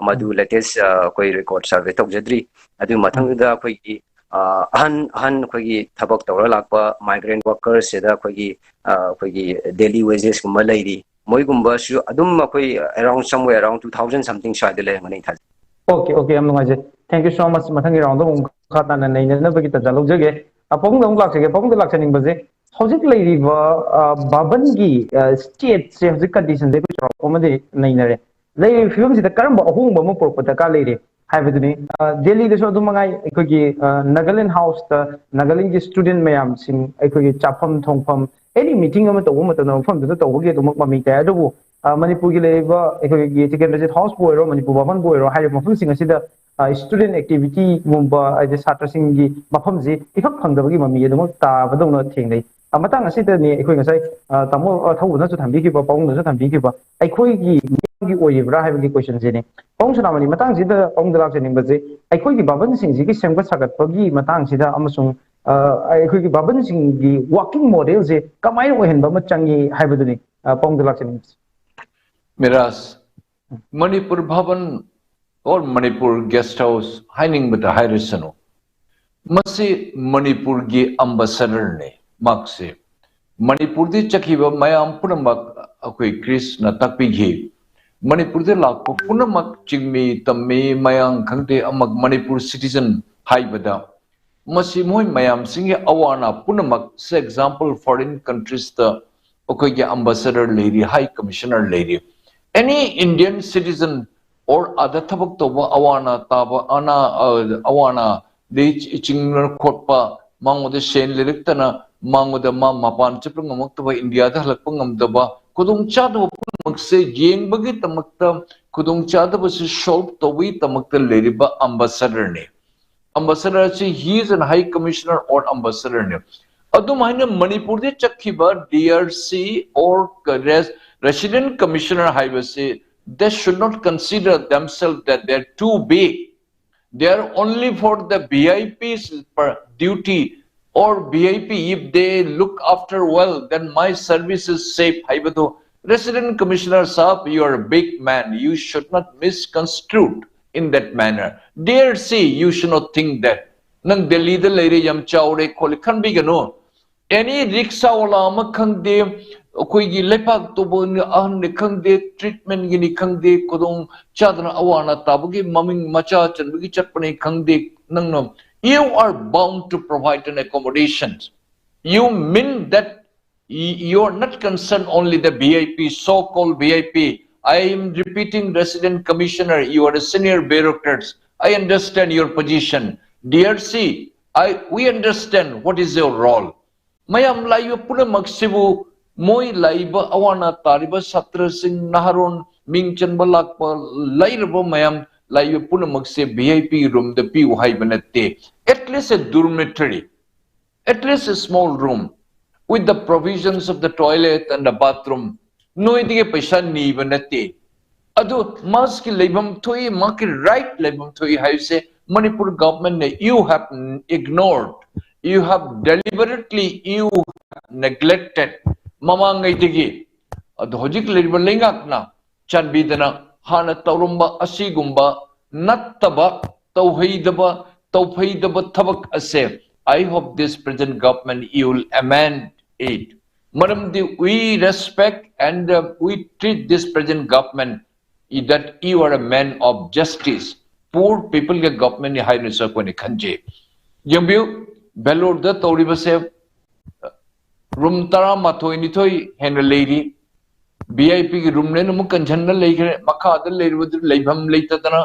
ꯃꯗꯨ latest, ꯑ, ꯑꯩꯈꯣꯏ ꯔꯦꯀꯣꯔꯗ ꯁꯔꯚꯦ ꯇꯧꯖꯗ꯭ꯔꯤ꯫ ꯑꯗꯨꯒꯤ ꯃꯊꯪꯗꯨꯗ ꯑꯩꯈꯣꯏꯒꯤ, ꯑ, ꯑꯍꯟ, ꯑꯍꯟ ꯑꯩꯈꯣꯏꯒꯤ ꯊꯕꯛ ꯇꯧꯔ ꯂꯥꯛꯄ migrant workers ꯁꯤꯗ ꯑꯩꯈꯣꯏꯒꯤ, ꯑ, ꯑꯩꯈꯣꯏꯒꯤ daily wages ꯀꯨꯝꯕ ꯂꯩꯔꯤ꯫ ꯃꯣꯏꯒꯨꯝꯕꯁꯨ ꯑꯗꯨꯝ ꯑꯩꯈꯣꯏ around somewhere around two thousand something ꯁ꯭ꯋꯥꯏꯗ ꯂꯩꯔꯝꯒꯅꯤ ꯊꯥꯖꯩ꯫ ꯑꯣꯀꯦ, ꯑꯣꯀꯦ, ꯌꯥꯝ ꯅꯨꯡꯉꯥꯏꯖꯩ꯫ Thank you so much꯫ ꯃꯊꯪꯒꯤ ꯔꯥꯎꯟꯗ ꯑꯃꯨꯛ ꯃꯈꯥ ꯇꯥꯅ ꯅꯩꯅꯅꯕꯒꯤ ꯇꯥꯟꯖꯥ ꯂꯧꯖꯒꯦ꯫ ꯑ, ꯄꯥꯕꯨꯡꯗ ꯑꯃꯨꯛ ꯂꯥꯛꯆꯒꯦ꯫ ꯄꯥꯕꯨꯡꯗ ꯂꯥꯛꯆꯅꯤꯡꯕꯁꯦ, ꯍꯧꯖꯤꯛ ꯂꯩꯔꯤꯕ, ꯑ, ꯚꯥꯕꯟꯒꯤ, ꯑ, ꯁ꯭ꯇꯦꯠꯁꯦ ꯍꯧꯖꯤꯛ ꯀꯟꯗꯤꯁꯟꯁꯦ ꯑꯩꯈꯣꯏ ꯆꯥꯎꯔꯥꯛꯄ ꯑꯃꯗꯤ ꯅꯩꯅꯔꯦ꯫ ꯂꯩꯔꯤꯕ ꯐꯤꯕꯝꯁꯤꯗ ꯀꯔꯝꯕ ꯑꯍꯣꯡꯕ ꯑꯃ ꯄꯨꯔꯛꯄ ꯗꯔꯀꯥꯔ ꯂꯩꯔꯤ ꯍꯥꯏꯕꯗꯨꯅꯤ꯫ ꯑ, ꯗꯦꯜꯂꯤꯗꯁꯨ ꯑꯗꯨꯝ ꯃꯉꯥꯏ, ꯑꯩꯈꯣꯏꯒꯤ, ꯑ, ꯅꯥꯒꯥꯂꯦꯟ ꯍꯥꯎꯁꯇ ꯅꯥꯒꯥꯂꯦꯟꯒꯤ ꯁ꯭ꯇꯨꯗꯦꯟꯠ ꯃꯌꯥꯝꯁꯤꯡ ꯑꯩꯈꯣꯏꯒꯤ ꯆꯥꯐꯝ ꯊꯣꯡꯐꯝ, ꯑꯦꯅꯤ ꯃꯤꯇꯤꯡ ꯑꯃ ꯇꯧꯕ ꯃꯇꯝꯗ ꯃꯐꯝꯗꯨꯗ ꯇꯧꯕꯒꯤ ꯑꯗꯨꯃꯛ ꯃꯃꯤ ꯇꯥꯏ꯫ ꯑꯗꯨꯕꯨ, ꯑ, ꯃꯅꯤꯄꯨꯔꯒꯤ ꯂꯩꯔꯤꯕ ꯑꯩꯈꯣꯏꯒꯤ ꯇꯤꯀꯦꯟꯗ꯭ꯔꯖꯤꯠ ꯍꯥꯎꯁꯄꯨ ꯑꯣꯏꯔꯣ, ꯃꯅꯤꯄꯨꯔ ꯚꯕꯟꯕꯨ ꯑꯣꯏꯔꯣ, ꯍꯥꯏꯔꯤꯕ ꯃꯐꯝꯁꯤꯡ ꯑꯁꯤꯗ, ꯑ, ꯁ꯭ꯇꯨꯗꯦꯟꯠ ꯑꯦꯛꯇꯤꯚꯤꯇꯤꯒꯨꯝꯕ, ꯍꯥꯏꯗꯤ ꯁꯥꯇ꯭ꯔꯁꯤꯡꯒꯤ ꯃꯐꯝꯁꯤ ꯏꯐꯪ ꯐꯪꯗꯕꯒꯤ ꯃꯃꯤ ꯑꯗꯨꯃꯛ ꯇꯥꯕꯗꯧꯅ ꯊꯦꯡꯅꯩ꯫ ꯑ, ꯃꯇꯥꯡ ꯑꯁꯤꯗꯅꯤ ꯑꯩꯈꯣꯏ ꯉꯁꯥꯏ, ꯑ, ꯇꯥꯃꯣ, ꯑ, ꯊꯧꯕꯅꯁꯨ ꯊꯝꯕꯤꯈꯤꯕ, ꯄꯥꯕꯨꯡꯅꯁꯨ ꯊꯝꯕꯤꯈꯤꯕ, ꯑꯩꯈꯣꯏꯒꯤ ꯃꯤꯌꯥꯝꯒꯤ ꯑꯣꯏꯔꯤꯕ꯭ꯔꯥ ꯍꯥꯏꯕꯒꯤ ꯀꯣꯏꯁꯟꯁꯤꯅꯤ꯫ ꯄꯥꯕꯨꯡ ꯁꯅꯥꯃꯅꯤ, ꯃꯇꯥꯡꯁꯤꯗ ꯄꯥꯕꯨꯡꯗ ꯂꯥꯛꯆꯅꯤꯡꯕꯁꯦ, ꯑꯩꯈꯣꯏꯒꯤ ꯕꯥꯕꯟꯁꯤꯡꯁꯤꯒꯤ ꯁꯦꯝꯒꯠ ꯁꯥꯒꯠꯄꯒꯤ ꯃꯇꯥꯡꯁꯤꯗ ꯑꯃꯁꯨꯡ ꯑ, ꯑꯩꯈꯣꯏꯒꯤ ꯕꯥꯕꯟꯁꯤꯡꯒꯤ ꯋꯥꯔꯀꯤꯡ ꯃꯣꯗꯦꯜꯁꯦ ꯀꯃꯥꯏꯅ ꯑꯣꯏꯍꯟꯕ ꯑꯃ ꯆꯪꯉꯤ ꯍꯥꯏꯕꯗꯨꯅꯤ꯫ ꯑ, ꯄꯥꯕꯨꯡꯗ ꯂꯥꯛꯆꯅꯤꯡꯕꯁꯦ꯫ ꯃꯤꯔꯥꯖ, Manipur Bhavan or Manipur guest house ꯍꯥꯏꯅꯤꯡꯕꯗ ꯍꯥꯏꯔꯁꯅꯨ, ꯃꯁꯤ ꯃꯅꯤꯄꯨꯔꯒꯤ ꯑꯝꯕꯦꯁꯦꯗꯔꯅꯤ꯫ ꯃꯍꯥꯛꯁꯦ ꯃꯅꯤꯄꯨꯔꯗꯒꯤ ꯆꯠꯈꯤꯕ ꯃꯌꯥꯝ ꯄꯨꯝꯅꯃꯛ ꯑꯩꯈꯣꯏ ꯀ꯭ꯔꯤꯁꯅ ꯇꯥꯛꯄꯤꯈꯤ꯫ ꯃꯅꯤꯄꯨꯔꯗ ꯂꯥꯛꯄ ꯄꯨꯝꯅꯃꯛ, ꯆꯤꯡꯃꯤ, ꯇꯝꯃꯤ, ꯃꯌꯥꯡ ꯈꯪꯗꯦ, ꯑꯃ ꯃꯅꯤꯄꯨꯔ ꯁꯤꯇꯤꯖꯟ ꯍꯥꯏꯕꯗ, ꯃꯁꯤ ꯃꯣꯏ ꯃꯌꯥꯝꯁꯤꯡꯒꯤ ꯑꯋꯥ ꯑꯅꯥ ꯄꯨꯝꯅꯃꯛ, say example, foreign countries ꯇ ꯑꯩꯈꯣꯏꯒꯤ ꯑꯝꯕꯦꯁꯦꯗꯔ ꯂꯩꯔꯤ, ꯍꯥꯏ ꯀꯃꯤꯁꯅꯔ ꯂꯩꯔꯤ, any Indian citizen or ꯑꯥꯗ ꯊꯕꯛ ꯇꯧꯕ, ꯑꯋꯥ ꯑꯅꯥ ꯇꯥꯕ, ꯑꯅꯥ, ꯑ, ꯑꯋꯥ ꯑꯅꯥ ꯗꯤ ꯆꯤꯡꯅ ꯈꯣꯠꯄ, ꯃꯉꯣꯟꯗ ꯁꯦꯟ ꯂꯩꯔꯛꯇꯅ, ꯃꯉꯣꯟꯗ ꯃꯥ ꯃꯄꯥꯟ ꯆꯠꯄ ꯉꯝꯃꯛꯇꯕ, ꯏꯟꯗꯤꯌꯥꯗ ꯍꯜꯂꯛꯄ ꯉꯝꯗꯕ, ꯈꯨꯗꯣꯡꯆꯥꯗꯕ ꯄꯨꯝꯅꯃꯛꯁꯦ ꯌꯦꯡꯕꯒꯤꯗꯃꯛꯇ, ꯈꯨꯗꯣꯡꯆꯥꯗꯕꯁꯤ ꯁꯣꯜꯕ ꯇꯧꯕꯒꯤꯗꯃꯛꯇ ꯂꯩꯔꯤꯕ ꯑꯝꯕꯦꯁꯦꯗꯔꯅꯤ꯫ ꯑꯝꯕꯦꯁꯦꯗꯔ ꯑꯁꯤ he is an high commissioner or ambassador ꯅꯤ꯫ ꯑꯗꯨꯝ ꯍꯥꯏꯅ ꯃꯅꯤꯄꯨꯔꯗꯒꯤ ꯆꯠꯈꯤꯕ D R C or res-, resident commissioner ꯍꯥꯏꯕꯁꯤ, they should not consider themselves that they are too big. They are only for the V I Ps per duty or V I P, if they look after well, then my service is safe ꯍꯥꯏꯕꯗꯨ, Resident Commissioner ꯁꯥꯍꯕ, you are a big man, you should not misconstrue in that manner. D R C, you should not think that. ꯅꯪ ꯗꯦꯜꯂꯤꯗ ꯂꯩꯔꯦ, ꯌꯥꯝ ꯆꯥꯎꯔꯦ ꯈꯣꯠꯂꯦ ꯈꯟꯕꯤꯒꯅꯨ꯫ ꯑꯦꯅꯤ rickshaw Wallah ꯑꯃ ꯈꯪꯗꯦ, ꯑꯩꯈꯣꯏꯒꯤ ꯂꯩꯄꯥꯛ ꯇꯧꯕ ꯑꯍꯟꯅꯤ ꯈꯪꯗꯦ, ꯇ꯭ꯔꯤꯠꯃꯦꯟꯒꯤꯅꯤ ꯈꯪꯗꯦ, ꯈꯨꯗꯣꯡ ꯆꯥꯗꯅ ꯑꯋꯥ ꯑꯅꯥ ꯇꯥꯕꯒꯤ ꯃꯃꯤꯡ ꯃꯆꯥ ꯆꯟꯕꯒꯤ ꯆꯠꯄꯅꯤ ꯈꯪꯗꯦ, ꯅꯪꯅ, you are bound to provide an accommodation. You mean that y-, you are not concerned only the V I P, so-called V I P. I am repeating, Resident Commissioner, you are a senior bureaucrat. I understand your position. D R C, I, we understand what is your role. ꯃꯌꯥꯝ ꯂꯥꯛꯏꯕ ꯄꯨꯝꯅꯃꯛꯁꯤꯕꯨ, ꯃꯣꯏ ꯂꯥꯛꯏꯕ ꯑꯋꯥ ꯑꯅꯥ ꯇꯥꯔꯤꯕ ꯁꯥꯇ꯭ꯔꯁꯤꯡ, ꯅꯍꯥꯔꯣꯟ, ꯃꯤꯡ ꯆꯟꯕ ꯂꯥꯛꯄ, ꯂꯩꯔꯕ ꯃꯌꯥꯝ ꯂꯥꯛꯏꯕ ꯄꯨꯝꯅꯃꯛꯁꯦ V I P ꯔꯨꯝꯗ ꯄꯤꯌꯨ ꯍꯥꯏꯕ ꯅꯠꯇꯦ꯫ At least a dormitory, at least a small room with the provisions of the toilet and the bathroom. ꯅꯣꯏꯗꯒꯤ ꯄꯩꯁꯥ ꯅꯤꯕ ꯅꯠꯇꯦ꯫ ꯑꯗꯨ ꯃꯥꯒꯤ ꯂꯩꯐꯝ ꯊꯣꯛꯏ, ꯃꯥꯒꯤ right ꯂꯩꯐꯝ ꯊꯣꯛꯏ ꯍꯥꯏꯕꯁꯦ ꯃꯅꯤꯄꯨꯔ government ꯅ you have ignored, you have deliberately, you have neglected ꯃꯃꯥꯡꯉꯩꯗꯒꯤ꯫ ꯑꯗꯣ ꯍꯧꯖꯤꯛ ꯂꯩꯔꯤꯕ ꯂꯩꯉꯥꯛꯅ ꯆꯥꯟꯕꯤꯗꯅ ꯍꯥꯟꯅ ꯇꯧꯔꯝꯕ ꯑꯁꯤꯒꯨꯝꯕ ꯅꯠꯇꯕ, ꯇꯧꯍꯩꯗꯕ, ꯇꯧꯐꯩꯗꯕ ꯊꯕꯛ ꯑꯁꯦ, I hope this present government you will amend it. ꯃꯔꯝꯗꯤ we respect and, uh, we treat this present government that you are a man of justice, poor people ꯒꯤ government ꯅꯤ ꯍꯥꯏꯅꯁꯨ ꯑꯩꯈꯣꯏꯅ ꯈꯟꯖꯩ꯫ ꯌꯦꯡꯕꯤꯌꯨ, ꯚꯦꯂꯣꯔꯗ ꯇꯧꯔꯤꯕꯁꯦ ꯔꯨꯝ ꯇꯔꯥꯃꯥꯊꯣꯏ ꯅꯤꯊꯣꯏ ꯍꯦꯟꯅ ꯂꯩꯔꯤ꯫ ꯚꯤ ꯑꯥꯏ ꯄꯤꯒꯤ ꯔꯨꯝ ꯂꯣꯏꯅꯃꯛ ꯀꯟꯁꯤꯟꯅ ꯂꯩꯈ꯭ꯔꯦ꯫ ꯃꯈꯥꯗ ꯂꯩꯔꯤꯕꯗꯨ ꯂꯩꯐꯝ ꯂꯩꯇꯗꯅ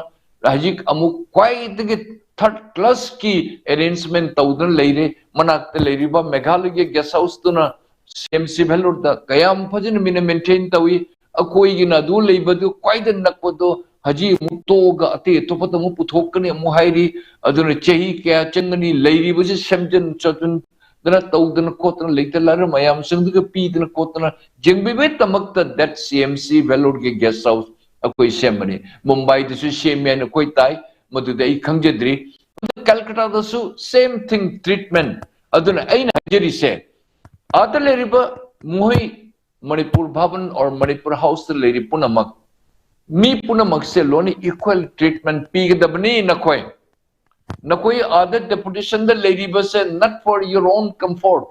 ꯍꯧꯖꯤꯛ ꯑꯃꯨꯛ ꯈ꯭ꯋꯥꯏꯗꯒꯤ ꯊꯥꯔꯠ ꯀ꯭ꯂꯥꯁꯀꯤ ꯑꯦꯔꯦꯟꯖꯃꯦꯟ ꯇꯧꯗꯨꯅ ꯂꯩꯔꯦ꯫ ꯃꯅꯥꯛꯇ ꯂꯩꯔꯤꯕ ꯃꯦꯘꯥꯂꯌꯒꯤ ꯒꯦꯁ ꯍꯥꯎꯁꯇꯨꯅ ꯁꯤ ꯑꯦꯝ ꯁꯤ ꯚꯦꯂꯣꯔꯗ ꯀꯌꯥꯝ ꯐꯖꯅ ꯃꯤꯅ ꯃꯦꯟꯇꯦꯟ ꯇꯧꯏ꯫ ꯑꯩꯈꯣꯏꯒꯤꯅ ꯑꯗꯨ ꯂꯩꯕꯗꯨ ꯈ꯭ꯋꯥꯏꯗꯒꯤ ꯅꯛꯄꯗꯣ ꯍꯧꯖꯤꯛ ꯑꯃꯨꯛ ꯇꯣꯛꯑꯒ ꯑꯇꯩ ꯑꯇꯣꯞꯄꯗ ꯑꯃꯨꯛ ꯄꯨꯊꯣꯛꯀꯅꯤ ꯑꯃꯨꯛ ꯍꯥꯏꯔꯤ꯫ ꯑꯗꯨꯅ ꯆꯍꯤ ꯀꯌꯥ ꯆꯪꯒꯅꯤ ꯂꯩꯔꯤꯕꯁꯤ ꯁꯦꯝꯖꯤꯟ ꯁꯥꯖꯤꯟꯗꯅ ꯇꯧꯗꯅ ꯈꯣꯠꯇꯅ ꯂꯩꯇ ꯂꯥꯏꯔ ꯃꯌꯥꯝꯁꯤꯡꯗꯨꯒ ꯄꯤꯗꯅ ꯈꯣꯠꯇꯅ ꯌꯦꯡꯕꯤꯕꯒꯤꯗꯃꯛꯇ that ꯁꯤ ꯑꯦꯝ ꯁꯤ ꯚꯦꯂꯣꯔꯒꯤ ꯒꯦꯁ ꯍꯥꯎꯁ ꯑꯩꯈꯣꯏ ꯁꯦꯝꯕꯅꯤ꯫ ꯃꯨꯝꯕꯥꯏꯗꯁꯨ ꯁꯦꯝꯃꯦ ꯍꯥꯏꯅ ꯑꯩꯈꯣꯏ ꯇꯥꯏ, ꯃꯗꯨꯗꯤ ꯑꯩ ꯈꯪꯖꯗ꯭ꯔꯤ꯫ ꯑꯗꯨ ꯀꯜꯀꯇꯥꯗꯁꯨ same thing treatment꯫ ꯑꯗꯨꯅ ꯑꯩꯅ ꯍꯥꯏꯖꯔꯤꯁꯦ, ꯑꯥꯗ ꯂꯩꯔꯤꯕ ꯃꯈꯣꯏ ꯃꯅꯤꯄꯨꯔ ꯚꯕꯟ or ꯃꯅꯤꯄꯨꯔ ꯍꯥꯎꯁꯇ ꯂꯩꯔꯤ ꯄꯨꯝꯅꯃꯛ, ꯃꯤ ꯄꯨꯝꯅꯃꯛꯁꯦ ꯂꯣꯏꯅ equal treatment ꯄꯤꯒꯗꯕꯅꯤ꯫ ꯅꯈꯣꯏ, ꯅꯈꯣꯏ ꯑꯥꯗ ꯗꯦꯄꯨꯇꯦꯁꯟꯗ ꯂꯩꯔꯤꯕꯁꯦ not for your own comfort,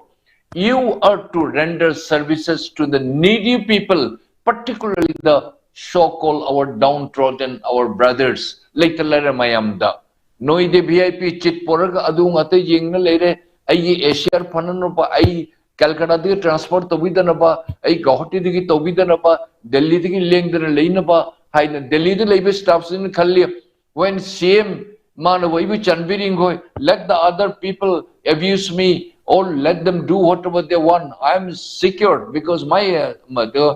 you are to render services to the needy people, particularly the so called our downtrodden, our brothers, ꯂꯩꯇ ꯂꯥꯏꯔ ꯃꯌꯥꯝꯗ꯫ ꯅꯣꯏꯗꯤ ꯚꯤ ꯑꯥꯏ ꯄꯤ ꯆꯤꯠ ꯄꯣꯔꯒ ꯑꯗꯨ ꯉꯥꯛꯇ ꯌꯦꯡꯅ ꯂꯩꯔꯦ꯫ ꯑꯩꯒꯤ ꯑꯦꯁꯤꯌꯥꯔ ꯐꯅꯅꯕ, ꯑꯩ ꯀꯜꯀꯇꯥꯗꯒꯤ ꯇ꯭ꯔꯥꯟꯁꯐꯔ ꯇꯧꯕꯤꯗꯅꯕ, ꯑꯩ ꯒꯧꯍꯥꯇꯤꯗꯒꯤ ꯇꯧꯕꯤꯗꯅꯕ, ꯗꯦꯜꯂꯤꯗꯒꯤ ꯂꯦꯡꯗꯅ ꯂꯩꯅꯕ ꯍꯥꯏꯅ ꯗꯦꯜꯂꯤꯗ ꯂꯩꯕ ꯁ꯭ꯇꯥꯐꯁꯤꯡꯅ ꯈꯜꯂꯤ, when ꯁꯤ ꯑꯦꯝ ꯃꯥꯅ ꯑꯩꯕꯨ ꯆꯟꯕꯤꯔꯤꯈꯣꯏ, let the other people abuse me or let them do whatever they want, I am secured because my, uh,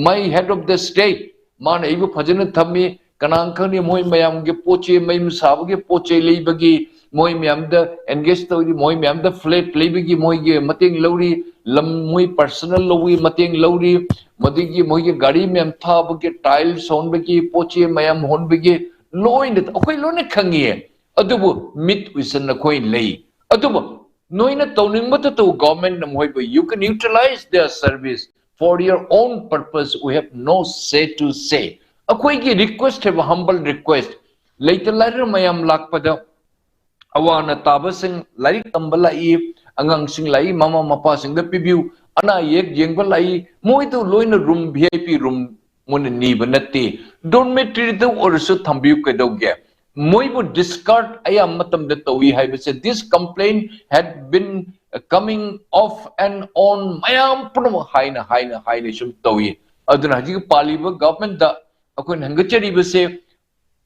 my head of the state ꯃꯥꯅ ꯑꯩꯕꯨ ꯐꯖꯅ ꯊꯝꯃꯤ꯫ ꯀꯅꯥ ꯈꯪꯅꯤ, ꯃꯣꯏ ꯃꯌꯥꯝꯒꯤ ꯄꯣꯠ ꯆꯩ, ꯃꯌꯨꯝ ꯁꯥꯕꯒꯤ ꯄꯣꯠ ꯆꯩ ꯂꯩꯕꯒꯤ ꯃꯣꯏ ꯃꯌꯥꯝꯗ engage ꯇꯧꯔꯤ, ꯃꯣꯏ ꯃꯌꯥꯝꯗ flat ꯂꯩꯕꯒꯤ ꯃꯣꯏꯒꯤ ꯃꯇꯦꯡ ꯂꯧꯔꯤ, ꯂꯝ ꯃꯣꯏ personal ꯂꯧꯕꯒꯤ ꯃꯇꯦꯡ ꯂꯧꯔꯤ, ꯃꯗꯒꯤ ꯃꯣꯏꯒꯤ ꯒꯥꯔꯤ ꯃꯌꯥꯝ ꯊꯥꯕꯒꯤ, tiles ꯍꯣꯟꯕꯒꯤ, ꯄꯣꯠ ꯆꯩ ꯃꯌꯥꯝ ꯍꯣꯟꯕꯒꯤ, ꯂꯣꯏꯅ ꯑꯩꯈꯣꯏ ꯂꯣꯏꯅ ꯈꯪꯉꯤꯌꯦ꯫ ꯑꯗꯨꯕꯨ ꯃꯤꯠ ꯎꯏꯁꯟ ꯑꯩꯈꯣꯏ ꯂꯩ꯫ ꯑꯗꯨꯕꯨ ꯅꯣꯏꯅ ꯇꯧꯅꯤꯡꯕꯗꯨ ꯇꯧ, government ꯅ ꯃꯈꯣꯏꯕꯨ, you can utilize their service for your own purpose, we have no say to say. ꯑꯩꯈꯣꯏꯒꯤ request ꯍꯥꯏꯕ humble request, ꯂꯩꯇ ꯂꯥꯏꯔ ꯃꯌꯥꯝ ꯂꯥꯛꯄꯗ, ꯑꯋꯥ ꯑꯅꯥ ꯇꯥꯕꯁꯤꯡ, ꯂꯥꯏꯔꯤꯛ ꯇꯝꯕ ꯂꯥꯛꯏ, ꯑꯉꯥꯡꯁꯤꯡ ꯂꯥꯛꯏ, ꯃꯃꯥ ꯃꯄꯥꯁꯤꯡꯗ ꯄꯤꯕꯤꯌꯨ, ꯑꯅꯥ ꯑꯌꯦꯛ ꯌꯦꯡꯕ ꯂꯥꯛꯏ, ꯃꯣꯏꯗꯨ ꯂꯣꯏꯅ room, V I P room ꯃꯣꯏꯅ ꯅꯤꯕ ꯅꯠꯇꯦ꯫ Dormitory ꯗ ꯑꯣꯏꯔꯁꯨ ꯊꯝꯕꯤꯌꯨ, ꯀꯩꯗꯧꯒꯦ? ꯃꯣꯏꯕꯨ discard ꯑꯌꯥꯝꯕ ꯃꯇꯝꯗ ꯇꯧꯏ ꯍꯥꯏꯕꯁꯦ, this complaint had been coming off and on, ꯃꯌꯥꯝ ꯄꯨꯝꯅꯃꯛ ꯍꯥꯏꯅ, ꯍꯥꯏꯅ, ꯍꯥꯏꯅ ꯁꯨꯝ ꯇꯧꯏ꯫ ꯑꯗꯨꯅ ꯍꯧꯖꯤꯛ ꯄꯥꯜꯂꯤꯕ government ꯗ ꯑꯩꯈꯣꯏꯅ ꯍꯪꯒꯠꯆꯔꯤꯕꯁꯦ,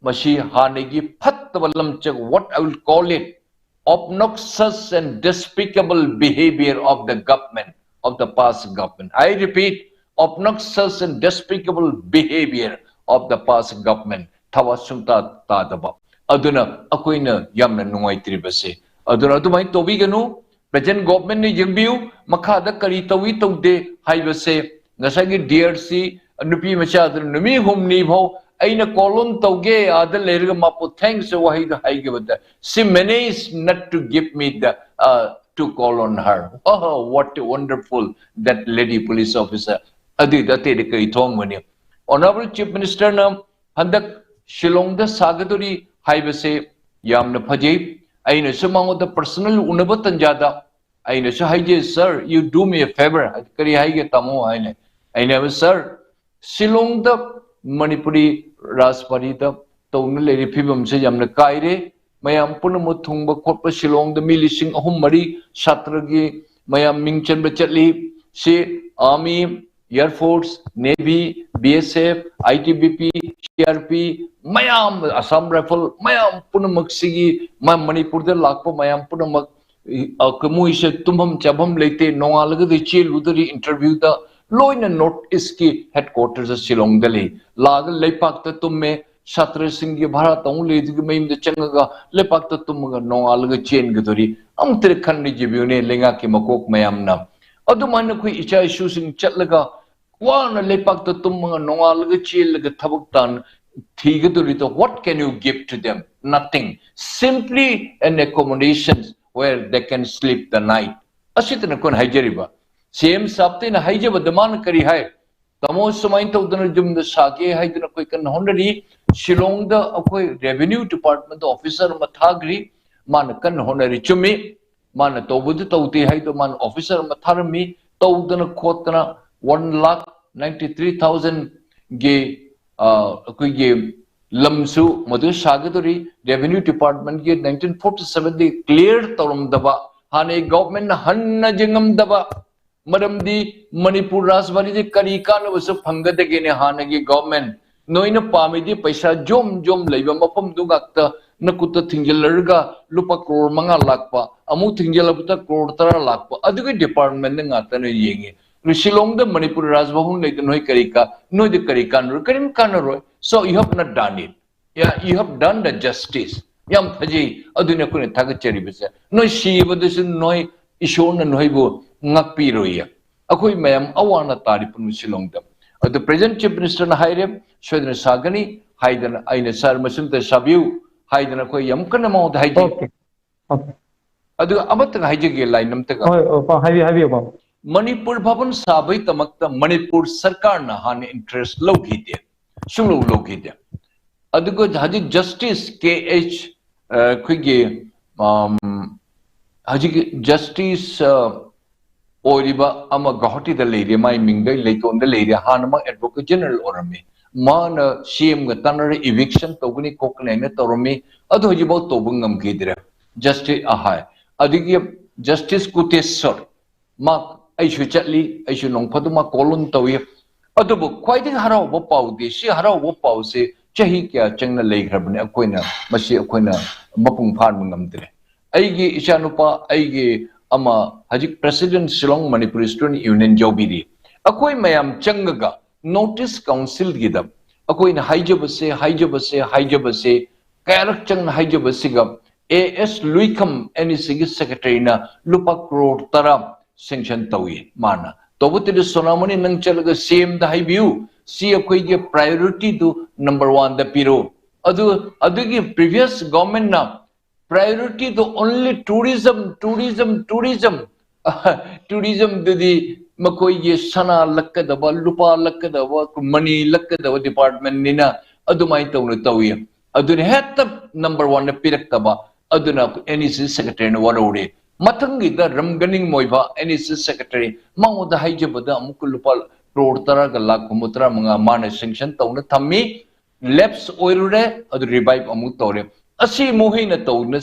ꯃꯁꯤ ꯍꯥꯟꯅꯒꯤ ꯐꯠꯇꯕ ꯂꯝꯆꯠ, what I will call it, obnoxious and despicable behavior of the government, of the past government. I repeat, obnoxious and despicable behavior of the past government. ꯊꯋꯥ ꯁꯨꯡꯇꯥ ꯇꯥꯗꯕ꯫ ꯑꯗꯨꯅ ꯑꯩꯈꯣꯏꯅ ꯌꯥꯝꯅ ꯅꯨꯡꯉꯥꯏꯇ꯭ꯔꯤꯕꯁꯦ꯫ ꯑꯗꯨꯅ ꯑꯗꯨꯃꯥꯏꯅ ꯇꯧꯕꯤꯒꯅꯨ꯫ Present government ꯅ ꯌꯦꯡꯕꯤꯌꯨ, ꯃꯈꯥꯗ ꯀꯔꯤ ꯇꯧꯏ ꯇꯧꯗꯦ ꯍꯥꯏꯕꯁꯦ꯫ ꯉꯁꯥꯏꯒꯤ D R C ꯅꯨꯄꯤ ꯃꯆꯥꯗꯨꯅ ꯅꯨꯃꯤꯠ ꯍꯨꯝꯅꯤ ꯐꯥꯎ ꯑꯩꯅ call on ꯇꯧꯒꯦ, ꯑꯥꯗ ꯂꯩꯔꯒ ꯃꯥꯄꯨ thanks ꯋꯥꯍꯩꯗꯣ ꯍꯥꯏꯈꯤꯕꯗ, she managed not to give me the, uh, to call on her. Oh, what a wonderful that lady police officer. ꯑꯗꯨꯏꯗ ꯑꯇꯩꯗꯤ ꯀꯔꯤ ꯊꯣꯡꯕꯅꯤ? Honourable Chief Minister ꯅ ꯍꯟꯗꯛ ꯁꯤꯂꯣꯡꯗ ꯁꯥꯒꯗꯧꯔꯤ ꯍꯥꯏꯕꯁꯦ ꯌꯥꯝꯅ ꯐꯖꯩ꯫ ꯑꯩꯅꯁꯨ ꯃꯉꯣꯟꯗ personal ꯎꯅꯕ ꯇꯟꯖꯥꯗ ꯑꯩꯅꯁꯨ ꯍꯥꯏꯖꯩ, "Sir, you do me a favour." ꯀꯔꯤ ꯍꯥꯏꯒꯦ ꯇꯥꯃꯣ ꯍꯥꯏꯅ꯫ ꯑꯩꯅ ꯍꯥꯏꯕ, "Sir, ꯁꯤꯂꯣꯡꯗ ꯃꯅꯤꯄꯨꯔꯤ ꯔꯥꯖꯕꯥꯔꯤꯗ ꯇꯧꯅ ꯂꯩꯔꯤ ꯐꯤꯕꯝꯁꯦ ꯌꯥꯝꯅ ꯀꯥꯏꯔꯦ꯫ ꯃꯌꯥꯝ ꯄꯨꯝꯅꯃꯛ ꯊꯨꯡꯕ ꯈꯣꯠꯄ, ꯁꯤꯂꯣꯡꯗ ꯃꯤ ꯂꯤꯁꯤꯡ ꯑꯍꯨꯝ ꯃꯔꯤ ꯁꯥꯇ꯭ꯔꯒꯤ ꯃꯌꯥꯝ ꯃꯤꯡ ꯆꯟꯕ ꯆꯠꯂꯤ꯫ ꯁꯤ army, air force, navy, B S F, I T B P, C R P, ꯃꯌꯥꯝ, Assam Rifle, ꯃꯌꯥꯝ ꯄꯨꯝꯅꯃꯛꯁꯤꯒꯤ ꯃ-, ꯃꯅꯤꯄꯨꯔꯗ ꯂꯥꯛꯄ ꯃꯌꯥꯝ ꯄꯨꯝꯅꯃꯛ, ꯑ, ꯃꯣꯏꯁꯦ ꯇꯨꯝꯐꯝ ꯆꯥꯐꯝ ꯂꯩꯇꯦ, ꯅꯣꯡꯉꯥꯜꯂꯒꯗꯤ ꯆꯦꯜꯂꯨꯗꯣꯔꯤ interview ꯗ, ꯂꯣꯏꯅ North East ꯀꯤ headquarters ꯁꯤꯂꯣꯡꯗ ꯂꯩ꯫ ꯂꯥꯛꯑꯒ ꯂꯩꯄꯥꯛꯇ ꯇꯨꯝꯃꯦ, ꯁꯥꯇ꯭ꯔꯁꯤꯡꯒꯤ ꯚꯥꯔꯥ ꯇꯧ ꯂꯩꯗꯨꯒꯤ ꯃꯌꯨꯝꯗ ꯆꯪꯉꯒ ꯂꯩꯄꯥꯛꯇ ꯇꯨꯝꯃꯒ ꯅꯣꯡꯉꯥꯜꯂꯒ ꯆꯦꯟꯒꯗꯣꯔꯤ? ꯑꯃꯨꯛꯇ ꯈꯟꯅ ꯌꯦꯡꯕꯤꯌꯨꯅꯦ, ꯂꯩꯉꯥꯛꯀꯤ ꯃꯀꯣꯛ ꯃꯌꯥꯝꯅ꯫ ꯑꯗꯨꯃꯥꯏꯅ ꯑꯩꯈꯣꯏ ꯏꯆꯥ ꯏꯁꯨꯁꯤꯡ ꯆꯠꯂꯒ ꯋꯥꯅ ꯂꯩꯄꯥꯛꯇ ꯇꯨꯝꯃꯒ ꯅꯣꯡꯉꯥꯜꯂꯒ ꯆꯦꯜꯂꯒ ꯊꯕꯛ ꯇꯥꯟ ꯊꯤꯒꯗꯧꯔꯤꯗꯣ, what can you give to them? Nothing. Simply an accommodation where they can sleep the night. ꯑꯁꯤꯇꯅ ꯑꯩꯈꯣꯏꯅ ꯍꯥꯏꯖꯔꯤꯕ꯫ ꯁꯤ ꯑꯦꯝ ꯁꯥꯕꯇ ꯑꯩꯅ ꯍꯥꯏꯖꯕꯗ ꯃꯥꯅ ꯀꯔꯤ ꯍꯥꯏ? "ꯇꯥꯃꯣ, ꯁꯨꯃꯥꯏꯅ ꯇꯧꯗꯅ ꯌꯨꯝꯗ ꯁꯥꯒꯦ ꯍꯥꯏꯗꯅ ꯑꯩꯈꯣꯏ ꯀꯟꯅ ꯍꯣꯠꯅꯔꯤ꯫ ꯁꯤꯂꯣꯡꯗ ꯑꯩꯈꯣꯏ revenue department officer ꯑꯃ ꯊꯥꯈ꯭ꯔꯤ, ꯃꯥꯅ ꯀꯟꯅ ꯍꯣꯠꯅꯔꯤ"꯫ ꯆꯨꯝꯃꯤ, ꯃꯥꯅ ꯇꯧꯕꯗꯨ ꯇꯧꯗꯦ ꯍꯥꯏꯗꯣ, ꯃꯥꯅ officer ꯑꯃ ꯊꯥꯔꯝꯃꯤ꯫ ꯇꯧꯗꯅ ꯈꯣꯠꯇꯅ one lakh ninety three thousand ꯒꯤ, ꯑ, ꯑꯩꯈꯣꯏꯒꯤ ꯂꯝꯁꯨ ꯃꯗꯨ ꯁꯥꯒꯗꯧꯔꯤ꯫ Revenue department ꯒꯤ nineteen forty seven ꯗꯒꯤ clear ꯇꯧꯔꯝꯗꯕ, ꯍꯥꯟꯅꯒꯤ government ꯅ ꯍꯟꯅ ꯌꯦꯡꯉꯝꯗꯕ, ꯃꯔꯝꯗꯤ ꯃꯅꯤꯄꯨꯔ ꯔꯥꯖꯕꯥꯔꯤꯗꯤ ꯀꯔꯤ ꯀꯥꯟꯅꯕꯁꯨ ꯐꯪꯒꯗꯒꯦꯅꯦ? ꯍꯥꯟꯅꯒꯤ government, ꯅꯣꯏꯅ ꯄꯥꯝꯃꯤꯗꯤ ꯄꯩꯁꯥ ꯖꯣꯝ ꯖꯣꯝ ꯂꯩꯕ ꯃꯐꯝꯗꯨ ꯉꯥꯛꯇ ꯅꯈꯨꯠꯇ ꯊꯤꯡꯖꯤꯜꯂꯔꯒ ꯂꯨꯄꯥ ꯀ꯭ꯔꯣꯔ ꯃꯉꯥ ꯂꯥꯛꯄ, ꯑꯃꯨꯛ ꯊꯤꯡꯖꯤꯜꯂꯛꯄꯗ ꯀ꯭ꯔꯣꯔ ꯇꯔꯥ ꯂꯥꯛꯄ, ꯑꯗꯨꯒꯤ department ꯉꯥꯛꯇꯅ ꯌꯦꯡꯉꯤ꯫ ꯁꯤꯂꯣꯡꯗ ꯃꯅꯤꯄꯨꯔ ꯔꯥꯖꯚꯕꯟ ꯂꯩꯗꯅ ꯅꯣꯏ ꯀꯔꯤ ꯀꯥ-, ꯅꯣꯏꯗꯤ ꯀꯔꯤ ꯀꯥꯟꯅꯔꯣꯏ? ꯀꯔꯤꯝ ꯀꯥꯟꯅꯔꯣꯏ꯫ So you have not done it. Yeah, you have done the justice. ꯌꯥꯝ ꯐꯖꯩ꯫ ꯑꯗꯨꯅꯤ ꯑꯩꯈꯣꯏꯅ ꯊꯥꯒꯠꯆꯔꯤꯕꯁꯦ꯫ ꯅꯣꯏ ꯁꯤꯕꯗꯁꯨ ꯅꯣꯏ ꯏꯁꯣꯔꯅ ꯅꯣꯏꯕꯨ ꯉꯥꯛꯄꯤꯔꯣꯏꯌꯦ꯫ ꯑꯩꯈꯣꯏ ꯃꯌꯥꯝ ꯑꯋꯥꯅ ꯇꯥꯔꯤ ꯄꯨꯟꯕ ꯁꯤꯂꯣꯡꯗ꯫ ꯑꯗꯨ present Chief Minister ꯅ ꯍꯥꯏꯔꯦ, ꯁꯣꯏꯗꯅ ꯁꯥꯒꯅꯤ ꯍꯥꯏꯗꯅ, ꯑꯩꯅ "Sir, ꯃꯁꯤꯝꯇ ꯁꯥꯕꯤꯌꯨ" ꯍꯥꯏꯗꯅ ꯑꯩꯈꯣꯏ ꯌꯥꯝ ꯀꯟꯅ ꯃꯉꯣꯟꯗ ꯍꯥꯏꯖꯩ꯫ Okay. Okay. ꯑꯗꯨꯒ ꯑꯃꯇꯪ ꯍꯥꯏꯖꯒꯦ, line ꯑꯃꯇꯒ꯫ ꯍꯣꯏ, ꯑꯣ, ꯄꯥ-, ꯍꯥꯏꯕꯤꯌꯨ, ꯍꯥꯏꯕꯤꯌꯨ, ꯄꯥꯕꯨꯡ꯫ ꯃꯅꯤꯄꯨꯔ ꯚꯕꯟ ꯁꯥꯕꯒꯤꯗꯃꯛꯇ ꯃꯅꯤꯄꯨꯔ ꯁꯔꯀꯥꯔꯅ ꯍꯥꯟꯅ interest ꯂꯧꯈꯤꯗꯦ, ꯁꯨꯡꯂꯧ ꯂꯧꯈꯤꯗꯦ꯫ ꯑꯗꯨꯒ ꯍꯧꯖꯤꯛ Justice ꯀꯦ ꯑꯩꯆ, ꯑ, ꯑꯩꯈꯣꯏꯒꯤ, ꯑꯝ, ꯍꯧꯖꯤꯛ justice, ꯑ, ꯑꯣꯏꯔꯤꯕ ꯑꯃ ꯒꯧꯍꯥꯇꯤꯗ ꯂꯩꯔꯦ, ꯃꯥꯏ ꯃꯤꯡꯗ ꯂꯩꯇꯣꯟꯗ ꯂꯩꯔꯦ, ꯍꯥꯟꯅ ꯃꯥ Advocate General ꯑꯣꯏꯔꯝꯃꯤ꯫ ꯃꯥꯅ ꯁꯤ ꯑꯦꯝꯒ ꯇꯥꯟꯅꯔ eviction ꯇꯧꯒꯅꯤ ꯈꯣꯠꯀꯅꯤ ꯍꯥꯏꯅ ꯇꯧꯔꯝꯃꯤ, ꯑꯗꯨ ꯍꯧꯖꯤꯛꯐꯥꯎ ꯇꯧꯕ ꯉꯝꯈꯤꯗ꯭ꯔꯦ꯫ Justice ꯑꯍꯥꯏ, ꯑꯗꯒꯤ Justice ꯀꯨꯇꯦꯁ꯭ꯋꯔ, ꯃꯥ, ꯑꯩꯁꯨ ꯆꯠꯂꯤ, ꯑꯩꯁꯨ ꯅꯣꯡ ꯐꯥꯗꯣꯛ ꯃꯥ call on ꯇꯧꯏ꯫ ꯑꯗꯨꯕꯨ ꯈ꯭ꯋꯥꯏꯗꯒꯤ ꯍꯔꯥꯎꯕ ꯄꯥꯎꯗꯤ, ꯁꯤ ꯍꯔꯥꯎꯕ ꯄꯥꯎꯁꯦ ꯆꯍꯤ ꯀꯌꯥ ꯆꯪꯅ ꯂꯩꯈ꯭ꯔꯕꯅꯤ, ꯑꯩꯈꯣꯏꯅ ꯃꯁꯤ ꯑꯩꯈꯣꯏꯅ ꯃꯄꯨꯡ ꯐꯥꯍꯟꯕ ꯉꯝꯗ꯭ꯔꯦ꯫ ꯑꯩꯒꯤ ꯏꯆꯥꯅꯨꯄꯥ, ꯑꯩꯒꯤ ꯑꯃ ꯍꯧꯖꯤꯛ President Shillong Manipur Student Union ꯌꯥꯎꯕꯤꯔꯤ꯫ ꯑꯩꯈꯣꯏ ꯃꯌꯥꯝ ꯆꯪꯉꯒ North East Council ꯒꯤꯗ ꯑꯩꯈꯣꯏꯅ ꯍꯥꯏꯖꯕꯁꯦ, ꯍꯥꯏꯖꯕꯁꯦ, ꯍꯥꯏꯖꯕꯁꯦ, ꯀꯌꯥꯔꯛ ꯆꯪꯅ ꯍꯥꯏꯖꯕꯁꯤꯒ, ꯑꯦ ꯑꯦꯁ ꯂꯨꯏꯈꯝ, ꯑꯦꯟ ꯏ ꯁꯤꯒꯤ ꯁꯦꯀ꯭ꯔꯦꯇꯔꯤꯅ ꯂꯨꯄꯥ ꯀ꯭ꯔꯣꯔ ꯇꯔꯥ ꯁꯦꯡꯁꯟ ꯇꯧꯏ ꯃꯥꯅ꯫ ꯇꯧꯕꯇꯗꯤ ꯁꯣꯅꯥꯃꯣꯅꯤ, ꯅꯪ ꯆꯠꯂꯒ ꯁꯤ ꯑꯦꯝꯗ ꯍꯥꯏꯕꯤꯌꯨ, ꯁꯤ ꯑꯩꯈꯣꯏꯒꯤ ꯄ꯭ꯔꯥꯏꯌꯣꯔꯤꯇꯤꯗꯨ ꯅꯝꯕꯔ ꯋꯥꯟꯗ ꯄꯤꯔꯨ꯫ ꯑꯗꯨ, ꯑꯗꯨꯒꯤ ꯄ꯭ꯔꯤꯚꯤꯌꯁ ꯒꯚꯔꯟꯃꯦꯟꯠꯅ ꯄ꯭ꯔꯥꯏꯌꯣꯔꯤꯇꯤꯗꯨ only tourism, tourism, tourism, ꯇꯨꯔꯤꯖꯝꯗꯨꯗꯤ ꯃꯈꯣꯏꯒꯤ ꯁꯅꯥ ꯂꯛꯀꯗꯕ, ꯂꯨꯄꯥ ꯂꯛꯀꯗꯕ, ꯃꯅꯤ ꯂꯛꯀꯗꯕ ꯗꯤꯄꯥꯔꯠꯃꯦꯟꯠꯅꯤꯅ ꯑꯗꯨꯃꯥꯏꯅ ꯇꯧꯅ ꯇꯧꯏ꯫ ꯑꯗꯨꯅ ꯍꯦꯛꯇ ꯅꯝꯕꯔ ꯋꯥꯟꯗ ꯄꯤꯔꯛꯇꯕ, ꯑꯗꯨꯅ ꯑꯦꯟ ꯏ ꯁꯤ ꯁꯦꯀ꯭ꯔꯦꯇꯔꯤꯅ ꯋꯥꯔꯧꯔꯦ꯫ ꯃꯊꯪꯒꯤꯗ ꯔꯝꯒꯅꯤꯡ ꯃꯣꯏꯕ, ꯑꯦꯟ ꯏ ꯁꯤ ꯁꯦꯀ꯭ꯔꯦꯇꯔꯤ, ꯃꯉꯣꯟꯗ ꯍꯥꯏꯖꯕꯗ ꯑꯃꯨꯛꯀ ꯂꯨꯄꯥ ꯀ꯭ꯔꯣꯔ ꯇꯔꯥꯒ ꯂꯥꯈ ꯍꯨꯝꯐꯨꯇꯔꯥ ꯃꯉꯥ ꯃꯥꯅ ꯁꯦꯡꯁꯟ ꯇꯧꯅ ꯊꯝꯃꯤ꯫ ꯂꯦꯞꯁ ꯑꯣꯏꯔꯨꯔꯦ, ꯑꯗꯨ ꯔꯤꯚꯥꯏꯚ ꯑꯃꯨꯛ ꯇꯧꯔꯦ꯫ ꯑꯁꯤ ꯃꯈꯣꯏꯅ ꯇꯧꯗꯨꯅ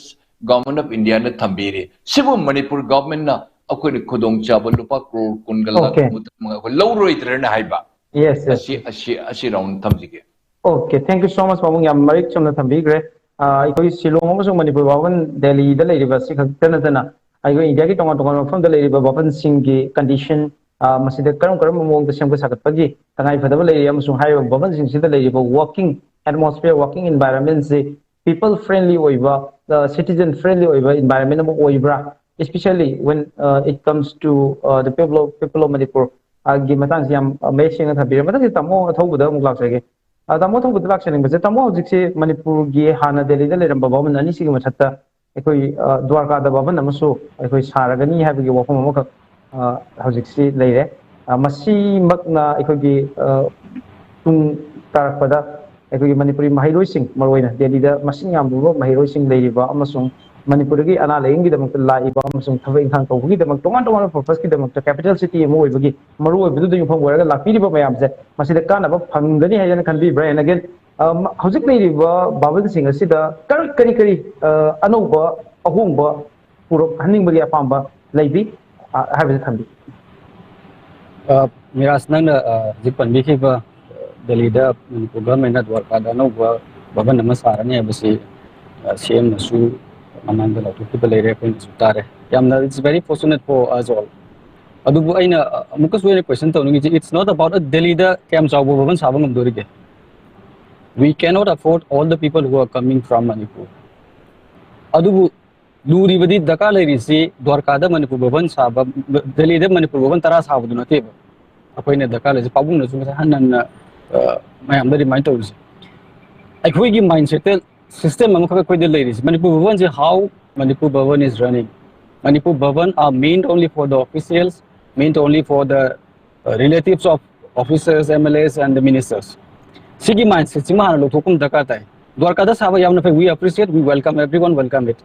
ꯒꯚꯔꯟꯃꯦꯟꯠ ꯑꯣꯐ ꯏꯟꯗꯤꯌꯥꯅ ꯊꯝꯕꯤꯔꯤ꯫ ꯁꯤꯕꯨ ꯃꯅꯤꯄꯨꯔ ꯒꯚꯔꯟꯃꯦꯟꯠꯅ ꯑꯩꯈꯣꯏꯅ ꯈꯨꯗꯣꯡꯆꯥꯕ ꯂꯨꯄꯥ ꯀ꯭ꯔꯣꯔ ꯀꯨꯟꯒ ꯂꯥꯈ Okay. ꯍꯨꯝꯐꯨꯇꯔꯥ ꯃꯉꯥ ꯑꯩꯈꯣꯏ ꯂꯧꯔꯣꯏꯗ꯭ꯔꯅ ꯍꯥꯏꯕ꯫ Yes, yes. ꯑꯁꯤ, ꯑꯁꯤ, ꯑꯁꯤ ꯔꯥꯎꯟ ꯊꯝꯖꯒꯦ꯫ Okay, thank you so much, ꯄꯥꯕꯨꯡ꯫ ꯌꯥꯝ ꯃꯔꯤꯛ ꯆꯨꯝꯅ ꯊꯝꯕꯤꯈ꯭ꯔꯦ꯫ ꯑ, ꯑꯩꯈꯣꯏ ꯁꯤꯂꯣꯡ ꯑꯃꯁꯨꯡ ꯃꯅꯤꯄꯨꯔ ꯚꯥꯕꯟ ꯗꯦꯜꯂꯤꯗ ꯂꯩꯔꯤꯕ ꯑꯁꯤ ꯈꯛꯇ ꯅꯠꯇꯅ ꯑꯩꯈꯣꯏ ꯏꯟꯗꯤꯌꯥꯒꯤ ꯇꯣꯉꯥꯟ ꯇꯣꯉꯥꯟꯕ ꯃꯐꯝꯗ ꯂꯩꯔꯤꯕ ꯚꯥꯕꯟꯁꯤꯡꯒꯤ condition, ꯑ, ꯃꯁꯤꯗ ꯀꯔꯝ ꯀꯔꯝꯕ ꯃꯑꯣꯡꯗ ꯁꯦꯝꯒꯠ ꯁꯥꯒꯠꯄꯒꯤ ꯇꯉꯥꯏ ꯐꯗꯕ ꯂꯩꯔꯤ ꯑꯃꯁꯨꯡ ꯍꯥꯏꯔꯤꯕ ꯚꯥꯕꯟꯁꯤꯡꯁꯤꯗ ꯂꯩꯔꯤꯕ working atmosphere, working environment ꯁꯤ people friendly ꯑꯣꯏꯕ, ꯑ, citizen friendly ꯑꯣꯏꯕ environment ꯑꯃ ꯑꯣꯏꯕ꯭ꯔꯥ? Especially when, uh, it comes to, uh, the people of, people of Manipur, ꯑ, ꯒꯤ ꯃꯇꯥꯡꯁꯤ ꯌꯥꯝ, ꯑ, ꯃꯌꯦꯛ ꯁꯦꯡꯅ ꯊꯝꯕꯤꯔꯦ꯫ ꯃꯊꯪꯁꯤ ꯇꯥꯃꯣ ꯑꯊꯧꯕꯗ ꯑꯃꯨꯛ ꯂꯥꯛꯆꯒꯦ꯫ ꯑ, ꯇꯥꯃꯣ ꯑꯊꯧꯕꯗ ꯂꯥꯛꯆꯅꯤꯡꯕꯁꯦ, ꯇꯥꯃꯣ ꯍꯧꯖꯤꯛꯁꯤ ꯃꯅꯤꯄꯨꯔꯒꯤ ꯍꯥꯟꯅ ꯗꯦꯜꯂꯤꯗ ꯂꯩꯔꯝꯕ ꯚꯥꯕꯟ ꯑꯅꯤꯁꯤꯒꯤ ꯃꯊꯛꯇ ꯑꯩꯈꯣꯏ, ꯑ, ꯗ꯭ꯋꯥꯔꯀꯥꯗ ꯚꯥꯕꯟ ꯑꯃꯁꯨ ꯑꯩꯈꯣꯏ ꯁꯥꯔꯒꯅꯤ ꯍꯥꯏꯕꯒꯤ ꯋꯥꯐꯝ ꯑꯃꯈꯛ, ꯑ, ꯍꯧꯖꯤꯛꯁꯤ ꯂꯩꯔꯦ꯫ ꯑ, ꯃꯁꯤꯃꯛꯅ ꯑꯩꯈꯣꯏꯒꯤ, ꯑ, ꯇꯨꯡ ꯇꯥꯔꯛꯄꯗ ꯑꯩꯈꯣꯏꯒꯤ ꯃꯅꯤꯄꯨꯔꯤ ꯃꯍꯩꯔꯣꯏꯁꯤꯡ, ꯃꯔꯨꯑꯣꯏꯅ ꯗꯦꯜꯂꯤꯗ ꯃꯁꯤꯡ ꯌꯥꯝꯂꯕ ꯃꯍꯩꯔꯣꯏꯁꯤꯡ ꯂꯩꯔꯤꯕ ꯑꯃꯁꯨꯡ ꯃꯅꯤꯄꯨꯔꯗꯒꯤ ꯑꯅꯥ ꯂꯥꯏꯌꯦꯡꯒꯤꯗꯃꯛꯇ ꯂꯥꯛꯏꯕ ꯑꯃꯁꯨꯡ ꯊꯕꯛ ꯏꯪꯈꯥꯡ ꯇꯧꯕꯒꯤꯗꯃꯛ ꯇꯣꯉꯥꯟ ꯇꯣꯉꯥꯟꯕ purpose ꯀꯤꯗꯃꯛꯇ capital city ꯑꯃ ꯑꯣꯏꯕꯒꯤ ꯃꯔꯨꯑꯣꯏꯕꯗꯨꯗ ꯌꯨꯝꯐꯝ ꯑꯣꯏꯔꯒ ꯂꯥꯛꯄꯤꯔꯤꯕ ꯃꯌꯥꯝꯁꯦ ꯃꯁꯤꯗ ꯀꯥꯟꯅꯕ ꯐꯪꯒꯅꯤ ꯍꯥꯏꯅ ꯈꯟꯕꯤꯕ꯭ꯔꯥ? And again, ꯑ, ꯃ-, ꯍꯧꯖꯤꯛ ꯂꯩꯔꯤꯕ ꯚꯥꯕꯟꯁꯤꯡ ꯑꯁꯤꯗ ꯀꯔꯤ, ꯀꯔꯤ, ꯀꯔꯤ, ꯑ, ꯑꯅꯧꯕ ꯑꯍꯣꯡꯕ ꯄꯨꯔꯛꯍꯟꯅꯤꯡꯕꯒꯤ ꯑꯄꯥꯝꯕ ꯂꯩꯕꯤ? ꯑ, ꯍꯥꯏꯕꯁꯤ ꯊꯝꯕꯤ꯫ ꯑ, ꯃꯤꯔꯥꯖ, ꯅꯪꯅ, ꯑ, ꯍꯧꯖꯤꯛ ꯄꯟꯕꯤꯈꯤꯕ, ꯑ, ꯗꯦꯜꯂꯤꯗ ꯃꯅꯤꯄꯨꯔ ꯒꯚꯔꯟꯃꯦꯟꯠꯅ ꯗ꯭ꯋꯥꯔꯀꯥꯗ ꯑꯅꯧꯕ ꯚꯕꯟ ꯑꯃ ꯁꯥꯔꯅꯤ ꯍꯥꯏꯕꯁꯤ, ꯑ, ꯁꯤ ꯑꯦꯝꯅꯁꯨ ꯃꯃꯥꯡꯗ ꯂꯥꯎꯊꯣꯛꯈꯤꯕ ꯂꯩꯔꯦ, ꯑꯩꯈꯣꯏꯅꯁꯨ ꯇꯥꯔꯦ꯫ ꯌꯥꯝꯅ, it's very fortunate for us all. ꯑꯗꯨꯕꯨ ꯑꯩꯅ, ꯑ, ꯑꯃꯨꯛꯀꯁꯨ ꯑꯩꯅ question ꯇꯧꯅꯤꯡꯉꯤꯁꯤ, it's not about ꯗꯦꯜꯂꯤꯗ ꯀꯌꯥꯝ ꯆꯥꯎꯕ ꯚꯕꯟ ꯁꯥꯕ ꯉꯝꯗꯣꯔꯤꯒꯦ? We cannot afford all the people who are coming from Manipur. ꯑꯗꯨꯕꯨ ꯂꯨꯔꯤꯕꯗꯤ ꯗꯔꯀꯥꯔ ꯂꯩꯔꯤꯁꯤ ꯗ꯭ꯋꯥꯔꯀꯥꯗ ꯃꯅꯤꯄꯨꯔ ꯚꯕꯟ ꯁꯥꯕ, ꯗꯦꯜꯂꯤꯗ ꯃꯅꯤꯄꯨꯔ ꯚꯕꯟ ꯇꯔꯥ ꯁꯥꯕꯗꯨ ꯅꯠꯇꯦꯕ꯫ ꯑꯩꯈꯣꯏꯅ ꯗꯔꯀꯥꯔ ꯂꯩꯔꯤꯁꯤ, ꯄꯥꯕꯨꯡꯅꯁꯨ ꯉꯁꯥꯏ ꯍꯟꯅ ꯍꯟꯅ, ꯑ, ꯃꯌꯥꯝꯗ ꯔꯤꯃꯥꯏꯟ ꯇꯧꯔꯤꯁꯦ, ꯑꯩꯈꯣꯏꯒꯤ ꯃꯥꯏꯟꯁꯦꯠꯇ ꯁꯤꯁꯇꯦꯝ ꯑꯃꯈꯛ ꯑꯩꯈꯣꯏꯗ ꯂꯩꯔꯤꯁꯦ꯫ Manipur ꯚꯕꯟꯁꯦ, how Manipur Bhavan is running? Manipur Bhavan are meant only for the officials, meant only for the uh, relatives of officers, M L As and the ministers. ꯁꯤꯒꯤ ꯃꯥꯏꯟꯁꯦꯠꯁꯤꯃ ꯍꯥꯟꯅ ꯂꯧꯊꯣꯛꯄ ꯑꯃ ꯗꯔꯀꯥꯔ ꯇꯥꯏ꯫ ꯗ꯭ꯋꯥꯔꯀꯥꯗ ꯁꯥꯕ ꯌꯥꯝꯅ ꯐꯩ, we appreciate, we welcome, everyone welcome it.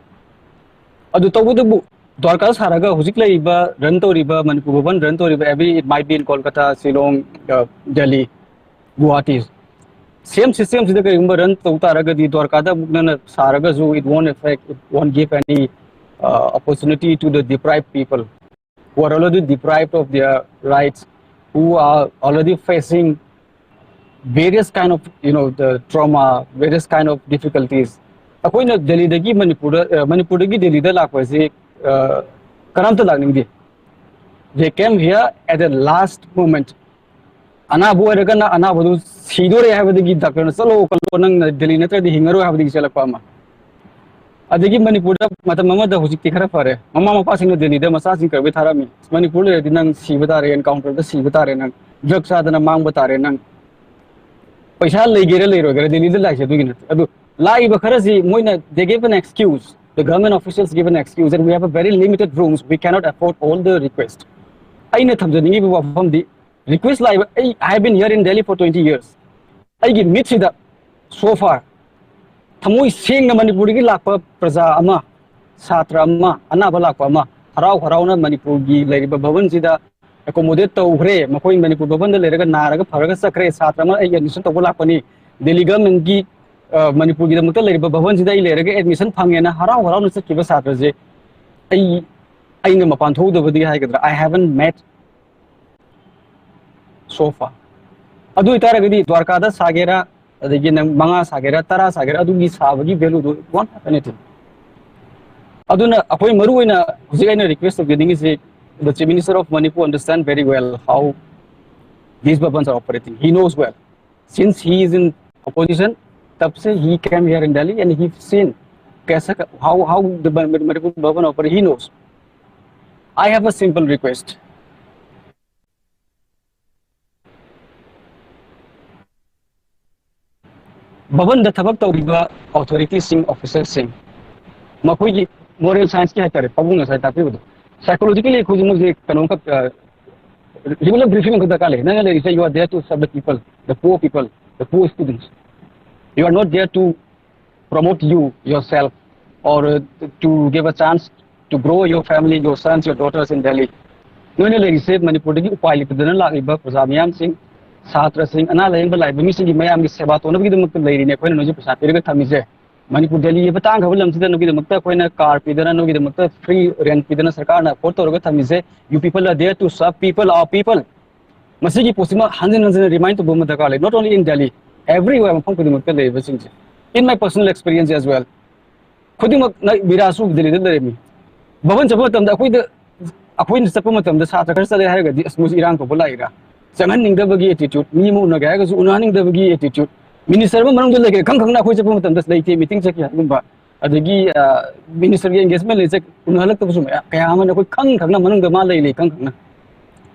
ꯑꯗꯨ ꯇꯧꯕꯇꯕꯨ ꯗ꯭ꯋꯥꯔꯀꯥꯗ ꯁꯥꯔꯒ ꯍꯧꯖꯤꯛ ꯂꯩꯔꯤꯕ, ꯔꯟ ꯇꯧꯔꯤꯕ, ꯃꯅꯤꯄꯨꯔ ꯚꯕꯟ ꯔꯟ ꯇꯧꯔꯤꯕ, every, it might be in Kolkata, Shillong, uh, Delhi, Guwahati, ꯁꯦꯝ ꯁꯤꯁꯇꯦꯝꯁꯤꯗ ꯀꯔꯤꯒꯨꯝꯕ ꯔꯟ ꯇꯧ ꯇꯥꯔꯒꯗꯤ ꯗ꯭ꯋꯥꯔꯀꯥꯗ ꯑꯃꯨꯛ ꯅꯟꯅ ꯁꯥꯔꯒꯁꯨ, it won't affect, it won't give any uh, opportunity to the deprived people who are already deprived of their rights, who are already facing various kind of, you know, the trauma, various kind of difficulties. ꯑꯩꯈꯣꯏꯅ ꯗꯦꯜꯂꯤꯗꯒꯤ ꯃꯅꯤꯄꯨꯔꯗ, ꯑ, ꯃꯅꯤꯄꯨꯔꯗꯒꯤ ꯗꯦꯜꯂꯤꯗ ꯂꯥꯛꯄꯁꯤ, ꯑ, ꯀꯅꯥꯝꯇ ꯂꯥꯛꯅꯤꯡꯗꯦ꯫ They came here at the last moment. ꯑꯅꯥꯕ ꯑꯣꯏꯔꯒꯅ ꯑꯅꯥꯕꯗꯨ ꯁꯤꯗꯣꯔꯦ ꯍꯥꯏꯕꯗꯒꯤ ꯗꯥꯛꯇꯔꯅ "ꯆꯠꯂꯣ, ꯀꯜꯂꯣ, ꯅꯪ ꯗꯦꯜꯂꯤ ꯅꯠꯇ꯭ꯔꯗꯤ ꯍꯤꯡꯉꯔꯣꯏ" ꯍꯥꯏꯕꯗꯒꯤ ꯆꯦꯜꯂꯛꯄ ꯑꯃ꯫ ꯑꯗꯒꯤ ꯃꯅꯤꯄꯨꯔꯗ ꯃꯇꯝ ꯑꯃꯗ, ꯍꯧꯖꯤꯛꯇꯤ ꯈꯔ ꯐꯔꯦ, ꯃꯃꯥ ꯃꯄꯥꯁꯤꯡꯅ ꯗꯦꯜꯂꯤꯗ ꯃꯆꯥꯁꯤꯡ ꯀꯩꯗꯧꯕꯩ ꯊꯥꯔꯛꯑꯝꯃꯤ? "ꯃꯅꯤꯄꯨꯔ ꯂꯩꯔꯗꯤ ꯅꯪ ꯁꯤꯕ ꯇꯥꯔꯦ, ꯑꯦꯟꯀꯥꯎꯟꯇꯔꯗ ꯁꯤꯕ ꯇꯥꯔꯦ, ꯅꯪ ꯗ꯭ꯔꯒ ꯆꯥꯗꯅ ꯃꯥꯡꯕ ꯇꯥꯔꯦ, ꯅꯪ ꯄꯩꯁꯥ ꯂꯩꯒꯦꯔꯥ ꯂꯩꯔꯣꯏꯒꯦꯔꯥ ꯗꯦꯜꯂꯤꯗ ꯂꯥꯛꯏꯁꯦ ꯑꯗꯨꯒꯤ ꯅꯠꯇꯦ"꯫ ꯑꯗꯨ ꯂꯥꯛꯏꯕ ꯈꯔꯁꯤ ꯃꯣꯏꯅ, they gave an excuse, the government officials give an excuse that we have a very limited rooms, we cannot afford all the request. ꯑꯩꯅ ꯊꯝꯖꯅꯤꯡꯉꯤꯕ ꯋꯥꯐꯝꯗꯤ, ꯔꯤꯀ꯭ꯋꯦꯁ ꯂꯥꯛꯏꯕ, ꯑꯩ, I have been here in Delhi for twenty years. ꯑꯩꯒꯤ ꯃꯤꯠꯁꯤꯗ so far ꯊꯃꯣꯏ ꯁꯦꯡꯅ ꯃꯅꯤꯄꯨꯔꯗꯒꯤ ꯂꯥꯛꯄ ꯄ꯭ꯔꯖꯥ ꯑꯃ, ꯁꯥꯇ꯭ꯔ ꯑꯃ, ꯑꯅꯥꯕ ꯂꯥꯛꯄ ꯑꯃ ꯍꯔꯥꯎ ꯍꯔꯥꯎꯅ ꯃꯅꯤꯄꯨꯔꯒꯤ ꯂꯩꯔꯤꯕ ꯚꯕꯟꯁꯤꯗ ꯑꯦꯀꯣꯃꯣꯗꯦꯠ ꯇꯧꯈ꯭ꯔꯦ꯫ ꯃꯈꯣꯏ ꯃꯅꯤꯄꯨꯔ ꯚꯕꯟꯗ ꯂꯩꯔꯒ ꯅꯥꯔꯒ ꯐꯔꯒ ꯆꯠꯈ꯭ꯔꯦ꯫ ꯁꯥꯇ꯭ꯔ ꯑꯃ ꯑꯩ ꯑꯦꯗꯃꯤꯁꯟ ꯇꯧꯕ ꯂꯥꯛꯄꯅꯤ, ꯗꯦꯜꯂꯤ ꯒꯚꯔꯟꯃꯦꯟꯠꯀꯤ, ꯑ, ꯃꯅꯤꯄꯨꯔꯒꯤꯗꯃꯛꯇ ꯂꯩꯔꯤꯕ ꯚꯕꯟꯁꯤꯗ ꯑꯩ ꯂꯩꯔꯒ ꯑꯦꯗꯃꯤꯁꯟ ꯐꯪꯉꯦꯅ ꯍꯔꯥꯎ ꯍꯔꯥꯎꯅ ꯆꯠꯈꯤꯕ ꯁꯥꯇ꯭ꯔꯁꯦ ꯑꯩ, ꯑꯩꯅ ꯃꯄꯥꯟ ꯊꯣꯛꯎꯗꯕꯗꯒꯤ ꯍꯥꯏꯒꯗ꯭ꯔꯥ, I haven't met so far. ꯑꯗꯨ ꯑꯣꯏꯇꯥꯔꯒꯗꯤ ꯗ꯭ꯋꯥꯔꯀꯥꯗ ꯁꯥꯒꯦꯔꯥ, ꯑꯗꯒꯤ ꯅꯪ ꯃꯉꯥ ꯁꯥꯒꯦꯔꯥ, ꯇꯔꯥ ꯁꯥꯒꯦꯔꯥ, ꯑꯗꯨꯒꯤ ꯁꯥꯕꯒꯤ ꯚꯦꯂꯨꯗꯨ won't have anything. ꯑꯗꯨꯅ ꯑꯩꯈꯣꯏ ꯃꯔꯨ ꯑꯣꯏꯅ ꯍꯧꯖꯤꯛ ꯑꯩꯅ request ꯇꯧꯖꯅꯤꯡꯉꯤꯁꯤ, the Chief Minister of Manipur understand very well how these bhavans are operating. He knows well. Since he is in opposition, तब से he came here in Delhi and he seen कैसा, how how the Manipur Bhavan operate, he knows. I have a simple request. ꯚꯕꯟꯗ ꯊꯕꯛ ꯇꯧꯔꯤꯕ ꯑꯣꯊꯣꯔꯤꯇꯤꯁꯤꯡ, ꯑꯣꯐꯤꯁꯔꯁꯤꯡ, ꯃꯈꯣꯏꯒꯤ moral ꯁꯥꯏꯟꯁꯀꯤ ꯍꯥꯏꯇꯥꯔꯦ, ꯄꯥꯕꯨꯡꯅ ꯉꯁꯥꯏ ꯇꯥꯛꯄꯤꯕꯗꯣ, psychologically ꯑꯩꯈꯣꯏꯁꯦ ꯃꯣꯏꯁꯦ ꯀꯩꯅꯣꯝꯈꯛ, ꯔꯤꯒꯨꯂꯔ ꯕ꯭ꯔꯤꯐꯤꯡ ꯑꯃꯈꯛ ꯗꯔꯀꯥꯔ ꯂꯩ꯫ ꯅꯪꯅ ꯂꯩꯔꯤꯁꯦ, you are there to serve the people, the poor people, the poor students. You are not there to promote you yourself or uh, to give a chance to grow your family, your sons, your daughters in Delhi. ꯅꯣꯏꯅ ꯂꯩꯔꯤꯁꯦ ꯃꯅꯤꯄꯨꯔꯗꯒꯤ ꯎꯄꯥꯏ ꯂꯩꯇꯗꯅ ꯂꯥꯛꯂꯤꯕ ꯄ꯭ꯔꯖꯥ ꯃꯌꯥꯝꯁꯤꯡ, ꯁꯥꯇ꯭ꯔꯁꯤꯡ, ꯑꯅꯥ ꯂꯥꯌꯦꯡꯕ ꯂꯥꯛꯏꯕ ꯃꯤꯁꯤꯡꯒꯤ ꯃꯌꯥꯝꯒꯤ ꯁꯦꯕꯥ ꯇꯧꯅꯕꯒꯤꯗꯃꯛꯇ ꯂꯩꯔꯤꯅꯦ ꯑꯩꯈꯣꯏꯅ ꯅꯣꯏꯁꯦ ꯄꯩꯁꯥ ꯄꯤꯔꯒ ꯊꯝꯃꯤꯁꯦ꯫ ꯃꯅꯤꯄꯨꯔ, ꯗꯦꯜꯂꯤ ꯍꯥꯏꯕ ꯇꯥꯡꯈ꯭ꯔꯕ ꯂꯝꯁꯤꯗ ꯅꯣꯏꯒꯤꯗꯃꯛꯇ ꯑꯩꯈꯣꯏꯅ ꯀꯥꯔ ꯄꯤꯗꯅ, ꯅꯣꯏꯒꯤꯗꯃꯛꯇ ꯐ꯭ꯔꯤ ꯔꯦꯟ ꯄꯤꯗꯅ ꯁꯔꯀꯥꯔꯅ ꯑꯦꯐꯣꯔꯗ ꯇꯧꯔꯒ ꯊꯝꯃꯤꯁꯦ, you people are there to serve people, our people. ꯃꯁꯤꯒꯤ ꯄꯣꯠꯁꯤꯃ ꯍꯟꯖꯤꯟ ꯍꯟꯖꯤꯟꯅ ꯔꯤꯃꯥꯏꯟ ꯇꯧꯕ ꯑꯃ ꯗꯔꯀꯥꯔ ꯂꯩ, not only in Delhi, everywhere, ꯃꯐꯝ ꯈꯨꯗꯤꯡꯃꯛꯇ ꯂꯩꯔꯤꯕꯁꯤꯡꯁꯦ꯫ In my personal experience as well, ꯈꯨꯗꯤꯡꯃꯛ ꯕꯤꯔꯥꯁꯨ ꯗꯦꯜꯂꯤꯗ ꯂꯩꯔꯝꯃꯤ꯫ ꯚꯕꯟ ꯆꯠꯄ ꯃꯇꯝꯗ ꯑꯩꯈꯣꯏꯗ, ꯑꯩꯈꯣꯏꯅ ꯆꯠꯄ ꯃꯇꯝꯗ ꯁꯥꯇ꯭ꯔ ꯈꯔ ꯆꯠꯂꯦ ꯍꯥꯏꯔꯒꯗꯤ, "ꯑꯁ, ꯃꯣꯏꯁꯤ ꯏꯔꯥꯡ ꯇꯧꯕ ꯂꯥꯛꯏꯔꯥ?" ꯆꯪꯍꯟꯅꯤꯡꯗꯕꯒꯤ ꯑꯦꯇꯤꯇ꯭ꯌꯨꯠ, ꯃꯤ ꯑꯃ ꯎꯅꯒꯦ ꯍꯥꯏꯔꯒꯁꯨ ꯎꯅꯍꯟꯅꯤꯡꯗꯕꯒꯤ ꯑꯦꯇꯤꯇ꯭ꯌꯨꯠ꯫ ꯃꯤꯅꯤꯁꯇꯔ ꯑꯃ ꯃꯅꯨꯡꯗ ꯂꯩꯈ꯭ꯔꯦ, ꯈꯪ ꯈꯪꯅ ꯑꯩꯈꯣꯏ ꯆꯠꯄ ꯃꯇꯝꯗ ꯂꯩꯇꯦ, ꯃꯤꯇꯤꯡ ꯆꯠꯈꯤ ꯍꯥꯏꯕꯒꯨꯝꯕ, ꯑꯗꯒꯤ ꯃꯤꯅꯤꯁꯇꯔꯒꯤ ꯑꯦꯡꯒꯦꯖꯃꯦꯟ ꯂꯩ, ꯆꯠ ꯎꯅꯍꯜꯂꯛꯇꯕꯁꯨ ꯃꯌꯥꯝ, ꯀꯌꯥ ꯑꯃꯅ ꯑꯩꯈꯣꯏ ꯈꯪ ꯈꯪꯅ ꯃꯅꯨꯡꯗ ꯃꯥ ꯂꯩ ꯂꯩ ꯈꯪ ꯈꯪꯅ꯫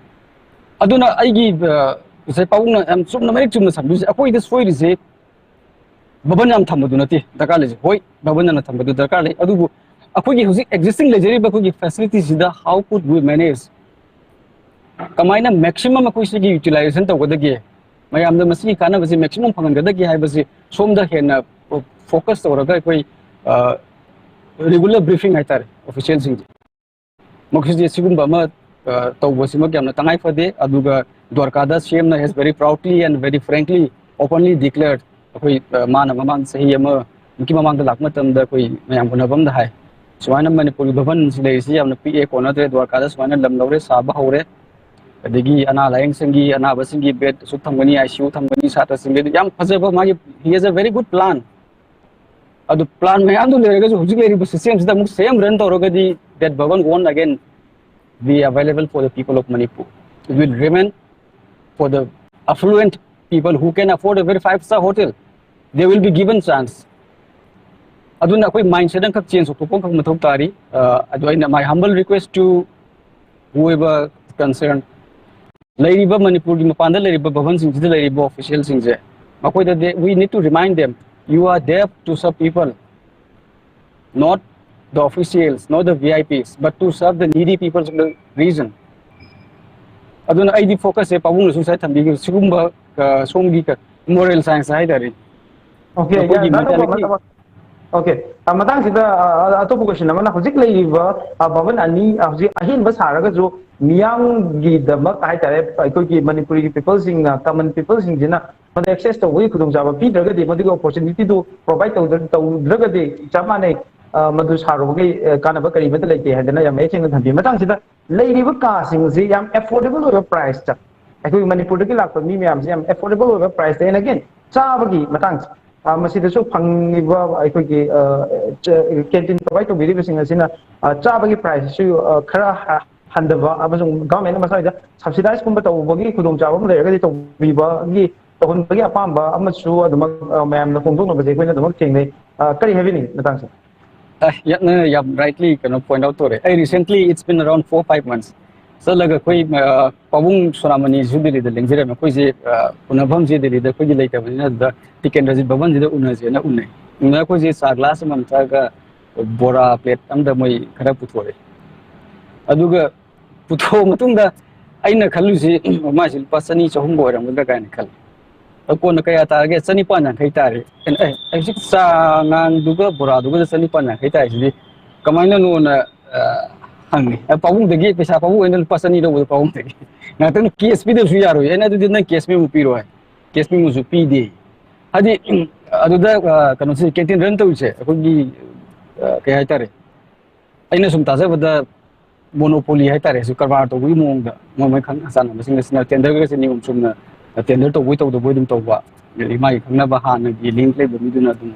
ꯑꯗꯨꯅ ꯑꯩꯒꯤ, ꯑ, ꯉꯁꯥꯏ ꯄꯥꯕꯨꯡꯅ ꯌꯥꯝ ꯆꯨꯝꯅ, ꯃꯔꯤꯛ ꯆꯨꯝꯅ ꯊꯝꯕꯤꯔꯤꯁꯦ, ꯑꯩꯈꯣꯏꯗ ꯁꯣꯏꯔꯤꯁꯦ ꯕꯕꯟ ꯌꯥꯝ ꯊꯝꯕꯗꯨ ꯅꯠꯇꯦ ꯗꯔꯀꯥꯔ ꯂꯩꯁꯦ꯫ ꯍꯣꯏ, ꯕꯕꯟ ꯌꯥꯝꯅ ꯊꯝꯕꯗꯨ ꯗꯔꯀꯥꯔ ꯂꯩ, ꯑꯗꯨꯕꯨ ꯑꯩꯈꯣꯏꯒꯤ ꯍꯧꯖꯤꯛ ꯑꯦꯛꯖꯤꯁꯇꯤꯡ ꯂꯩꯖꯔꯤꯕ ꯑꯩꯈꯣꯏꯒꯤ ꯐꯦꯁꯤꯂꯤꯇꯤꯁꯤꯗ how could we manage, ꯀꯃꯥꯏꯅ ꯃꯦꯛꯁꯤꯃꯝ ꯑꯩꯈꯣꯏ ꯁꯤꯒꯤ ꯌꯨꯇꯤꯂꯥꯏꯖꯦꯁꯟ ꯇꯧꯒꯗꯒꯦ, ꯃꯌꯥꯝꯗ ꯃꯁꯤꯒꯤ ꯀꯥꯟꯅꯕꯁꯤ ꯃꯦꯛꯁꯤꯃꯝ ꯐꯪꯍꯟꯒꯗꯒꯦ ꯍꯥꯏꯕꯁꯤ ꯁꯣꯝꯗ ꯍꯦꯟꯅ ꯐꯣꯀꯁ ꯇꯧꯔꯒ ꯑꯩꯈꯣꯏ ꯔꯤꯒꯨꯂꯔ ꯕ꯭ꯔꯤꯐꯤꯡ ꯍꯥꯏꯇꯥꯔꯦ ꯑꯣꯐꯤꯁꯤꯌꯦꯜꯁꯤꯡꯁꯦ, ꯃꯈꯣꯏꯁꯦ ꯁꯤꯒꯨꯝꯕ ꯑꯃ, ꯑ, ꯇꯧꯕꯁꯤꯃꯛ ꯌꯥꯝꯅ ꯇꯉꯥꯏ ꯐꯗꯦ꯫ ꯑꯗꯨꯒ ꯗ꯭ꯋꯥꯔꯀꯥꯗ ꯁꯤ ꯑꯦꯝꯅ has very proudly and very frankly, openly declared, ꯑꯩꯈꯣꯏ, ꯑ, ꯃꯥꯅ ꯃꯃꯥꯡ ꯆꯍꯤ ꯑꯃꯃꯨꯛꯀꯤ ꯃꯃꯥꯡꯗ ꯂꯥꯛꯄ ꯃꯇꯝꯗ ꯑꯩꯈꯣꯏ ꯃꯌꯥꯝ ꯎꯅꯕ ꯑꯃꯗ ꯍꯥꯏ, ꯁꯨꯃꯥꯏꯅ ꯃꯅꯤꯄꯨꯔꯒꯤ ꯚꯕꯟꯁꯤ ꯂꯩꯔꯤꯁꯤ ꯌꯥꯝꯅ ꯄꯤꯛꯑꯦ, ꯀꯣꯟꯅꯗ꯭ꯔꯦ, ꯗ꯭ꯋꯥꯔꯀꯥꯗ ꯁꯨꯃꯥꯏꯅ ꯂꯝ ꯂꯧꯔꯦ, ꯁꯥꯕ ꯍꯧꯔꯦ, ꯑꯗꯒꯤ ꯑꯅꯥ ꯂꯥꯌꯦꯡꯁꯪꯒꯤ ꯑꯅꯥꯕꯁꯤꯡꯒꯤ ꯕꯦꯗ ꯑꯁꯨꯛ ꯊꯝꯒꯅꯤ, ꯑꯥꯏ ꯁꯤ ꯌꯨ ꯊꯝꯒꯅꯤ, ꯁꯥꯇ꯭ꯔꯁꯤꯡꯒꯤ, ꯌꯥꯝ ꯐꯖꯕ ꯃꯥꯒꯤ, he has a very good plan꯫ ꯑꯗꯨ ꯄ꯭ꯂꯥꯟ ꯃꯌꯥꯝꯗꯨ ꯂꯩꯔꯒꯁꯨ ꯍꯧꯖꯤꯛ ꯂꯩꯔꯤꯕ ꯁꯤꯁꯇꯦꯝꯁꯤꯗ ꯑꯃꯨꯛ ꯁꯦꯝ ꯔꯟ ꯇꯧꯔꯒꯗꯤ, that Bhavan won't again be available for the people of Manipur. It will remain for the affluent people who can afford a very five star hotel, they will be given chance. ꯑꯗꯨꯅ ꯑꯩꯈꯣꯏ mindset ꯑꯃꯈꯛ change ꯇꯧꯊꯣꯛꯄ ꯑꯃꯈꯛ ꯃꯊꯧ ꯇꯥꯔꯤ꯫ ꯑ, ꯑꯗꯨ ꯑꯩꯅ, my humble request to whoever concerned, ꯂꯩꯔꯤꯕ ꯃꯅꯤꯄꯨꯔꯒꯤ ꯃꯄꯥꯟꯗ ꯂꯩꯔꯤꯕ ꯚꯕꯟꯁꯤꯡꯁꯤꯗ ꯂꯩꯔꯤꯕ officialꯁꯤꯡꯁꯦ, ꯃꯈꯣꯏꯗꯗꯤ, we need to remind them, you are there to serve people, not the officials, not the V I Ps, but to serve the needy peoples of the region. ꯑꯗꯨꯅ ꯑꯩꯗꯤ focusꯁꯦ ꯄꯥꯕꯨꯡꯅꯁꯨ ꯉꯁꯥꯏ ꯊꯝꯕꯤꯈꯤꯕ ꯁꯤꯒꯨꯝꯕ, ꯑ, ꯁꯣꯝꯒꯤ ꯀ-, moral science ꯍꯥꯏꯇꯥꯔꯦ꯫ Okay, ꯃꯈꯣꯏꯒꯤ yeah, ꯅꯠꯇꯕ, mentality꯫ ꯅꯠꯇꯕ꯫ Okay, ꯑ, ꯃꯇꯥꯡꯁꯤꯗ, ꯑ, ꯑꯇꯣꯞꯄ question ꯑꯃꯅ, ꯍꯧꯖꯤꯛ ꯂꯩꯔꯤꯕ, ꯑ, ꯚꯕꯟ ꯑꯅꯤ, ꯑ, ꯍꯧꯖꯤꯛ ꯑꯍꯦꯟꯕ ꯁꯥꯔꯒꯁꯨ ꯃꯤꯌꯥꯝꯒꯤꯗꯃꯛ ꯍꯥꯏꯇꯥꯔꯦ, ꯑꯩꯈꯣꯏꯒꯤ ꯃꯅꯤꯄꯨꯔꯤꯒꯤ peopleꯁꯤꯡꯅ, common peopleꯁꯤꯡꯁꯤꯅ ꯃꯗꯨ access ꯇꯧꯕꯒꯤ ꯈꯨꯗꯣꯡꯆꯥꯕ ꯄꯤꯗ꯭ꯔꯒꯗꯤ, ꯃꯗꯨꯒꯤ opportunityꯗꯨ provide ꯇꯧꯗ꯭ꯔ-, ꯇꯧꯗ꯭ꯔꯒꯗꯤ ꯆꯞ ꯃꯥꯟꯅꯩ꯫ ꯑ, ꯃꯗꯨ ꯁꯥꯔꯨꯕꯒꯤ, ꯑ, ꯀꯥꯟꯅꯕ ꯀꯔꯤꯃꯠꯇ ꯂꯩꯇꯦ ꯍꯥꯏꯗꯅ ꯌꯥꯝ ꯃꯌꯦꯛ ꯁꯦꯡꯅ ꯊꯝꯕꯤ꯫ ꯃꯇꯥꯡꯁꯤꯗ ꯂꯩꯔꯤꯕ ꯀꯥꯁꯤꯡ ꯑꯁꯤ ꯌꯥꯝ affordable ꯑꯣꯏꯕ priceꯇ, ꯑꯩꯈꯣꯏ ꯃꯅꯤꯄꯨꯔꯗꯒꯤ ꯂꯥꯛꯄ ꯃꯤ ꯃꯌꯥꯝꯁꯦ ꯌꯥꯝ affordable ꯑꯣꯏꯕ priceꯇ, and again, ꯆꯥꯕꯒꯤ ꯃꯇꯥꯡꯁꯦ, ꯑ, ꯃꯁꯤꯗꯁꯨ ꯐꯪꯉꯤꯕ ꯑꯩꯈꯣꯏꯒꯤ, ꯑ, ꯆ-, canteen provide ꯇꯧꯕꯤꯔꯤꯕꯁꯤꯡ ꯑꯁꯤꯅ, ꯑ, ꯆꯥꯕꯒꯤ priceꯁꯤꯁꯨ, ꯑ, ꯈꯔ ꯍ-, ꯍꯟꯊꯕ ꯑꯃꯁꯨꯡ governmentꯅ ꯃꯁꯥꯒꯤꯗ subsidizeꯀꯨꯝꯕ ꯇꯧꯕꯒꯤ ꯈꯨꯗꯣꯡꯆꯥꯕ ꯑꯃ ꯂꯩꯔꯒꯗꯤ ꯇꯧꯕꯤꯕꯒꯤ, ꯇꯧꯍꯟꯕꯒꯤ ꯑꯄꯥꯝꯕ ꯑꯃꯁꯨ ꯑꯗꯨꯃꯛ, ꯑ, ꯃꯌꯥꯝꯅ ꯐꯣꯡꯗꯣꯛꯅꯕꯁꯦ ꯑꯩꯈꯣꯏꯅ ꯑꯗꯨꯃꯛ ꯊꯦꯡꯅꯩ꯫ ꯑ, ꯀꯔꯤ ꯍꯥꯏꯕꯤꯅꯤꯡꯉꯤ ꯃꯇꯥꯡꯁꯦ? ꯑꯦ, ꯌꯥꯝꯅ, ꯌꯥꯝ rightly ꯀꯩꯅꯣ point out ꯇꯧꯔꯦ꯫ ꯑꯩ recently, it's been around four five months, ꯆꯠꯂꯒ ꯑꯩꯈꯣꯏ, ꯑ, ꯄꯥꯕꯨꯡ ꯁꯣꯅꯥꯃꯅꯤꯁꯨ ꯗꯦꯜꯂꯤꯗ ꯂꯦꯡꯖꯔꯝꯃꯦ꯫ ꯑꯩꯈꯣꯏꯁꯦ, ꯑ, ꯎꯅꯐꯝꯁꯦ ꯗꯦꯜꯂꯤꯗ ꯑꯩꯈꯣꯏꯒꯤ ꯂꯩꯇꯕꯅꯤꯅ, ꯑꯗꯨꯗ ꯇꯤꯀꯦꯟꯗ꯭ꯔꯖꯤꯠ ꯚꯕꯟꯁꯤꯗ ꯎꯅꯁꯦꯅ ꯎꯅꯩ꯫ ꯎꯅ ꯑꯩꯈꯣꯏꯁꯦ ꯆꯥ glass ꯑꯃ ꯊꯛꯑꯒ ꯕꯣꯔꯥ plate ꯑꯃꯗ ꯃꯣꯏ ꯈꯔ ꯄꯨꯊꯣꯔꯛꯑꯦ꯫ ꯑꯗꯨꯒ ꯄꯨꯊꯣꯛꯑ ꯃꯇꯨꯡꯗ ꯑꯩꯅ ꯈꯜꯂꯤꯁꯤ, ꯃꯥꯏꯁꯤ ꯂꯨꯄꯥ ꯆꯅꯤ ꯆꯍꯨꯝꯒ ꯑꯣꯏꯔꯝꯒꯗ꯭ꯔꯥ ꯀꯥꯏꯅ ꯈꯜꯂꯤ꯫ ꯑꯗꯣ ꯀꯣꯟꯅ ꯀꯌꯥ ꯇꯥꯔꯒꯦ? ꯆꯅꯤꯄꯥꯟ ꯌꯥꯡꯈꯩ ꯇꯥꯔꯦ꯫ ꯑꯩꯅ, "ꯑꯦ, ꯍꯧꯖꯤꯛ ꯆꯥ ꯉꯥꯡꯗꯨꯒ ꯕꯣꯔꯥꯗꯨꯒꯗ ꯆꯅꯤꯄꯥꯟ ꯌꯥꯡꯈꯩ ꯇꯥꯔꯤꯁꯤꯗꯤ ꯀꯃꯥꯏꯅꯅꯣꯅ?" ꯑ, ꯍꯪꯉꯤ꯫ ꯑ, ꯄꯥꯕꯨꯡꯗꯒꯤ ꯄꯩꯁꯥ, ꯄꯥꯕꯨꯡ ꯑꯣꯏꯅ ꯂꯨꯄꯥ ꯆꯅꯤ ꯂꯧꯕꯗꯣ ꯄꯥꯕꯨꯡꯗꯒꯤ꯫ ꯉꯥꯛꯇꯪ cash ꯄꯤꯗꯕꯁꯨ ꯌꯥꯔꯣꯏ꯫ ꯑꯩꯅ, "ꯑꯗꯨꯗꯤ ꯅꯪ cash memo ꯄꯤꯔꯣ" ꯍꯥꯏ꯫ Cash memoꯁꯨ ꯄꯤꯗꯦ꯫ ꯍꯥꯏꯗꯤ, ꯑꯗꯨꯗ, ꯑ, ꯀꯩꯅꯣꯁꯦ, canteen run ꯇꯧꯔꯤꯁꯦ ꯑꯩꯈꯣꯏꯒꯤ, ꯑ, ꯀꯩ ꯍꯥꯏꯇꯥꯔꯦ, ꯑꯩꯅ ꯁꯨꯝ ꯇꯥꯖꯕꯗ monopoly ꯍꯥꯏꯇꯥꯔꯦ, ꯁꯨ ꯀꯔꯕꯥꯔ ꯇꯧꯕꯒꯤ ꯃꯑꯣꯡꯗ ꯃꯣꯏ ꯃꯣꯏ ꯈꯪꯅ ꯆꯥꯟꯅꯕꯁꯤꯡ ꯑꯁꯤꯅ tenderꯒꯁꯦ ꯅꯤꯌꯣꯝ ꯆꯨꯝꯅ tender ꯇꯧꯕꯩ ꯇꯧꯗꯕꯣꯏ ꯑꯗꯨꯝ ꯇꯧꯕ, ꯑꯗꯒꯤ ꯃꯥꯒꯤ ꯈꯪꯅꯕ ꯍꯥꯟꯅꯒꯤ link ꯂꯩꯕ ꯃꯤꯗꯨꯅ ꯑꯗꯨꯝ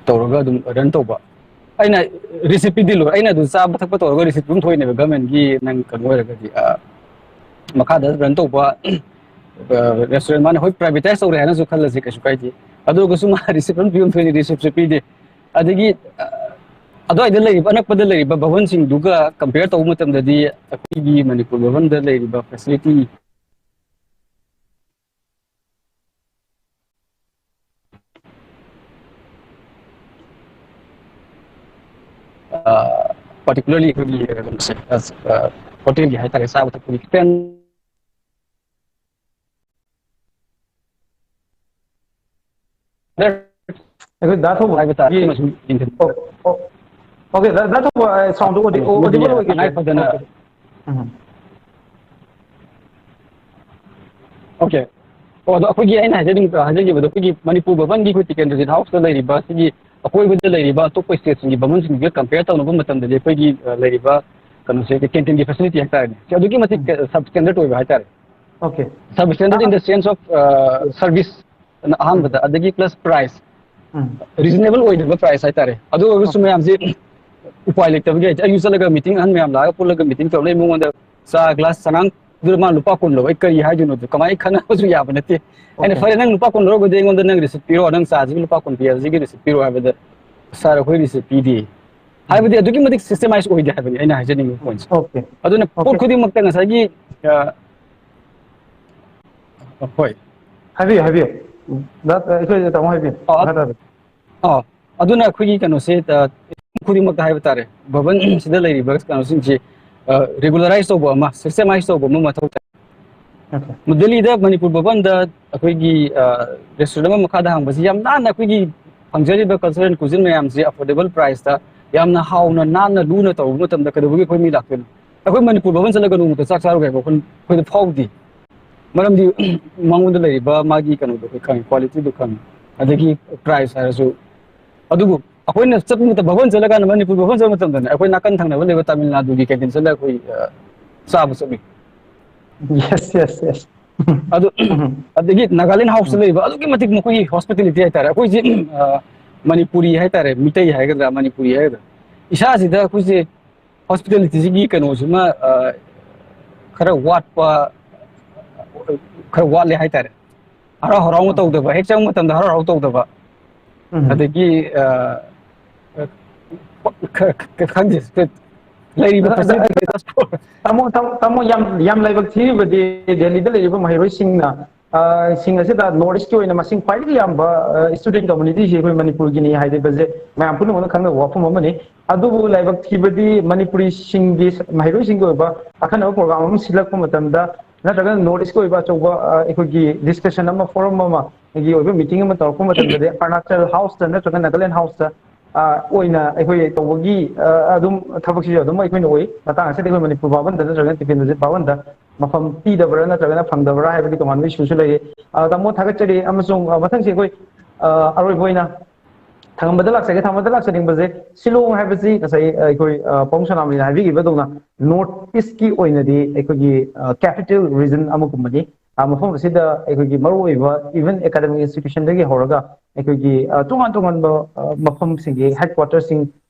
ꯇꯧꯔꯒ ꯑꯗꯨꯝ run ꯇꯧꯕ꯫ ꯑꯩꯅ receipt ꯄꯤꯗꯤ ꯂꯣꯏ, ꯑꯩꯅ ꯑꯗꯨ ꯆꯥꯕ ꯊꯛꯄ ꯇꯧꯔꯒ receipt ꯑꯗꯨꯝ ꯊꯣꯛꯏꯅꯦꯕ, governmentꯀꯤ ꯅꯪ ꯀꯩꯅꯣ ꯑꯣꯏꯔꯒꯗꯤ, ꯑ, ꯃꯈꯥꯗ run ꯇꯧꯕ ꯔꯦꯁꯇꯨꯔꯦꯟ ꯃꯥꯅ ꯍꯣꯏ ꯄ꯭ꯔꯥꯏꯚꯦꯇꯥꯏꯁ ꯇꯧꯔꯦ ꯍꯥꯏꯅꯁꯨ ꯈꯜꯂꯁꯤ, ꯀꯩꯁꯨ ꯀꯥꯏꯗꯦ꯫ ꯑꯗꯨ ꯑꯣꯏꯔꯒꯁꯨ ꯃꯥ ꯔꯤꯁꯤꯞ ꯑꯗꯨꯝ ꯄꯤꯐꯝ ꯊꯣꯛꯏꯅꯦ, ꯔꯤꯁꯤꯞꯁꯨ ꯄꯤꯗꯦ꯫ ꯑꯗꯒꯤ ꯑ, ꯑꯗꯨꯋꯥꯏꯗ ꯂꯩꯔꯤꯕ, ꯑꯅꯛꯄꯗ ꯂꯩꯔꯤꯕ ꯚꯕꯟꯁꯤꯡꯗꯨꯒ ꯀꯝꯄꯤꯌꯔ ꯇꯧꯕ ꯃꯇꯝꯗꯗꯤ ꯑꯩꯈꯣꯏꯒꯤ ꯃꯅꯤꯄꯨꯔ ꯚꯕꯟꯗ ꯂꯩꯔꯤꯕ ꯐꯦꯁꯤꯂꯤꯇꯤ, ꯄꯥꯔꯇꯤꯀꯨꯂꯔꯂꯤ ꯑꯩꯈꯣꯏꯒꯤ ꯀꯩꯅꯣꯁꯦ, ꯍꯣꯇꯦꯜꯒꯤ ꯍꯥꯏꯇꯥꯔꯦ, ꯆꯥꯕ ꯊꯛꯄꯒꯤ ꯈꯤꯇꯪ ꯑꯩꯈꯣꯏ ꯗꯥ ꯊꯧꯕ ꯍꯥꯏꯕ ꯇꯥꯔꯦ, ꯑꯃꯁꯨꯡ ꯑꯣꯀꯦ, ꯗꯥ ꯊꯧꯕ, ꯁꯥꯎꯟꯗꯣ ꯑꯣꯗꯤꯕꯜ ꯑꯣꯏꯒꯦ꯫ ꯇꯉꯥꯏ ꯐꯗꯅ ꯎꯝ꯫ ꯑꯣꯀꯦ꯫ ꯑꯣ, ꯑꯗꯣ ꯑꯩꯈꯣꯏꯒꯤ, ꯑꯩꯅ ꯍꯥꯏꯖꯅꯤꯡ-, ꯍꯥꯏꯖꯈꯤꯕꯗꯣ, ꯑꯩꯈꯣꯏꯒꯤ ꯃꯅꯤꯄꯨꯔ ꯚꯕꯟꯒꯤ ꯑꯩꯈꯣꯏ ꯇꯤꯀꯦꯟꯗ꯭ꯔꯖꯤꯠ ꯍꯥꯎꯁꯇ ꯂꯩꯔꯤꯕ ꯁꯤꯒꯤ ꯑꯀꯣꯏꯕꯗ ꯂꯩꯔꯤꯕ ꯑꯇꯣꯞꯄ ꯁ꯭ꯇꯦꯠꯁꯤꯡꯒꯤ ꯚꯕꯟꯁꯤꯡꯗꯨꯒ ꯀꯝꯄꯤꯌꯔ ꯇꯧꯅꯕ ꯃꯇꯝꯗꯗꯤ ꯑꯩꯈꯣꯏꯒꯤ, ꯑ, ꯂꯩꯔꯤꯕ ꯀꯩꯅꯣꯁꯦ, ꯀꯦꯟꯇꯤꯟꯒꯤ ꯐꯦꯁꯤꯂꯤꯇꯤ ꯍꯥꯏꯇꯥꯔꯦꯅꯦ, ꯁꯤ ꯑꯗꯨꯛꯀꯤ ꯃꯇꯤꯛ ꯁꯕ ꯁ꯭ꯇꯦꯟꯗꯔꯠ ꯑꯣꯏꯕ ꯍꯥꯏꯇꯥꯔꯦ꯫ Okay. Substandard in the sense of, uh, service, ꯑꯍꯥꯟꯕꯗ, ꯑꯗꯒꯤ ꯄ꯭ꯂꯁ ꯄ꯭ꯔꯥꯏꯁ, ꯎꯝ꯫ ꯔꯤꯖꯅꯦꯕꯜ ꯑꯣꯏꯗꯕ ꯄ꯭ꯔꯥꯏꯁ ꯍꯥꯏꯇꯥꯔꯦ꯫ ꯑꯗꯨ ꯑꯣꯏꯔꯒꯁꯨ ꯃꯌꯥꯝꯁꯦ ꯎꯄꯥꯏ ꯂꯩꯇꯕꯒꯤ ꯍꯥꯏꯗꯤ ꯑꯩꯁꯨ ꯆꯠꯂꯒ ꯃꯤꯇꯤꯡ, ꯑꯍꯟ ꯃꯌꯥꯝ ꯂꯥꯛꯑꯒ ꯄꯨꯜꯂꯒ ꯃꯤꯇꯤꯡ ꯇꯧꯔ ꯂꯩ, ꯃꯉꯣꯟꯗ ꯆꯥ ꯒ꯭ꯂꯥꯁ ꯆꯉꯥꯡꯗꯨꯗ ꯃꯥ ꯂꯨꯄꯥ ꯀꯨꯟ ꯂꯧꯕ, ꯑꯩ ꯀꯔꯤ ꯍꯥꯏꯗꯣꯏꯅꯣ? ꯑꯗꯨ ꯀꯃꯥꯏꯅ ꯈꯟꯅꯕꯁꯨ ꯌꯥꯕ ꯅꯠꯇꯦ꯫ ꯑꯩꯅ, Okay. "ꯐꯔꯦ, ꯅꯪ ꯂꯨꯄꯥ ꯀꯨꯟ ꯂꯧꯔꯒꯗꯤ ꯑꯩꯉꯣꯟꯗ ꯅꯪ ꯔꯤꯁꯤꯠ ꯄꯤꯔꯣ, ꯅꯪ ꯆꯥꯁꯤꯒꯤ ꯂꯨꯄꯥ ꯀꯨꯟ ꯄꯤꯔꯦ, ꯍꯧꯖꯤꯛꯀꯤ ꯔꯤꯁꯤꯠ ꯄꯤꯔꯣ" ꯍꯥꯏꯕꯗ, "ꯁꯥꯔ, ꯑꯩꯈꯣꯏ ꯔꯤꯁꯤꯠ ꯄꯤꯗꯦ"꯫ ꯍꯥꯏꯕꯗꯤ ꯑꯗꯨꯛꯀꯤ ꯃꯇꯤꯛ ꯁꯤꯁꯇꯦꯃꯥꯏꯁ ꯑꯣꯏꯗꯦ ꯍꯥꯏꯕꯅꯤ ꯑꯩꯅ ꯍꯥꯏꯖꯅꯤꯡꯉꯤꯕ ꯄꯣꯏꯟꯠꯁꯦ꯫ Okay. ꯑꯗꯨꯅ ꯄꯣꯠ Okay. ꯈꯨꯗꯤꯡꯃꯛꯇ ꯉꯁꯥꯏꯒꯤ, ꯑ, ꯍꯣꯏ꯫ ꯍꯥꯏꯕꯤꯌꯨ, ꯍꯥꯏꯕꯤꯌꯨ꯫ ꯗꯥ-, ꯑꯩꯈꯣꯏ ꯇꯥꯃꯣ ꯍꯥꯏꯕꯤꯌꯨ꯫ ꯑ, ꯃꯈꯥ ꯇꯥꯕꯤꯌꯨ꯫ ꯑ, ꯑꯗꯨꯅ ꯑꯩꯈꯣꯏꯒꯤ ꯀꯩꯅꯣꯁꯦ, ꯑ, ꯈꯨꯗꯤꯡꯃꯛꯇ ꯍꯥꯏꯕ ꯇꯥꯔꯦ, ꯚꯕꯟꯁꯤꯗ ꯂꯩꯔꯤꯕ ꯀꯩꯅꯣꯁꯤꯡꯁꯦ, ꯑ, ꯔꯤꯒꯨꯂꯔꯥꯏꯁ ꯇꯧꯕ ꯑꯃ, ꯁꯤꯁꯇꯦꯃꯥꯏꯁ ꯇꯧꯕ ꯑꯃ ꯃꯊꯧ ꯇꯥꯏ꯫ Okay. ꯗꯦꯜꯂꯤꯗ ꯃꯅꯤꯄꯨꯔ ꯚꯕꯟꯗ ꯑꯩꯈꯣꯏꯒꯤ, ꯑ, ꯔꯦꯁꯇꯨꯔꯦꯟ ꯑꯃ ꯃꯈꯥꯗ ꯍꯥꯡꯕꯁꯤ ꯌꯥꯝ ꯅꯥꯟꯅ ꯑꯩꯈꯣꯏꯒꯤ ꯐꯪꯖꯔꯤꯕ ꯀꯜꯆꯔꯦꯜ ꯀꯨꯖꯤꯟ ꯃꯌꯥꯝꯁꯤ ꯑꯐꯣꯔꯗꯦꯕꯜ ꯄ꯭ꯔꯥꯏꯁꯇ ꯌꯥꯝꯅ ꯍꯥꯎꯅ, ꯅꯥꯟꯅ, ꯂꯨꯅ ꯇꯧꯕ ꯃꯇꯝꯗ ꯀꯩꯗꯧꯕꯒꯤ ꯑꯩꯈꯣꯏ ꯃꯤ ꯂꯥꯛꯇꯣꯏꯅꯣ? ꯑꯩꯈꯣꯏ ꯃꯅꯤꯄꯨꯔ ꯚꯕꯟ ꯆꯠꯂꯒ ꯅꯣꯡꯃꯇ ꯆꯥꯛ ꯆꯥꯔꯨꯒꯦ ꯍꯥꯏꯕ ꯋꯥꯈꯜ ꯑꯩꯈꯣꯏꯗ ꯐꯥꯎꯗꯦ꯫ ꯃꯔꯝꯗꯤ ꯃꯉꯣꯟꯗ ꯂꯩꯔꯤꯕ ꯃꯥꯒꯤ ꯀꯩꯅꯣꯗꯣ ꯑꯩꯈꯣꯏ ꯈꯪꯉꯤ, ꯀ꯭ꯋꯥꯂꯤꯇꯤꯗꯣ ꯈꯪꯉꯤ, ꯑꯗꯒꯤ ꯄ꯭ꯔꯥꯏꯁ ꯍꯥꯏꯔꯁꯨ꯫ ꯑꯗꯨꯕꯨ ꯑꯩꯈꯣꯏꯅ ꯆꯠꯄ ꯃꯇꯝ, ꯚꯕꯟ ꯆꯠꯂꯀꯥꯟꯗ, ꯃꯅꯤꯄꯨꯔ ꯚꯕꯟ ꯆꯠꯄ ꯃꯇꯝꯗꯅꯦ, ꯑꯩꯈꯣꯏ ꯅꯥꯀꯟ ꯊꯪꯅꯕ ꯂꯩꯕ ꯇꯥꯃꯤꯜ ꯅꯥꯗꯨꯒꯤ ꯀꯦꯟꯇꯤꯟ ꯆꯠꯂꯒ ꯑꯩꯈꯣꯏ, ꯑ, ꯆꯥꯕ ꯆꯠꯂꯤ꯫ Yes, yes, yes. ꯑꯗꯨ, ꯑꯗꯒꯤ ꯅꯥꯒꯥꯂꯦꯟ ꯍꯥꯎꯁꯇ ꯂꯩꯕ ꯑꯗꯨꯛꯀꯤ ꯃꯇꯤꯛ ꯃꯈꯣꯏꯒꯤ ꯍꯣꯁꯄꯤꯇꯦꯂꯤꯇꯤ ꯍꯥꯏꯇꯥꯔꯦ꯫ ꯑꯩꯈꯣꯏꯁꯤ, ꯑ, ꯃꯅꯤꯄꯨꯔꯤ ꯍꯥꯏꯇꯥꯔꯦ, ꯃꯤꯇꯩ ꯍꯥꯏꯒꯗ꯭ꯔꯥ, ꯃꯅꯤꯄꯨꯔꯤ ꯍꯥꯏꯒꯗ꯭ꯔꯥ, ꯏꯁꯥꯁꯤꯗ ꯑꯩꯈꯣꯏꯁꯦ ꯍꯣꯁꯄꯤꯇꯦꯂꯤꯇꯤꯁꯤꯒꯤ ꯀꯩꯅꯣꯁꯤꯃ, ꯑ, ꯈꯔ ꯋꯥꯠꯄ, ꯈꯔ ꯋꯥꯠꯂꯦ ꯍꯥꯏꯇꯥꯔꯦ꯫ ꯍꯔꯥꯎ ꯍꯔꯥꯎꯅ ꯇꯧꯗꯕ, ꯍꯦꯛ ꯆꯪꯕ ꯃꯇꯝꯗ ꯍꯔꯥꯎ ꯍꯔꯥꯎ ꯇꯧꯗꯕ, ꯑꯗꯒꯤ ꯑ, ꯈ- ꯈ- ꯈꯪꯗꯦ, ꯂꯩꯔꯤꯕ ꯑꯗ- ꯑꯗ- ꯄ꯭ꯔꯖꯦꯟꯇꯦ ꯁ꯭ꯀꯨꯜ ꯇꯥꯃꯣ ꯇꯥꯃꯣ ꯇꯥꯃꯣ ꯌꯥꯝ ꯌꯥꯝ ꯂꯥꯏꯕꯛ ꯊꯤꯔꯤꯕꯗꯤ ꯗꯦꯜꯂꯤꯗ ꯂꯩꯔꯤꯕ ꯃꯍꯩꯔꯣꯏꯁꯤꯡꯅ ꯑ, ꯁꯤꯡ ꯑꯁꯤꯗ ꯅꯣꯔꯠ ꯏꯁꯀꯤ ꯑꯣꯏꯅ ꯃꯁꯤꯡ ꯈ꯭ꯋꯥꯏꯗꯒꯤ ꯌꯥꯝꯕ ꯁ꯭ꯇꯨꯗꯦꯟ ꯀꯝꯃꯨꯅꯤꯇꯤꯁꯤ ꯑꯩꯈꯣꯏ ꯃꯅꯤꯄꯨꯔꯒꯤꯅꯤ ꯍꯥꯏꯕꯁꯦ ꯃꯌꯥꯝ ꯄꯨꯝꯅꯃꯛꯅ ꯈꯪꯅꯕ ꯋꯥꯐꯝ ꯑꯃꯅꯤ꯫ ꯑꯗꯨꯕꯨ ꯂꯥꯏꯕꯛ ꯊꯤꯕꯗꯤ ꯃꯅꯤꯄꯨꯔꯤꯁꯤꯡꯒꯤ ꯃꯍꯩꯔꯣꯏꯁꯤꯡꯒꯤ ꯑꯣꯏꯕ ꯑꯈꯟꯅꯕ ꯄ꯭ꯔꯣꯒ꯭ꯔꯥꯝ ꯑꯃ ꯁꯤꯜꯂꯛꯄ ꯃꯇꯝꯗ ꯅꯠꯇ꯭ꯔꯒꯅ ꯅꯣꯔꯠ ꯏꯁꯀꯤ ꯑꯣꯏꯕ ꯑꯆꯧꯕ ꯑ, ꯑꯩꯈꯣꯏꯒꯤ ꯗꯤꯁꯀꯁꯟ ꯑꯃ, ꯐꯣꯔꯝ ꯑꯃ, ꯑꯩꯒꯤ ꯑꯣꯏꯕ ꯃꯤꯇꯤꯡ ꯑꯃ ꯇꯧꯔꯛꯄ ꯃꯇꯝꯗꯗꯤ ꯑꯔꯨꯅꯥꯆꯜ ꯍꯥꯎꯁꯇ ꯅꯠꯇ꯭ꯔꯒ ꯅꯥꯒꯥꯂꯦꯟ ꯍꯥꯎꯁꯇ ꯑ, ꯑꯣꯏꯅ ꯑꯩꯈꯣꯏ ꯇꯧꯕꯒꯤ ꯑ, ꯑꯗꯨꯝ ꯊꯕꯛꯁꯤꯁꯨ ꯑꯗꯨꯝ ꯑꯩꯈꯣꯏꯅ ꯑꯣꯏ꯫ ꯃꯇꯥꯡ ꯑꯁꯤꯗ ꯑꯩꯈꯣꯏ ꯃꯅꯤꯄꯨꯔ ꯚꯥꯕꯟꯗ ꯅꯠꯇ꯭ꯔꯒꯅ ꯇꯤꯄꯦꯟꯗ꯭ꯔꯖꯤꯠ ꯚꯥꯕꯟꯗ ꯃꯐꯝ ꯄꯤꯗꯕ꯭ꯔꯥ ꯅꯠꯇ꯭ꯔꯒꯅ ꯐꯪꯗꯕ꯭ꯔꯥ ꯍꯥꯏꯕꯒꯤ ꯇꯣꯉꯥꯟꯕ ꯏꯁꯨꯁꯨ ꯂꯩꯔꯤ꯫ ꯑ, ꯇꯥꯃꯣ ꯊꯥꯒꯠꯆꯔꯤ꯫ ꯑꯃꯁꯨꯡ ꯑ, ꯃꯊꯪꯁꯤ ꯑꯩꯈꯣꯏ ꯑ, ꯑꯔꯣꯏꯕ ꯑꯣꯏꯅ ꯊꯥꯡꯃꯗ ꯂꯥꯛꯆꯒꯦ꯫ ꯊꯥꯡꯃꯗ ꯂꯥꯛꯆꯅꯤꯡꯕꯁꯦ ꯁꯤꯂꯣꯡ ꯍꯥꯏꯕꯁꯤ ꯉꯁꯥꯏ ꯑꯩꯈꯣꯏ ꯑ, ꯄꯥꯕꯨꯡ ꯁꯅꯥꯃꯍꯤꯅ ꯍꯥꯏꯕꯤꯈꯤꯕꯗꯧꯅ ꯅꯣꯔꯠ ꯏꯁꯀꯤ ꯑꯣꯏꯅꯗꯤ ꯑꯩꯈꯣꯏꯒꯤ ꯀꯦꯄꯤꯇꯦꯜ ꯔꯤꯖꯟ ꯑꯃꯒꯨꯝꯕꯅꯤ꯫ ꯑ, ꯃꯐꯝ ꯑꯁꯤꯗ ꯑꯩꯈꯣꯏꯒꯤ ꯃꯔꯨꯑꯣꯏꯕ ꯏꯚꯟ ꯑꯦꯀꯥꯗꯃꯤꯛ ꯏꯟꯁꯇꯤꯇ꯭ꯌꯨꯁꯟꯗꯒꯤ ꯍꯧꯔꯒ ꯑꯩꯈꯣꯏꯒꯤ ꯑ, ꯇꯣꯉꯥꯟ ꯇꯣꯉꯥꯟꯕ ꯑ, ꯃꯐꯝꯁꯤꯡꯒꯤ ꯍꯦꯗ ꯀ꯭ꯋꯥꯇꯔꯁꯤꯡ,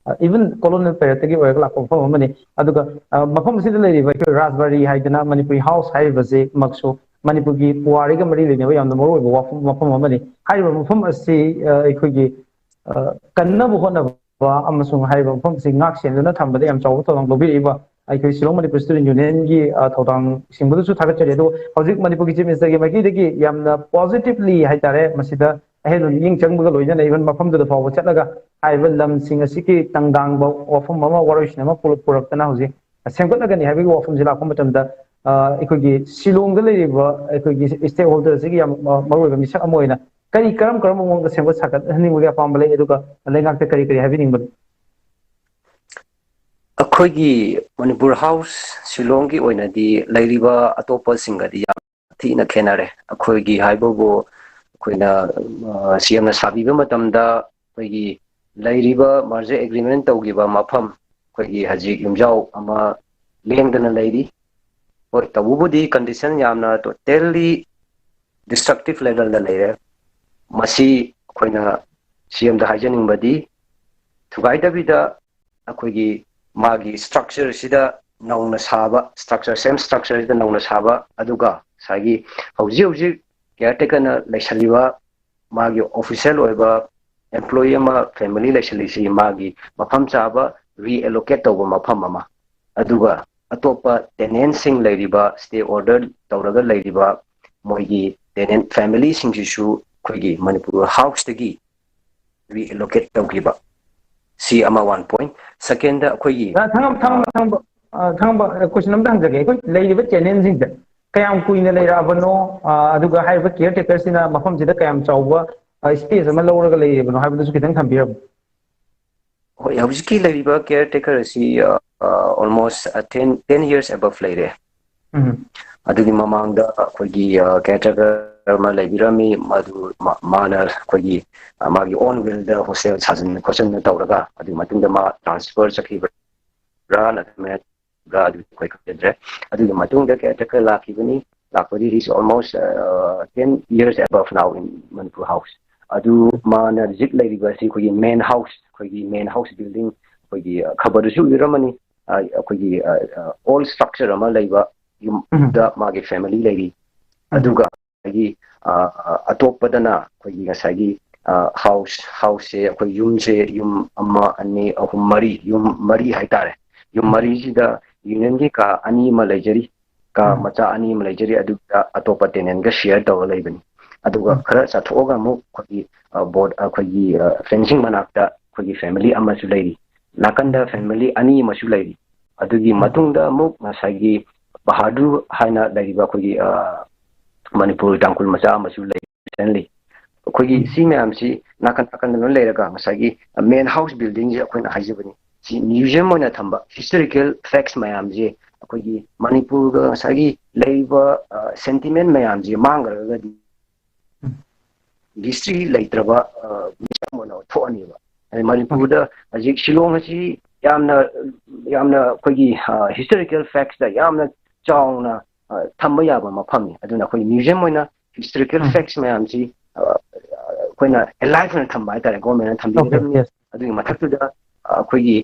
ꯏꯚꯟ ꯀꯣꯂꯣꯅꯤꯌꯦꯜ ꯄꯦꯔꯠꯇꯒꯤ ꯑꯣꯏꯔꯒ ꯂꯥꯛꯄ ꯃꯐꯝ ꯑꯃꯅꯤ꯫ ꯑꯗꯨꯒ ꯑ, ꯃꯐꯝ ꯑꯁꯤꯗ ꯂꯩꯔꯤꯕ ꯑꯩꯈꯣꯏ ꯔꯥꯖꯕꯥꯔꯤ ꯍꯥꯏꯗꯅ ꯃꯅꯤꯄꯨꯔꯤ ꯍꯥꯎꯁ ꯍꯥꯏꯔꯤꯕꯁꯤꯃꯛꯁꯨ ꯃꯅꯤꯄꯨꯔꯒꯤ ꯄꯨꯋꯥꯔꯤꯒ ꯃꯔꯤ ꯂꯩꯅꯕ ꯌꯥꯝꯅ ꯃꯔꯨꯑꯣꯏꯕ ꯋꯥꯐꯝ ꯃꯐꯝ ꯑꯃꯅꯤ꯫ ꯍꯥꯏꯔꯤꯕ ꯃꯐꯝ ꯑꯁꯤ ꯑ, ꯑꯩꯈꯣꯏꯒꯤ ꯑ, ꯀꯟꯅꯕ ꯍꯣꯠꯅꯕ ꯑꯃꯁꯨꯡ ꯍꯥꯏꯔꯤꯕ ꯃꯐꯝ ꯑꯁꯤ ꯉꯥꯛ ꯁꯦꯟꯗꯨꯅ ꯊꯝꯕꯗ ꯌꯥꯝ ꯆꯥꯎꯕ ꯊꯧꯗꯥꯡ ꯂꯧꯕꯤꯔꯛꯏꯕ ꯑꯩꯈꯣꯏ ꯁꯤꯂꯣꯡ ꯃꯅꯤꯄꯨꯔ ꯁ꯭ꯇꯨꯗꯦꯟ ꯌꯨꯅꯤꯌꯟꯒꯤ ꯑ, ꯊꯧꯗꯥꯡꯁꯤꯡꯕꯗꯁꯨ ꯊꯥꯒꯠꯆꯔꯤ꯫ ꯑꯗꯨꯒ ꯍꯧꯖꯤꯛ ꯃꯅꯤꯄꯨꯔꯒꯤ ꯆꯤꯐ ꯃꯤꯅꯤꯁꯇꯔꯒꯤ ꯃꯥꯏꯀꯩꯗꯒꯤ ꯌꯥꯝꯅ ꯄꯣꯖꯤꯇꯤꯚꯂꯤ ꯍꯥꯏꯇꯥꯔꯦ, ꯃꯁꯤꯗ ꯑꯍꯦꯟꯕ ꯃꯤꯠꯌꯦꯡ ꯆꯪꯕꯒ ꯂꯣꯏꯅꯅ ꯏꯚꯟ ꯃꯐꯝꯗꯨꯗ ꯐꯥꯎꯕ ꯆꯠꯂꯒ ꯍꯥꯏꯔꯤꯕ ꯂꯝꯁꯤꯡ ꯑꯁꯤꯒꯤ ꯇꯪꯗꯥꯡꯕ ꯋꯥꯐꯝ ꯑꯃ, ꯋꯥꯔꯣꯏꯁꯤꯟ ꯑꯃ ꯄꯨꯔꯛ- ꯄꯨꯔꯛꯇꯅ ꯍꯧꯖꯤꯛ ꯁꯦꯝꯒꯠꯂꯒꯅꯤ ꯍꯥꯏꯕꯒꯤ ꯋꯥꯐꯝꯁꯤ ꯂꯥꯛꯄ ꯃꯇꯝꯗ ꯑ, ꯑꯩꯈꯣꯏꯒꯤ ꯁꯤꯂꯣꯡꯗ ꯂꯩꯔꯤꯕ ꯑꯩꯈꯣꯏꯒꯤ ꯁ꯭ꯇꯦꯛ ꯍꯣꯜꯗꯔꯁꯤꯒꯤ ꯌꯥꯝ ꯃ- ꯃꯔꯨꯑꯣꯏꯕ ꯃꯤꯁꯛ ꯑꯃ ꯑꯣꯏꯅ ꯀꯔꯤ ꯀꯔꯝ ꯀꯔꯝꯕ ꯃꯑꯣꯡꯗ ꯁꯦꯝꯒꯠ ꯁꯥꯒꯠꯍꯟꯅꯤꯡꯕꯒꯤ ꯑꯄꯥꯝꯕ ꯂꯩ, ꯑꯗꯨꯒ ꯂꯩꯉꯥꯛꯇ ꯀꯔꯤ ꯀꯔꯤ ꯍꯥꯏꯕꯤꯅꯤꯡꯕꯅꯣ? ꯑꯩꯈꯣꯏꯒꯤ ꯃꯅꯤꯄꯨꯔ ꯍꯥꯎꯁ ꯁꯤꯂꯣꯡꯒꯤ ꯑꯣꯏꯅꯗꯤ ꯂꯩꯔꯤꯕ ꯑꯇꯣꯞꯄꯁꯤꯡꯒꯗꯤ ꯌꯥꯝ ꯊꯤꯅ ꯈꯦꯠꯅꯔꯦ꯫ ꯑꯩꯈꯣꯏꯒꯤ ꯍꯥꯏꯕꯕꯨ ꯑꯩꯈꯣꯏꯅ ꯁꯤ ꯑꯦꯝꯅ ꯁꯥꯕꯤꯕ ꯃꯇꯝꯗ ꯑꯩꯈꯣꯏꯒꯤ ꯂꯩꯔꯤꯕ ꯃꯔꯖꯔ ꯑꯦꯒ꯭ꯔꯤꯃꯦꯟ ꯇꯧꯈꯤꯕ ꯃꯐꯝ ꯑꯩꯈꯣꯏꯒꯤ ꯍꯧꯖꯤꯛ ꯌꯨꯝꯖꯥꯎ ꯑꯃ ꯂꯦꯡꯗꯅ ꯂꯩꯔꯤ꯫ ꯍꯣꯏ, ꯇꯧꯕꯕꯨꯗꯤ ꯀꯟꯗꯤꯁꯟ ꯌꯥꯝꯅ ꯇꯣꯇꯦꯜꯂꯤ ꯗꯤꯁꯇ꯭ꯔꯛꯇꯤꯞ ꯂꯦꯚꯦꯜꯗ ꯂꯩꯔꯦ꯫ ꯃꯁꯤ ꯑꯩꯈꯣꯏꯅ ꯁꯤ ꯑꯦꯝꯗ ꯍꯥꯏꯖꯅꯤꯡꯕꯗꯤ ꯊꯨꯒꯥꯏꯗꯕꯤꯗ ꯑꯩꯈꯣꯏꯒꯤ ꯃꯥꯒꯤ ꯁ꯭ꯇ꯭ꯔꯛꯆꯔꯁꯤꯗ ꯅꯧꯅ ꯁꯥꯕ, ꯁ꯭ꯇ꯭ꯔꯛꯆꯔ, ꯁꯦꯝ ꯁ꯭ꯇ꯭ꯔꯛꯆꯔꯁꯤꯗ ꯅꯧꯅ ꯁꯥꯕ, ꯑꯗꯨꯒ ꯉꯁꯥꯏꯒꯤ ꯍꯧꯖꯤꯛ ꯍꯧꯖꯤꯛ ꯀꯤꯌꯔ ꯇꯦꯀꯔꯅ ꯂꯩꯁꯜꯂꯤꯕ ꯃꯥꯒꯤ ꯑꯣꯐꯤꯁꯤꯌꯦꯜ ꯑꯣꯏꯕ ꯑꯦꯝꯄ꯭ꯂꯣꯌꯤ ꯑꯃ ꯐꯦꯃꯤꯂꯤ ꯂꯩꯁꯜꯂꯤꯁꯤ ꯃꯥꯒꯤ ꯃꯐꯝ ꯆꯥꯕ ꯔꯤꯑꯦꯂꯣꯀꯦꯠ ꯇꯧꯕ ꯃꯐꯝ ꯑꯃ, ꯑꯗꯨꯒ ꯑꯇꯣꯞꯄ ꯇꯦꯅꯦꯟꯁꯤꯡ ꯂꯩꯔꯤꯕ, ꯁ꯭ꯇꯦ ꯑꯣꯔꯗꯔ ꯇꯧꯔꯒ ꯂꯩꯔꯤꯕ ꯃꯣꯏꯒꯤ ꯇꯦꯅꯦꯟ ꯐꯦꯃꯤꯂꯤꯁꯤꯡꯁꯤꯁꯨ ꯑꯩꯈꯣꯏꯒꯤ ꯃꯅꯤꯄꯨꯔ ꯍꯥꯎꯁꯇꯒꯤ ꯔꯤꯑꯦꯂꯣꯀꯦꯠ ꯇꯧꯈꯤꯕ꯫ ꯁꯤ ꯑꯃ ꯋꯥꯟ ꯄꯣꯏꯟ꯫ ꯁꯦꯀꯦꯟꯗ ꯑꯩꯈꯣꯏꯒꯤ ꯊꯥꯡꯕ ꯊꯥꯡꯕ ꯊꯥꯡꯕ ꯊꯥꯡꯕ ꯀꯣꯏꯁꯟ ꯑꯝꯇ ꯍꯪꯖꯒꯦ꯫ ꯑꯩꯈꯣꯏ ꯂꯩꯔꯤꯕ ꯇꯦꯅꯦꯟꯁꯤꯡꯁꯦ ꯀꯌꯥꯝ ꯀꯨꯏꯅ ꯂꯩꯔꯛꯑꯕꯅꯣ? ꯑꯗꯨꯒ ꯍꯥꯏꯔꯤꯕ ꯀꯤꯌꯔ ꯇꯦꯀꯔꯁꯤꯅ ꯃꯐꯝꯁꯤꯗ ꯀꯌꯥꯝ ꯆꯥꯎꯕ ꯁ꯭ꯄꯦꯁ ꯑꯃ ꯂꯧꯔꯒ ꯂꯩꯔꯤꯕꯅꯣ ꯍꯥꯏꯕꯗꯨꯁꯨ ꯈꯤꯇꯪ ꯊꯝꯕꯤꯔꯝꯃꯨ꯫ ꯍꯣꯏ, ꯍꯧꯖꯤꯛꯀꯤ ꯂꯩꯔꯤꯕ ꯀꯤꯌꯔ ꯇꯦꯀꯔ ꯑꯁꯤ ꯑꯣꯜꯃꯣꯁ ꯇꯦꯟ ꯇꯦꯟ ꯌꯔꯁ ꯑꯦꯕꯞ ꯂꯩꯔꯦ꯫ ꯎꯝ ꯑꯗꯨꯒꯤ ꯃꯃꯥꯡꯗ ꯑꯩꯈꯣꯏꯒꯤ ꯀꯤꯌꯔ ꯇꯦꯀꯔ ꯑꯃ ꯂꯩꯕꯤꯔꯝꯃꯤ, ꯃꯗꯨ ꯃꯥ- ꯃꯥꯅ ꯑꯩꯈꯣꯏꯒꯤ ꯑ, ꯃꯥꯒꯤ ꯑꯣꯟ ꯋꯤꯜꯗ ꯍꯣꯁꯇꯦꯜ ꯁꯥꯖꯟ ꯈꯣꯠꯆꯟꯅ ꯇꯧꯔꯒ, ꯑꯗꯨꯒꯤ ꯃꯇꯨꯡꯗ ꯃꯥ ꯇ꯭ꯔꯥꯟꯁꯐꯔ ꯆꯠꯈꯤꯕ꯭ꯔꯥ ꯅꯠꯇ꯭ꯔꯒ ꯑꯗꯨ ꯑꯩꯈꯣꯏ ꯈꯪꯖꯗ꯭ꯔꯦ꯫ ꯑꯗꯨꯒꯤ ꯃꯇꯨꯡꯗ ꯀꯤꯌꯔ ꯇꯦꯀꯔ ꯂꯥꯛꯈꯤꯕꯅꯤ꯫ ꯂꯥꯛꯄꯗꯤ he's almost ten years above now in Manipur House꯫ ꯑꯗꯨ ꯃꯥꯅ ꯍꯧꯖꯤꯛ ꯂꯩꯔꯤꯕ ꯑꯁꯤ ꯑꯩꯈꯣꯏꯒꯤ ꯃꯦꯟ ꯍꯥꯎꯁ, ꯑꯩꯈꯣꯏꯒꯤ ꯃꯦꯟ ꯍꯥꯎꯁ ꯕꯤꯜꯗꯤꯡ, ꯑꯩꯈꯣꯏꯒꯤ ꯈꯕꯔꯗꯁꯨ ꯎꯕꯤꯔꯝꯃꯅꯤ, ꯑ, ꯑꯩꯈꯣꯏꯒꯤ ꯑꯣꯜ ꯁ꯭ꯇ꯭ꯔꯛꯆꯔ ꯑꯃ ꯂꯩꯕ ꯌꯨꯝꯗ ꯃꯥꯒꯤ ꯐꯦꯃꯤꯂꯤ ꯂꯩꯔꯤ꯫ ꯑꯗꯨꯒ ꯑꯩꯒꯤ ꯑ, ꯑ, ꯑꯇꯣꯞꯄꯗꯅ ꯑꯩꯈꯣꯏꯒꯤ ꯉꯁꯥꯏꯒꯤ ꯍꯥꯎꯁ ꯍꯥꯎꯁꯁꯦ, ꯑꯩꯈꯣꯏ ꯌꯨꯝꯁꯦ ꯌꯨꯝ ꯑꯃ, ꯑꯅꯤ, ꯑꯍꯨꯝ, ꯃꯔꯤ, ꯌꯨꯝ ꯃꯔꯤ ꯍꯥꯏꯇꯥꯔꯦ꯫ ꯌꯨꯝ ꯃꯔꯤꯁꯤꯗ ꯌꯨꯅꯤꯌꯟꯒꯤ ꯀꯥ ꯑꯅꯤ ꯑꯃ ꯂꯩꯖꯔꯤ, ꯀꯥ ꯃꯆꯥ ꯑꯅꯤ ꯑꯃ ꯂꯩꯖꯔꯤ꯫ ꯑꯗꯨꯒ ꯑꯇꯣꯞꯄ ꯇꯦꯅꯦꯟꯒ ꯁꯤꯌꯔ ꯇꯧꯔ ꯂꯩꯕꯅꯤ꯫ ꯑꯗꯨꯒ ꯈꯔ ꯆꯠꯊꯣꯛꯑꯒ ꯑꯃꯨꯛ ꯑꯩꯈꯣꯏꯒꯤ ꯕꯣꯔꯗ, ꯑꯩꯈꯣꯏꯒꯤ ꯐꯦꯟꯁꯤꯡ ꯃꯅꯥꯛꯇ ꯑꯩꯈꯣꯏꯒꯤ ꯐꯦꯃꯤꯂꯤ ꯑꯃꯁꯨ ꯂꯩꯔꯤ꯫ ꯅꯥꯀꯟꯗ ꯐꯦꯃꯤꯂꯤ ꯑꯅꯤ ꯑꯃꯁꯨ ꯂꯩꯔꯤ꯫ ꯑꯗꯨꯒꯤ ꯃꯇꯨꯡꯗ ꯑꯃꯨꯛ ꯉꯁꯥꯏꯒꯤ ꯕꯍꯥꯗꯨꯔ ꯍꯥꯏꯅ ꯂꯩꯔꯤꯕ ꯑꯩꯈꯣꯏꯒꯤ ꯑ, ꯃꯅꯤꯄꯨꯔ ꯇꯥꯡꯈꯨꯜ ꯃꯆꯥ ꯑꯃꯁꯨ ꯂꯩ꯫ Recently ꯑꯩꯈꯣꯏꯒꯤ ꯁꯤ ꯃꯌꯥꯝꯁꯤ ꯅꯥꯀꯟ ꯅꯥꯀꯟꯗ ꯂꯣꯏ ꯂꯩꯔꯒ ꯉꯁꯥꯏꯒꯤ ꯃꯦꯟ ꯍꯥꯎꯁ ꯕꯤꯜꯗꯤꯡꯁꯦ ꯑꯩꯈꯣꯏꯅ ꯍꯥꯏꯖꯕꯅꯤ, ꯁꯤ ꯃ꯭ꯌꯨꯖꯤꯌꯝ ꯑꯣꯏꯅ ꯊꯝꯕ ꯍꯤꯁꯇꯣꯔꯤꯀꯦꯜ ꯐꯦꯛꯁ ꯃꯌꯥꯝꯁꯦ ꯑꯩꯈꯣꯏꯒꯤ ꯃꯅꯤꯄꯨꯔꯒ ꯉꯁꯥꯏꯒꯤ ꯂꯩꯔꯤꯕ ꯁꯦꯟꯇꯤꯃꯦꯟ ꯃꯌꯥꯝꯁꯦ ꯃꯥꯡꯈ꯭ꯔꯒꯗꯤ ꯍꯤꯁꯇ꯭ꯔꯤ ꯂꯩꯇ꯭ꯔꯕ ꯃꯤꯁꯛ ꯑꯃ ꯑꯣꯏꯅ ꯊꯣꯛꯑꯅꯦꯕ꯫ ꯍꯥꯏꯗꯤ ꯃꯅꯤꯄꯨꯔꯗ ꯍꯧꯖꯤꯛ ꯁꯤꯂꯣꯡ ꯑꯁꯤ ꯌꯥꯝꯅ ꯌꯥꯝꯅ ꯑꯩꯈꯣꯏꯒꯤ ꯍꯤꯁꯇꯣꯔꯤꯀꯦꯜ ꯐꯦꯛꯁꯇ ꯌꯥꯝꯅ ꯆꯥꯎꯅ ꯊꯝꯕ ꯌꯥꯕ ꯃꯐꯝꯅꯤ꯫ ꯑꯗꯨꯅ ꯑꯩꯈꯣꯏ ꯃ꯭ꯌꯨꯖꯤꯌꯝ ꯑꯣꯏꯅ ꯍꯤꯁꯇꯣꯔꯤꯀꯦꯜ ꯐꯦꯛꯁ ꯃꯌꯥꯝꯁꯤ ꯑꯩꯈꯣꯏꯅ ꯑꯦꯂꯥꯏꯐ ꯑꯣꯏꯅ ꯊꯝꯕ ꯍꯥꯏꯇꯥꯔꯦ, ꯒꯣꯔꯃꯦꯟꯅ ꯊꯝꯕꯤꯒꯗꯕꯅꯤ꯫ ꯑꯗꯨꯒꯤ ꯃꯊꯛꯇꯨꯗ ꯑꯩꯈꯣꯏꯒꯤ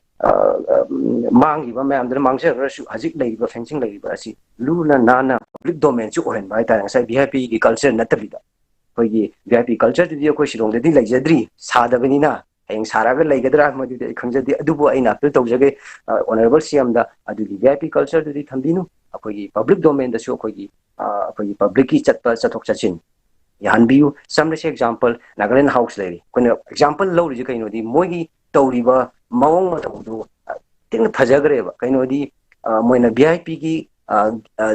ꯃꯥꯡꯈꯤꯕ ꯃꯌꯥꯝꯗꯨꯅ ꯃꯥꯡꯖꯈ꯭ꯔꯁꯨ, ꯍꯧꯖꯤꯛ ꯂꯩꯔꯤꯕ fencing ꯂꯩꯔꯤꯕ ꯑꯁꯤ ꯂꯨꯅ ꯅꯥꯟꯅ public domainꯁꯨ ꯑꯣꯏꯍꯟꯕ ꯍꯥꯏꯇꯥꯔꯦ꯫ ꯉꯁꯥꯏ V I Pꯒꯤ culture ꯅꯠꯇꯕꯤꯗ, ꯑꯩꯈꯣꯏꯒꯤ V I P cultureꯗꯨꯗꯤ ꯑꯩꯈꯣꯏ ꯁꯤꯂꯣꯡꯗꯗꯤ ꯂꯩꯖꯗ꯭ꯔꯤ, ꯁꯥꯗꯕꯅꯤꯅ꯫ ꯍꯌꯦꯡ ꯁꯥꯔꯛꯑꯒ ꯂꯩꯒꯗ꯭ꯔꯥ, ꯃꯗꯨꯗꯤ ꯑꯩ ꯈꯪꯖꯗꯦ꯫ ꯑꯗꯨꯕꯨ ꯑꯩꯅ appeal ꯇꯧꯖꯒꯦ, Honourable C Mꯗ, ꯑꯗꯨꯒꯤ V I P cultureꯗꯨꯗꯤ ꯊꯝꯕꯤꯅꯨ꯫ ꯑꯩꯈꯣꯏꯒꯤ public domainꯗꯁꯨ ꯑꯩꯈꯣꯏꯒꯤ, ꯑꯩꯈꯣꯏꯒꯤ publicꯀꯤ ꯆꯠꯄ, ꯆꯠꯊꯣꯛ ꯆꯠꯁꯤꯟ ꯌꯥꯍꯟꯕꯤꯌꯨ꯫ ꯁꯝꯅ example, Nagaland House ꯂꯩꯔꯤ꯫ ꯑꯩꯈꯣꯏꯅ example ꯂꯧꯔꯤꯁꯦ ꯀꯩꯅꯣꯗꯤ, ꯃꯣꯏꯒꯤ ꯇꯧꯔꯤꯕ ꯃꯑꯣꯡ ꯃꯇꯧꯗꯨ ꯊꯤꯅ ꯐꯖꯈ꯭ꯔꯦꯕ꯫ ꯀꯩꯅꯣꯗꯤ, ꯃꯣꯏꯅ V I Pꯒꯤ,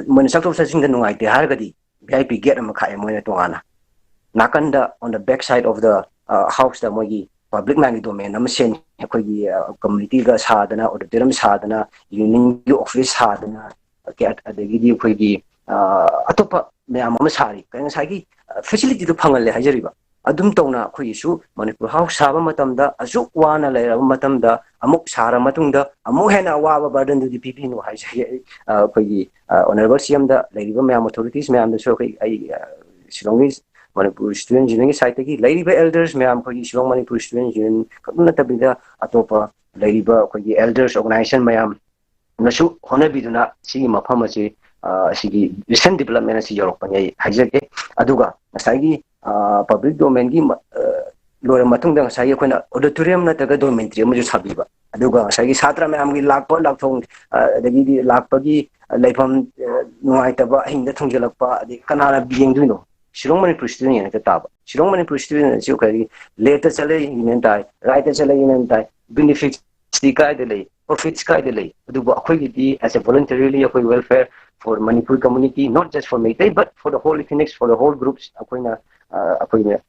ꯃꯣꯏꯅ ꯆꯠꯊꯣꯛ ꯆꯠꯁꯤꯟꯗ ꯅꯨꯡꯉꯥꯏꯇꯦ ꯍꯥꯏꯔꯒꯗꯤ, V I P gate ꯑꯃ ꯈꯥꯛꯑꯦ ꯃꯣꯏꯅ ꯇꯣꯉꯥꯟꯅ꯫ ꯅꯥꯀꯟꯗ, on the back side of the houseꯇ ꯃꯣꯏꯒꯤ public landꯒꯤ domain ꯑꯃ ꯁꯦꯝꯃꯤ꯫ ꯑꯩꯈꯣꯏꯒꯤ communityꯒ ꯁꯥꯗꯅ, auditorium ꯁꯥꯗꯅ, unionꯒꯤ office ꯁꯥꯗꯅ, ꯑꯗꯒꯤꯗꯤ ꯑꯩꯈꯣꯏꯒꯤ ꯑꯇꯣꯞꯄ ꯃꯌꯥꯝ ꯑꯃ ꯁꯥꯔꯤ꯫ ꯉꯁꯥꯏꯒꯤ facilityꯗꯨ ꯐꯪꯍꯜꯂꯦ ꯍꯥꯏꯖꯔꯤꯕ꯫ ꯑꯗꯨꯝ ꯇꯧꯅ ꯑꯩꯈꯣꯏꯒꯤꯁꯨ ꯃꯅꯤꯄꯨꯔ house ꯁꯥꯕ ꯃꯇꯝꯗ, ꯑꯁꯨꯛ ꯋꯥꯅ ꯂꯩꯔꯕ ꯃꯇꯝꯗ, ꯑꯃꯨꯛ ꯁꯥꯔ ꯃꯇꯨꯡꯗ ꯑꯃꯨꯛ ꯍꯦꯟꯅ ꯑꯋꯥꯕ burdenꯗꯨꯗꯤ ꯄꯤꯕꯤꯅꯨ ꯍꯥꯏꯖꯒꯦ꯫ ꯑꯩ, ꯑ, ꯑꯩꯈꯣꯏꯒꯤ, ꯑ, Honourable C Mꯗ, ꯂꯩꯔꯤꯕ ꯃꯌꯥꯝ authorities ꯃꯌꯥꯝꯗꯁꯨ ꯑꯩꯈꯣꯏ, ꯑꯩ, ꯑ, ꯁꯤꯂꯣꯡꯒꯤ ꯃꯅꯤꯄꯨꯔ Students Unionꯒꯤ sideꯇꯒꯤ ꯂꯩꯔꯤꯕ elders ꯃꯌꯥꯝ, ꯑꯩꯈꯣꯏꯒꯤ ꯁꯤꯂꯣꯡ ꯃꯅꯤꯄꯨꯔ Students Union ꯈꯛ ꯅꯠꯇꯕꯤꯗ, ꯑꯇꯣꯞꯄ ꯂꯩꯔꯤꯕ ꯑꯩꯈꯣꯏꯒꯤ elders organization ꯃꯌꯥꯝ ꯅꯁꯨ ꯍꯣꯠꯅꯕꯤꯗꯨꯅ ꯁꯤꯒꯤ ꯃꯐꯝ ꯑꯁꯤ, ꯑ, ꯑꯁꯤꯒꯤ recent development ꯑꯁꯤ ꯌꯧꯔꯛꯄꯅꯤ ꯑꯩ ꯍꯥꯏꯖꯒꯦ꯫ ꯑꯗꯨꯒ ꯉꯁꯥꯏꯒꯤ, ꯑ, public domainꯒꯤ ꯃ-, ꯑ, ꯂꯣꯏꯔ ꯃꯇꯨꯡꯗ ꯉꯁꯥꯏꯒꯤ ꯑꯩꯈꯣꯏꯅ auditorium ꯅꯠꯇ꯭ꯔꯒ dormitory ꯑꯃꯁꯨ ꯁꯥꯕꯤꯕ꯫ ꯑꯗꯨꯒ ꯉꯁꯥꯏꯒꯤ ꯁꯥꯇ꯭ꯔ ꯃꯌꯥꯝꯒꯤ ꯂꯥꯛꯄ ꯂꯥꯛꯊꯣꯡ, ꯑ, ꯑꯗꯒꯤꯗꯤ ꯂꯥꯛꯄꯒꯤ ꯂꯩꯐꯝ, ꯑ, ꯅꯨꯡꯉꯥꯏꯇꯕ, ꯑꯍꯤꯡꯗ ꯊꯣꯡꯖꯤꯜꯂꯛꯄ, ꯑꯗꯩ ꯀꯅꯥꯅ ꯌꯦꯡꯗꯣꯏꯅꯣ? ꯁꯤꯂꯣꯡ ꯃꯅꯤꯄꯨꯔ Student Union ꯍꯦꯛꯇ ꯇꯥꯕ꯫ ꯁꯤꯂꯣꯡ ꯃꯅꯤꯄꯨꯔ Student Union ꯑꯁꯤ ꯀꯔꯤ, leftꯇ ꯆꯠꯂꯦ union ꯇꯥꯏ, rightꯇ ꯆꯠꯂꯦ union ꯇꯥꯏ, benefits ꯀꯥꯏꯗ ꯂꯩ? Profits ꯀꯥꯏꯗ ꯂꯩ? ꯑꯗꯨꯕꯨ ꯑꯩꯈꯣꯏꯒꯤꯗꯤ as a voluntarily ꯑꯩꯈꯣꯏ welfare for Manipur community, not just for Meitei, but for the whole ethnics, for the whole groups, ꯑꯩꯈꯣꯏꯅ, ꯑ, ꯑꯩꯈꯣꯏꯅ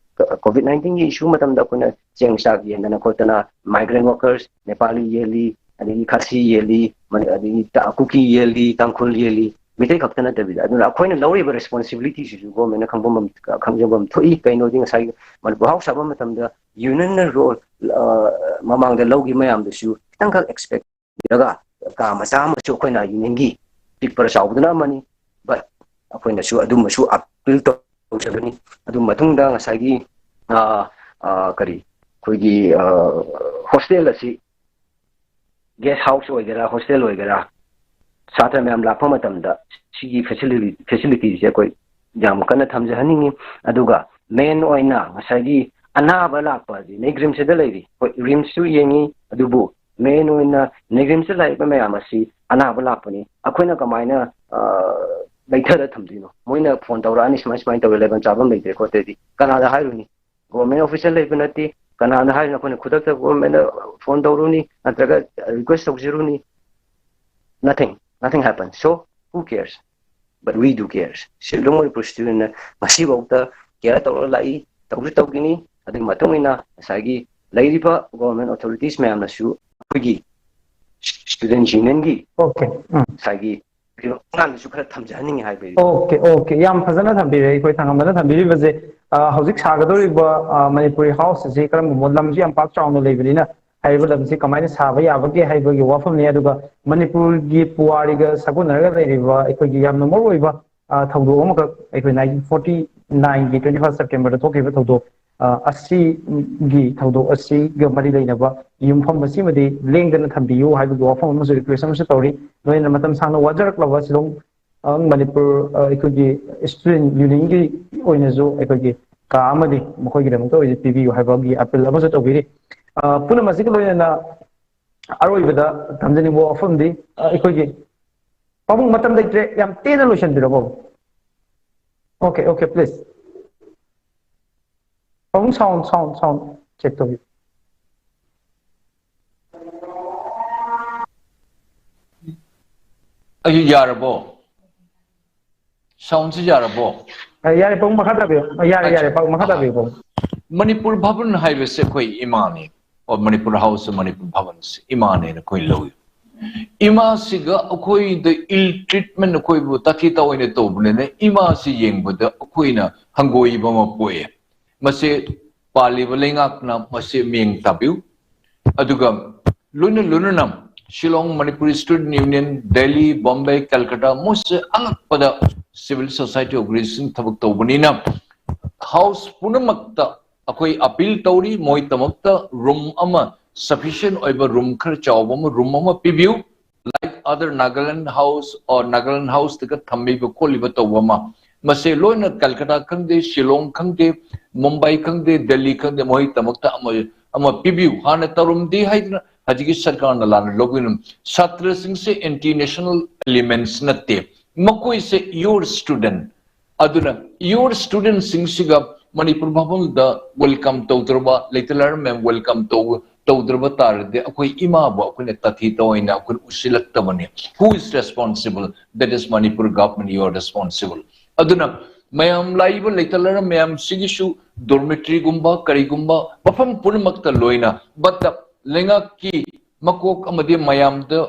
COVID nineteenꯒꯤ issue ꯃꯇꯝꯗ ꯑꯩꯈꯣꯏꯅ ꯆꯦꯡ ꯆꯥꯛ ꯌꯦꯟꯗꯅ ꯈꯣꯠꯇꯅ, migrant workers, ꯅꯦꯄꯥꯂꯤ ꯌꯦꯜꯂꯤ, ꯑꯗꯒꯤ ꯈꯥꯁꯤ ꯌꯦꯜꯂꯤ, ꯃꯅꯤ-, ꯑꯗꯒꯤ ꯇ-, ꯀꯨꯀꯤ ꯌꯦꯜꯂꯤ, ꯇꯥꯡꯈꯨꯜ ꯌꯦꯜꯂꯤ, ꯃꯤꯇꯩ ꯈꯛꯇ ꯅꯠꯇꯕꯤꯗ꯫ ꯑꯗꯨꯅ ꯑꯩꯈꯣꯏꯅ ꯂꯧꯔꯤꯕ responsibilityꯁꯤꯁꯨ governmentꯅ ꯈꯪꯐꯝ ꯑꯃ, ꯈꯪꯖꯕ ꯑꯃ ꯊꯣꯛꯏ꯫ ꯀꯩꯅꯣꯗꯤ ꯉꯁꯥꯏꯒꯤ ꯃꯅꯤꯄꯨꯔ house ꯁꯥꯕ ꯃꯇꯝꯗ unionꯅ role, ꯑ, ꯃꯃꯥꯡꯗ ꯂꯧꯈꯤꯕ ꯃꯌꯥꯝꯗꯨꯁꯨ ꯈꯤꯇꯪꯈꯛ expect ꯇꯧꯔꯒ ꯀꯥ ꯃꯆꯥ ꯑꯃꯁꯨ ꯑꯩꯈꯣꯏꯅ unionꯒꯤ ꯄꯤꯛꯄꯔ ꯆꯥꯎꯕꯗꯨꯅ ꯑꯃꯅꯤ, but ꯑꯩꯈꯣꯏꯅꯁꯨ ꯑꯗꯨꯝꯕꯁꯨ appeal ꯇꯧꯖꯕꯅꯤ꯫ ꯑꯗꯨ ꯃꯇꯨꯡꯗ ꯉꯁꯥꯏꯒꯤ, ꯑ, ꯑ, ꯀꯔꯤ, ꯑꯩꯈꯣꯏꯒꯤ, ꯑ, hostel ꯑꯁꯤ ꯒꯦꯁ ꯍꯥꯎꯁ ꯑꯣꯏꯒꯦꯔꯥ, ꯍꯣꯁꯇꯦꯜ ꯑꯣꯏꯒꯦꯔꯥ, ꯁꯥꯇ꯭ꯔ ꯃꯌꯥꯝ ꯂꯥꯛꯄ ꯃꯇꯝꯗ ꯁꯤꯒꯤ ꯐꯦꯁꯤꯂꯤꯇꯤꯁꯦ ꯑꯩꯈꯣꯏ ꯌꯥꯝ ꯀꯟꯅ ꯊꯝꯖꯍꯟꯅꯤꯡꯉꯤ꯫ ꯑꯗꯨꯒ ꯃꯦꯟ ꯑꯣꯏꯅ ꯉꯁꯥꯏꯒꯤ ꯑꯅꯥꯕ ꯂꯥꯛꯄ ꯑꯁꯤ ꯅꯦꯒ꯭ꯔꯤꯝꯁꯤꯗ ꯂꯩꯔꯤ꯫ ꯍꯣꯏ, ꯔꯤꯝꯁꯁꯨ ꯌꯦꯡꯉꯤ, ꯑꯗꯨꯕꯨ ꯃꯦꯟ ꯑꯣꯏꯅ ꯅꯦꯒ꯭ꯔꯤꯝꯁꯇ ꯂꯥꯛꯏꯕ ꯃꯌꯥꯝ ꯑꯁꯤ ꯑꯅꯥꯕ ꯂꯥꯛꯄꯅꯤ꯫ ꯑꯩꯈꯣꯏꯅ ꯀꯃꯥꯏꯅ, ꯑ, ꯂꯩꯊꯔ ꯊꯝꯗꯣꯏꯅꯣ? ꯃꯣꯏꯅ ꯐꯣꯟ ꯇꯧꯔꯛꯑꯅꯤ, "ꯁꯨꯃꯥꯏ ꯁꯨꯃꯥꯏꯅ ꯇꯧꯋꯦ, ꯂꯩꯐꯝ ꯆꯥꯐꯝ ꯂꯩꯇ꯭ꯔꯦ ꯈꯣꯠꯇ꯭ꯔꯦꯗꯤ" ꯀꯅꯥꯗ ꯍꯥꯏꯔꯨꯅꯤ? ꯒꯣꯔꯃꯦꯟ ꯑꯣꯐꯤꯁꯤꯌꯦꯜ ꯂꯩꯕ ꯅꯠꯇꯦ꯫ ꯀꯅꯥꯗ ꯍꯥꯏꯔꯨꯅꯤ? ꯑꯩꯈꯣꯏꯅ ꯈꯨꯗꯛꯇ ꯒꯣꯔꯃꯦꯟꯗ ꯐꯣꯟ ꯇꯧꯔꯨꯅꯤ, ꯅꯠꯇ꯭ꯔꯒ request ꯇꯧꯖꯔꯨꯅꯤ? Nothing, nothing happens. So, who cares? But we do cares. Shillong Manipur ꯁ꯭ꯇꯨꯗꯦꯟꯅ ꯉꯁꯤꯐꯥꯎꯗ ꯀꯦꯌꯔ ꯇꯧꯔꯒ ꯂꯥꯛꯏ, ꯇꯧꯁꯨ ꯇꯧꯈꯤꯅꯤ꯫ ꯑꯗꯨꯒꯤ ꯃꯇꯨꯡ ꯏꯟꯅ ꯉꯁꯥꯏꯒꯤ ꯂꯩꯔꯤꯕ ꯒꯣꯔꯃꯦꯟ ꯑꯣꯊꯣꯔꯤꯇꯤꯁ ꯃꯌꯥꯝꯅꯁꯨ ꯑꯩꯈꯣꯏꯒꯤ ꯁ꯭ꯇꯨꯗꯦꯟ ꯌꯨꯅꯤꯌꯟꯒꯤ ꯑꯣꯀꯦ꯫ ꯎꯝ꯫ ꯉꯁꯥꯏꯒꯤ ꯑꯉꯥꯡꯗꯁꯨ ꯈꯔ ꯊꯝꯖꯍꯟꯅꯤꯡꯉꯤ ꯍꯥꯏꯕ ꯑꯩ꯫ Okay, okay. ꯌꯥꯝ ꯐꯖꯅ ꯊꯝꯕꯤꯔꯦ꯫ ꯑꯩꯈꯣꯏ ꯊꯥꯡꯉꯝꯕꯅ ꯊꯝꯕꯤꯔꯤꯕꯁꯦ, ꯑ, ꯍꯧꯖꯤꯛ ꯁꯥꯒꯗꯧꯔꯤꯕ, ꯑ, ꯃꯅꯤꯄꯨꯔꯤ ꯍꯥꯎꯁ ꯑꯁꯤ ꯀꯔꯝꯕ ꯃꯑꯣꯡ, ꯂꯝꯁꯤ ꯌꯥꯝ ꯄꯥꯛ ꯆꯥꯎꯅ ꯂꯩꯕꯅꯤꯅ, ꯍꯥꯏꯔꯤꯕ ꯂꯝꯁꯤ ꯀꯃꯥꯏꯅ ꯁꯥꯕ ꯌꯥꯕꯒꯦ ꯍꯥꯏꯕꯒꯤ ꯋꯥꯐꯝꯅꯤ꯫ ꯑꯗꯨꯒ ꯃꯅꯤꯄꯨꯔꯒꯤ ꯄꯨꯋꯥꯔꯤꯒ ꯁꯥꯒꯣꯟꯅꯔꯒ ꯂꯩꯔꯤꯕ ꯑꯩꯈꯣꯏꯒꯤ ꯌꯥꯝꯅ ꯃꯔꯨ ꯑꯣꯏꯕ, ꯑ, ꯊꯧꯗꯣꯛ ꯑꯃꯈꯛ, ꯑꯩꯈꯣꯏ nineteen forty nineꯒꯤ twenty first Septemberꯗ ꯊꯣꯛꯈꯤꯕ ꯊꯧꯗꯣꯛ, ꯑ, ꯑꯁꯤꯒꯤ ꯊꯧꯗꯣꯛ ꯑꯁꯤꯒ ꯃꯔꯤ ꯂꯩꯅꯕ ꯌꯨꯝꯐꯝ ꯑꯁꯤꯃꯗꯤ ꯂꯦꯡꯗꯅ ꯊꯝꯕꯤꯌꯨ ꯍꯥꯏꯕꯒꯤ ꯋꯥꯐꯝ ꯑꯃꯁꯨ, ꯔꯤꯀ꯭ꯋꯦꯁ ꯑꯃꯁꯨ ꯇꯧꯔꯤ꯫ ꯂꯣꯏꯅꯅ ꯃꯇꯝ ꯁꯥꯡꯅ ꯋꯥꯖꯔꯛꯂꯕ ꯁꯤꯂꯣꯡ, ꯑ, ꯃꯅꯤꯄꯨꯔ, ꯑ, ꯑꯩꯈꯣꯏꯒꯤ ꯁ꯭ꯇꯨꯗꯦꯟ ꯌꯨꯅꯤꯌꯟꯒꯤ ꯑꯣꯏꯅꯁꯨ ꯑꯩꯈꯣꯏꯒꯤ ꯀꯥ ꯑꯃꯗꯤ ꯃꯈꯣꯏꯒꯤꯗꯃꯛꯇ ꯑꯣꯏꯅ ꯄꯤꯕꯤꯌꯨ ꯍꯥꯏꯕꯒꯤ ꯑꯄꯤꯜ ꯑꯃꯁꯨ ꯇꯧꯕꯤꯔꯤ꯫ ꯑ, ꯄꯨꯝꯅꯃꯛ ꯑꯁꯤꯒ ꯂꯣꯏꯅꯅ ꯑꯔꯣꯏꯕꯗ ꯊꯝꯖꯅꯤꯡꯕ ꯋꯥꯐꯝꯗꯤ, ꯑ, ꯑꯩꯈꯣꯏꯒꯤ ꯄꯥꯕꯨꯡ, ꯃꯇꯝ ꯂꯩꯇ꯭ꯔꯦ, ꯌꯥꯝ ꯇꯦꯟꯅ ꯂꯣꯏꯁꯤꯟꯕꯤꯔꯣ ꯄꯥꯕꯨꯡ꯫ Okay, okay, please. ꯄꯥꯕꯨꯡ, sound, sound, sound check ꯇꯧꯕꯤꯌꯨ꯫ ꯑꯩ ꯌꯥꯔꯕꯣ? ꯁꯥꯎꯟꯁꯤ ꯌꯥꯔꯕꯣ? ꯑ, ꯌꯥꯔꯦ, ꯄꯥꯕꯨꯡ, ꯃꯈꯥ ꯇꯥꯕꯤꯌꯨ꯫ ꯑ, ꯌꯥꯔꯦ, ꯌꯥꯔꯦ, ꯑꯠꯆꯥ꯫ ꯄꯥꯕꯨꯡ, ꯃꯈꯥ ꯑꯍꯥ꯫ ꯇꯥꯕꯤꯌꯨ, ꯄꯥꯕꯨꯡ꯫ ꯃꯅꯤꯄꯨꯔ ꯚꯕꯟ ꯍꯥꯏꯕꯁꯦ ꯑꯩꯈꯣꯏ ꯏꯃꯥꯅꯤ꯫ ꯑꯣ, ꯃꯅꯤꯄꯨꯔ ꯍꯥꯎꯁ, ꯃꯅꯤꯄꯨꯔ ꯚꯕꯟꯁꯦ ꯏꯃꯥꯅꯦꯅ ꯑꯩꯈꯣꯏ ꯂꯧꯏ꯫ ꯏꯃꯥꯁꯤꯒ ꯑꯩꯈꯣꯏꯗ ꯏꯜ ꯇ꯭ꯔꯤꯠꯃꯦꯟ, ꯑꯩꯈꯣꯏꯕꯨ ꯇꯥꯊꯤ ꯇꯥꯑꯣꯏꯅ ꯇꯧꯕꯅꯤꯅ ꯏꯃꯥꯁꯤ ꯌꯦꯡꯕꯗ ꯑꯩꯈꯣꯏꯅ ꯍꯪꯒꯣꯏꯕ ꯑꯃ ꯄꯣꯛꯑꯦ꯫ ꯃꯁꯤ ꯄꯥꯜꯂꯤꯕ ꯂꯩꯉꯥꯛꯅ ꯃꯁꯤ ꯃꯤꯠꯌꯦꯡ ꯇꯥꯕꯤꯌꯨ꯫ ꯑꯗꯨꯒ ꯂꯣꯏꯅ ꯂꯣꯏꯅꯅ ꯁꯤꯂꯣꯡ ꯃꯅꯤꯄꯨꯔꯤ ꯁ꯭ꯇꯨꯗꯦꯟꯠ ꯌꯨꯅꯤꯌꯟ, ꯗꯦꯜꯂꯤ, ꯕꯣꯝꯕꯦ, ꯀꯜꯀꯇꯥ, ꯃꯣꯏꯁꯦ ꯑꯉꯛꯄꯗ ꯁꯤꯚꯤꯜ ꯁꯣꯁꯥꯏꯇꯤ ꯑꯣꯔꯒꯅꯥꯏꯖꯦꯁꯟ ꯊꯕꯛ ꯇꯧꯕꯅꯤꯅ ꯍꯥꯎꯁ ꯄꯨꯝꯅꯃꯛꯇ ꯑꯩꯈꯣꯏ ꯑꯄꯤꯜ ꯇꯧꯔꯤ, ꯃꯣꯏꯗꯃꯛꯇ ꯔꯨꯝ ꯑꯃ sufficient ꯑꯣꯏꯕ room ꯈꯔ ꯆꯥꯎꯕ ꯑꯃ, room ꯑꯃ ꯄꯤꯕꯤꯌꯨ, like other Nagaland House or Nagaland House ꯇꯒ ꯊꯝꯕꯤꯕ ꯈꯣꯠꯂꯤꯕ ꯇꯧꯕ ꯑꯃ, ꯃꯁꯦ ꯂꯣꯏꯅ ꯀꯜꯀꯇꯥ ꯈꯪꯗꯦ, ꯁꯤꯂꯣꯡ ꯈꯪꯗꯦ, ꯃꯨꯝꯕꯥꯏ ꯈꯪꯗꯦ, ꯗꯦꯜꯂꯤ ꯈꯪꯗꯦ, ꯃꯣꯏꯒꯤꯗꯃꯛꯇ ꯑꯃ ꯑꯃ ꯄꯤꯕꯤꯌꯨ꯫ ꯍꯥꯟꯅ ꯇꯧꯔꯝꯗꯦ ꯍꯥꯏꯗꯅ ꯍꯧꯖꯤꯛꯀꯤ ꯁꯔꯀꯥꯔꯅ ꯂꯥꯟꯅ ꯂꯧꯕꯤꯅꯨ꯫ ꯁꯥꯇ꯭ꯔꯁꯤꯡꯁꯦ anti national elements ꯅꯠꯇꯦ, ꯃꯈꯣꯏꯁꯦ your student꯫ ꯑꯗꯨꯅ your student ꯁꯤꯡꯁꯤꯒ ꯃꯅꯤꯄꯨꯔ ꯃꯐꯝꯗ welcome ꯇꯧꯗ꯭ꯔꯕ, ꯂꯩꯇ ꯂꯥꯏꯔ ꯃꯌꯥꯝ welcome ꯇꯧ ꯇꯧꯗ꯭ꯔꯕ ꯇꯥꯔꯗꯤ ꯑꯩꯈꯣꯏ ꯏꯃꯥꯕꯨ ꯑꯩꯈꯣꯏꯅ ꯇꯥꯊꯤ ꯇꯥꯑꯣꯏꯅ ꯑꯩꯈꯣꯏꯅ ꯎꯁꯤꯜꯂꯛꯇꯕꯅꯤ꯫ Who is responsible? That is Manipur government, you are responsible꯫ ꯑꯗꯨꯅ ꯃꯌꯥꯝ ꯂꯥꯛꯏꯕ ꯂꯩꯇ ꯂꯥꯏꯔ ꯃꯌꯥꯝꯁꯤꯒꯤꯁꯨ dormitory ꯒꯨꯝꯕ ꯀꯔꯤꯒꯨꯝꯕ ꯃꯐꯝ ꯄꯨꯝꯅꯃꯛꯇ ꯂꯣꯏꯅ, but the ꯂꯩꯉꯥꯛꯀꯤ ꯃꯀꯣꯛ ꯑꯃꯗꯤ ꯃꯌꯥꯝꯗ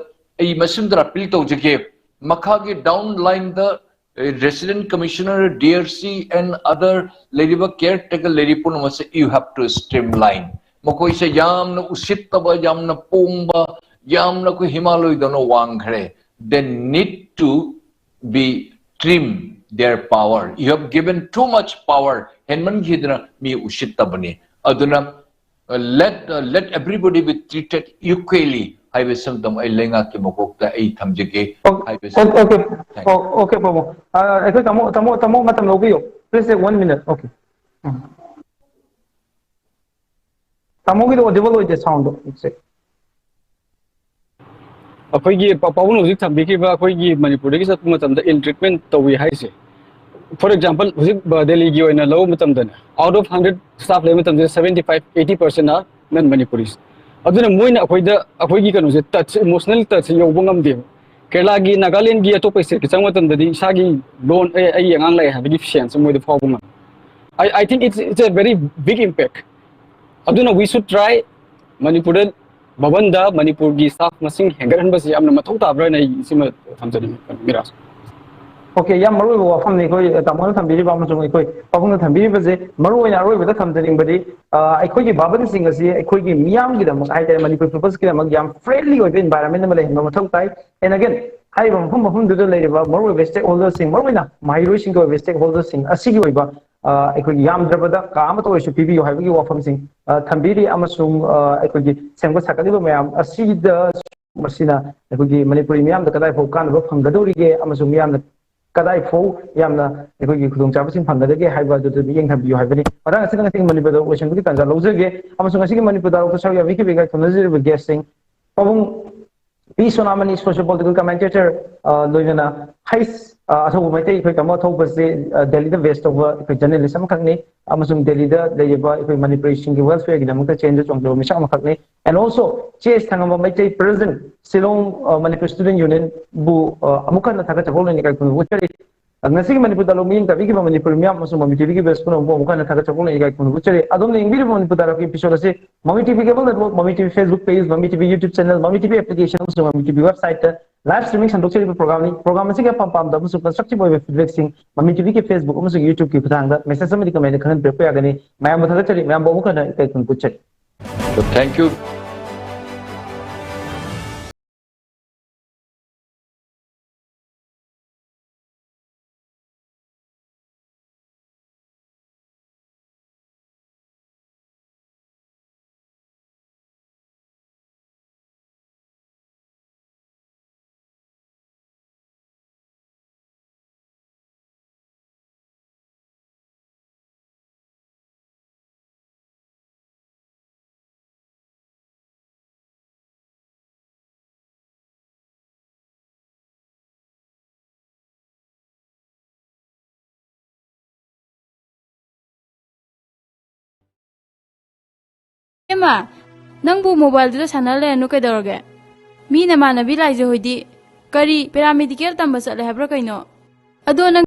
ꯑꯩ ꯃꯁꯤꯃꯗ appeal ꯇꯧꯖꯒꯦ, ꯃꯈꯥꯒꯤ down line the resident commissioner, D R C and other ꯂꯩꯔꯤꯕ caretaker ꯂꯩꯔꯤ ꯄꯨꯝꯅꯃꯛꯁꯦ you have to streamline꯫ ꯃꯈꯣꯏꯁꯦ ꯌꯥꯝꯅ ꯎꯁꯤꯠꯇꯕ, ꯌꯥꯝꯅ ꯄꯣꯡꯕ, ꯌꯥꯝꯅ ꯑꯩꯈꯣꯏ ꯍꯤꯃꯥꯂꯣꯏꯗꯧꯅ ꯋꯥꯡꯈ꯭ꯔꯦ꯫ They need to be trim their power, you have given too much power꯫ ꯍꯦꯟꯃꯟꯈꯤꯗꯅ ꯃꯤ ꯎꯁꯤꯠꯇꯕꯅꯤ꯫ ꯑꯗꯨꯅ let let everybody be treated equally ꯍꯥꯏꯕ ꯁꯤꯃꯇꯪ ꯑꯩ ꯂꯩꯉꯥꯛꯀꯤ ꯃꯀꯣꯛꯇ ꯑꯩ ꯊꯝꯖꯒꯦ ꯍꯥꯏꯕꯁꯤ꯫ Okay, okay, okay, ꯄꯥꯕꯨꯡ꯫ ꯑꯩꯈꯣꯏ ꯇꯥꯃꯣ ꯇꯥꯃꯣ ꯇꯥꯃꯣ ꯃꯇꯝ ꯂꯧꯕꯤꯌꯨ꯫ Please take one minute. Okay. ꯇꯥꯃꯣꯒꯤꯗꯣ audible ꯑꯣꯏꯗꯦ sound ꯗꯣ꯫ ꯑꯩꯈꯣꯏꯒꯤ ꯄꯥꯕꯨꯡꯅ ꯍꯧꯖꯤꯛ ꯊꯝꯕꯤꯈꯤꯕ ꯑꯩꯈꯣꯏꯒꯤ ꯃꯅꯤꯄꯨꯔꯗꯒꯤ ꯆꯠꯄ ꯃꯇꯝꯗ ill treatment ꯇꯧꯏ ꯍꯥꯏꯁꯦ, for example, ꯍꯧꯖꯤꯛ ꯗꯦꯜꯂꯤꯒꯤ ꯑꯣꯏꯅ ꯂꯧꯕ ꯃꯇꯝꯗꯅꯦ, out of hundred staff ꯂꯩꯕ ꯃꯇꯝꯗ seventy five eighty percent are non Manipuris꯫ ꯑꯗꯨꯅ ꯃꯣꯏꯅ ꯑꯩꯈꯣꯏꯗ ꯑꯩꯈꯣꯏꯒꯤ ꯀꯩꯅꯣꯁꯦ touch, emotional touch ꯁꯦ ꯌꯧꯕ ꯉꯝꯗꯦꯕ꯫ ꯀꯦꯔꯂꯥꯒꯤ, ꯅꯥꯒꯥꯂꯦꯟꯒꯤ, ꯑꯇꯣꯞꯄ state ꯀꯤ ꯆꯪꯕ ꯃꯇꯝꯗꯗꯤ ꯏꯁꯥꯒꯤ ꯂꯣꯟ ꯑꯩ ꯑꯩꯒꯤ ꯑꯉꯥꯡ ꯂꯩ ꯍꯥꯏꯕꯒꯤ sense ꯁꯦ ꯃꯣꯏꯗ ꯐꯥꯎꯕ ꯉꯝꯃꯤ꯫ I I think it's it's a very big impact꯫ ꯑꯗꯨꯅ we should try ꯃꯅꯤꯄꯨꯔꯗ ꯚꯕꯟꯗ ꯃꯅꯤꯄꯨꯔꯒꯤ staff ꯃꯁꯤꯡ ꯍꯦꯟꯒꯠꯍꯟꯕꯁꯤ ꯌꯥꯝꯅ ꯃꯊꯧ ꯇꯥꯕ꯭ꯔꯥ ꯍꯥꯏꯅ ꯑꯩ ꯁꯤꯃ ꯊꯝꯖꯅꯤꯡꯉꯤ ꯃꯤꯔꯥꯖ꯫ Okay, ꯌꯥꯝ ꯃꯔꯨ ꯑꯣꯏꯕ ꯋꯥꯐꯝꯅꯤ꯫ ꯑꯩꯈꯣꯏ ꯇꯥꯃꯣꯅ ꯊꯝꯕꯤꯔꯤꯕ ꯑꯃꯁꯨꯡ ꯑꯩꯈꯣꯏ ꯄꯥꯕꯨꯡꯅ ꯊꯝꯕꯤꯔꯤꯕꯁꯦ꯫ ꯃꯔꯨ ꯑꯣꯏꯅ ꯑꯔꯣꯏꯕꯗ ꯊꯝꯖꯅꯤꯡꯕꯗꯤ ꯑꯩꯈꯣꯏꯒꯤ ꯚꯕꯟꯁꯤꯡ ꯑꯁꯤ ꯑꯩꯈꯣꯏꯒꯤ ꯃꯤꯌꯥꯝꯒꯤꯗꯃꯛ ꯍꯥꯏꯇꯥꯔꯦ, ꯃꯅꯤꯄꯨꯔ peoples ꯀꯤꯗꯃꯛ ꯌꯥꯝ friendly ꯑꯣꯏꯕ environment ꯑꯃ ꯂꯩꯍꯟꯕ ꯃꯊꯧ ꯇꯥꯏ꯫ And again, ꯍꯥꯏꯔꯤꯕ ꯃꯐꯝ ꯃꯐꯝꯗꯨꯗ ꯂꯩꯔꯤꯕ ꯃꯔꯨꯑꯣꯏꯕ stakeholder ꯁꯤꯡ, ꯃꯔꯨꯑꯣꯏꯅ ꯃꯍꯩꯔꯣꯏꯁꯤꯡꯒꯤ ꯑꯣꯏꯕ stakeholder ꯁꯤꯡ ꯑꯁꯤꯒꯤ ꯑꯣꯏꯕ ꯑ, ꯑꯩꯈꯣꯏꯒꯤ ꯌꯥꯝꯗ꯭ꯔꯕꯗ ꯀꯥ ꯑꯃꯇ ꯑꯣꯏꯔꯁꯨ ꯄꯤꯕꯤꯌꯨ ꯍꯥꯏꯕꯒꯤ ꯋꯥꯐꯝꯁꯤꯡ, ꯑ, ꯊꯝꯕꯤꯔꯤ꯫ ꯑꯃꯁꯨꯡ, ꯑ, ꯑꯩꯈꯣꯏꯒꯤ ꯁꯦꯝꯒꯠ ꯁꯥꯒꯠꯂꯤꯕ ꯃꯌꯥꯝ ꯑꯁꯤꯗ, ꯃꯁꯤꯅ ꯑꯩꯈꯣꯏꯒꯤ ꯃꯅꯤꯄꯨꯔꯤ ꯃꯤꯌꯥꯝꯗ ꯀꯗꯥꯏ ꯐꯥꯎ ꯀꯥꯟꯅꯕ ꯐꯪꯒꯗꯧꯔꯤꯒꯦ ꯑꯃꯁꯨꯡ ꯃꯤꯌꯥꯝꯅ ꯀꯗꯥꯏ ꯐꯥꯎ ꯌꯥꯝꯅ ꯑꯩꯈꯣꯏꯒꯤ ꯈꯨꯗꯣꯡꯆꯥꯕꯁꯤꯡ ꯐꯪꯒꯗꯒꯦ ꯍꯥꯏꯕ ꯑꯗꯨꯗ ꯃꯤꯠꯌꯦꯡ ꯊꯝꯕꯤꯌꯨ ꯍꯥꯏꯕꯅꯤ꯫ ꯃꯇꯥꯡ ꯑꯁꯤꯗ ꯉꯁꯤꯒꯤ ꯃꯅꯤꯄꯨꯔ ꯗꯥꯏꯂꯣꯒ ꯂꯣꯏꯁꯤꯟꯕꯒꯤ ꯇꯥꯟꯖꯥ ꯂꯧꯖꯒꯦ꯫ ꯑꯃꯁꯨꯡ ꯉꯁꯤꯒꯤ ꯃꯅꯤꯄꯨꯔ ꯗꯥꯏꯂꯣꯒꯇ ꯁꯔꯨꯛ ꯌꯥꯕꯤꯈꯤꯕ ꯏꯀꯥꯏ ꯈꯨꯝꯅꯖꯔꯤꯕ guest ꯁꯤꯡ, ꯄꯥꯕꯨꯡ ꯄꯤ ꯁꯣꯅꯥꯃꯅꯤ, social political commentator, ꯑ, ꯂꯣꯏꯅꯅ ꯍꯩꯁ, ꯑ, ꯑꯊꯧꯕ ꯃꯩꯇꯩ, ꯑꯩꯈꯣꯏ ꯇꯥꯃꯣ ꯑꯊꯧꯕꯁꯦ, ꯑ, ꯗꯦꯜꯂꯤꯗ base ꯇꯧꯕ ꯑꯩꯈꯣꯏ journalist ꯑꯃꯈꯛꯅꯤ꯫ ꯑꯃꯁꯨꯡ ꯗꯦꯜꯂꯤꯗ ꯂꯩꯔꯤꯕ ꯑꯩꯈꯣꯏ ꯃꯅꯤꯄꯨꯔꯤꯁꯤꯡꯒꯤ welfare ꯒꯤꯗꯃꯛꯇ ꯆꯦꯟꯖ ꯆꯣꯡꯖꯕ ꯃꯤꯁꯛ ꯑꯃꯈꯛꯅꯤ꯫ And also, ꯆꯦ ꯑꯦꯁ ꯊꯥꯡꯉꯝꯕ ꯃꯩꯇꯩ, president, Shillong, ꯑ, Manipur Student Union ꯕꯨ, ꯑ, ꯑꯃꯨꯛ ꯍꯟꯅ ꯊꯥꯒꯠꯆꯕ ꯂꯣꯏꯅ ꯏꯀꯥꯏ ꯈꯨꯝꯅꯕ ꯎꯠꯆꯔꯤ꯫ ꯉꯁꯤꯒꯤ ꯃꯅꯤꯄꯨꯔ ꯗꯥꯏꯂꯣꯒ ꯃꯤꯠꯌꯦꯡ ꯇꯥꯕꯤꯈꯤꯕ ꯃꯅꯤꯄꯨꯔ ꯃꯤꯌꯥꯝ ꯑꯃꯁꯨꯡ ꯃꯃꯤ ꯇꯤꯚꯤꯒꯤ viewers ꯄꯨꯝꯅꯃꯛꯄꯨ ꯑꯃꯨꯛ ꯍꯟꯅ ꯊꯥꯒꯠꯆꯕ ꯂꯣꯏꯅ ꯏꯀꯥꯏ ꯈꯨꯝꯅꯕ ꯎꯠꯆꯔꯤ꯫ ꯑꯗꯣꯝꯅ ꯌꯦꯡꯕꯤꯔꯤꯕ ꯃꯅꯤꯄꯨꯔ ꯗꯥꯏꯂꯣꯒꯀꯤ episode ꯑꯁꯤ ꯃꯃꯤ ꯇꯤꯚꯤ cable network, ꯃꯃꯤ ꯇꯤꯚꯤ Facebook page, ꯃꯃꯤ ꯇꯤꯚꯤ YouTube channel, ꯃꯃꯤ ꯇꯤꯚꯤ application ꯑꯃꯁꯨꯡ ꯃꯃꯤ ꯇꯤꯚꯤ website ꯇ live streaming ꯁꯟꯗꯣꯛꯆꯔꯤꯕ program ꯅꯤ꯫ Program ꯑꯁꯤꯒꯤ ꯑꯄꯥꯝ ꯄꯥꯝꯗ ꯑꯃꯁꯨꯡ constructive ꯑꯣꯏꯕ feedback ꯁꯤꯡ ꯃꯃꯤ ꯇꯤꯚꯤꯒꯤ Facebook ꯑꯃꯁꯨꯡ YouTube ꯀꯤ ꯈꯨꯠꯊꯥꯡꯗ message ꯑꯃꯗꯤ comment ꯈꯪꯍꯟꯕꯤꯔꯛꯄ ꯌꯥꯒꯅꯤ꯫ ꯃꯌꯥꯝꯕꯨ ꯊꯥꯒꯠꯆꯔꯤ, ꯃꯌꯥꯝꯕꯨ ꯑꯃꯨꯛ ꯍꯟꯅ ꯏꯀꯥꯏ ꯈꯨꯝꯅꯕ ꯎꯠꯆꯔꯤ꯫ So, thank you. ꯏꯃꯥ, ꯅꯪꯕꯨ mobile ꯗꯨꯗ ꯁꯥꯟꯅ ꯂꯩꯔꯅꯨ ꯀꯩꯗꯧꯔꯒꯦ? ꯃꯤ ꯅꯃꯥꯟꯅꯕꯤ ꯂꯥꯏꯖ ꯍꯣꯏꯗꯤ ꯀꯔꯤ paramedical ꯇꯝꯕ ꯆꯠꯂꯦ ꯍꯥꯏꯕ꯭ꯔꯥ ꯀꯩꯅꯣ? ꯑꯗꯣ ꯅꯪ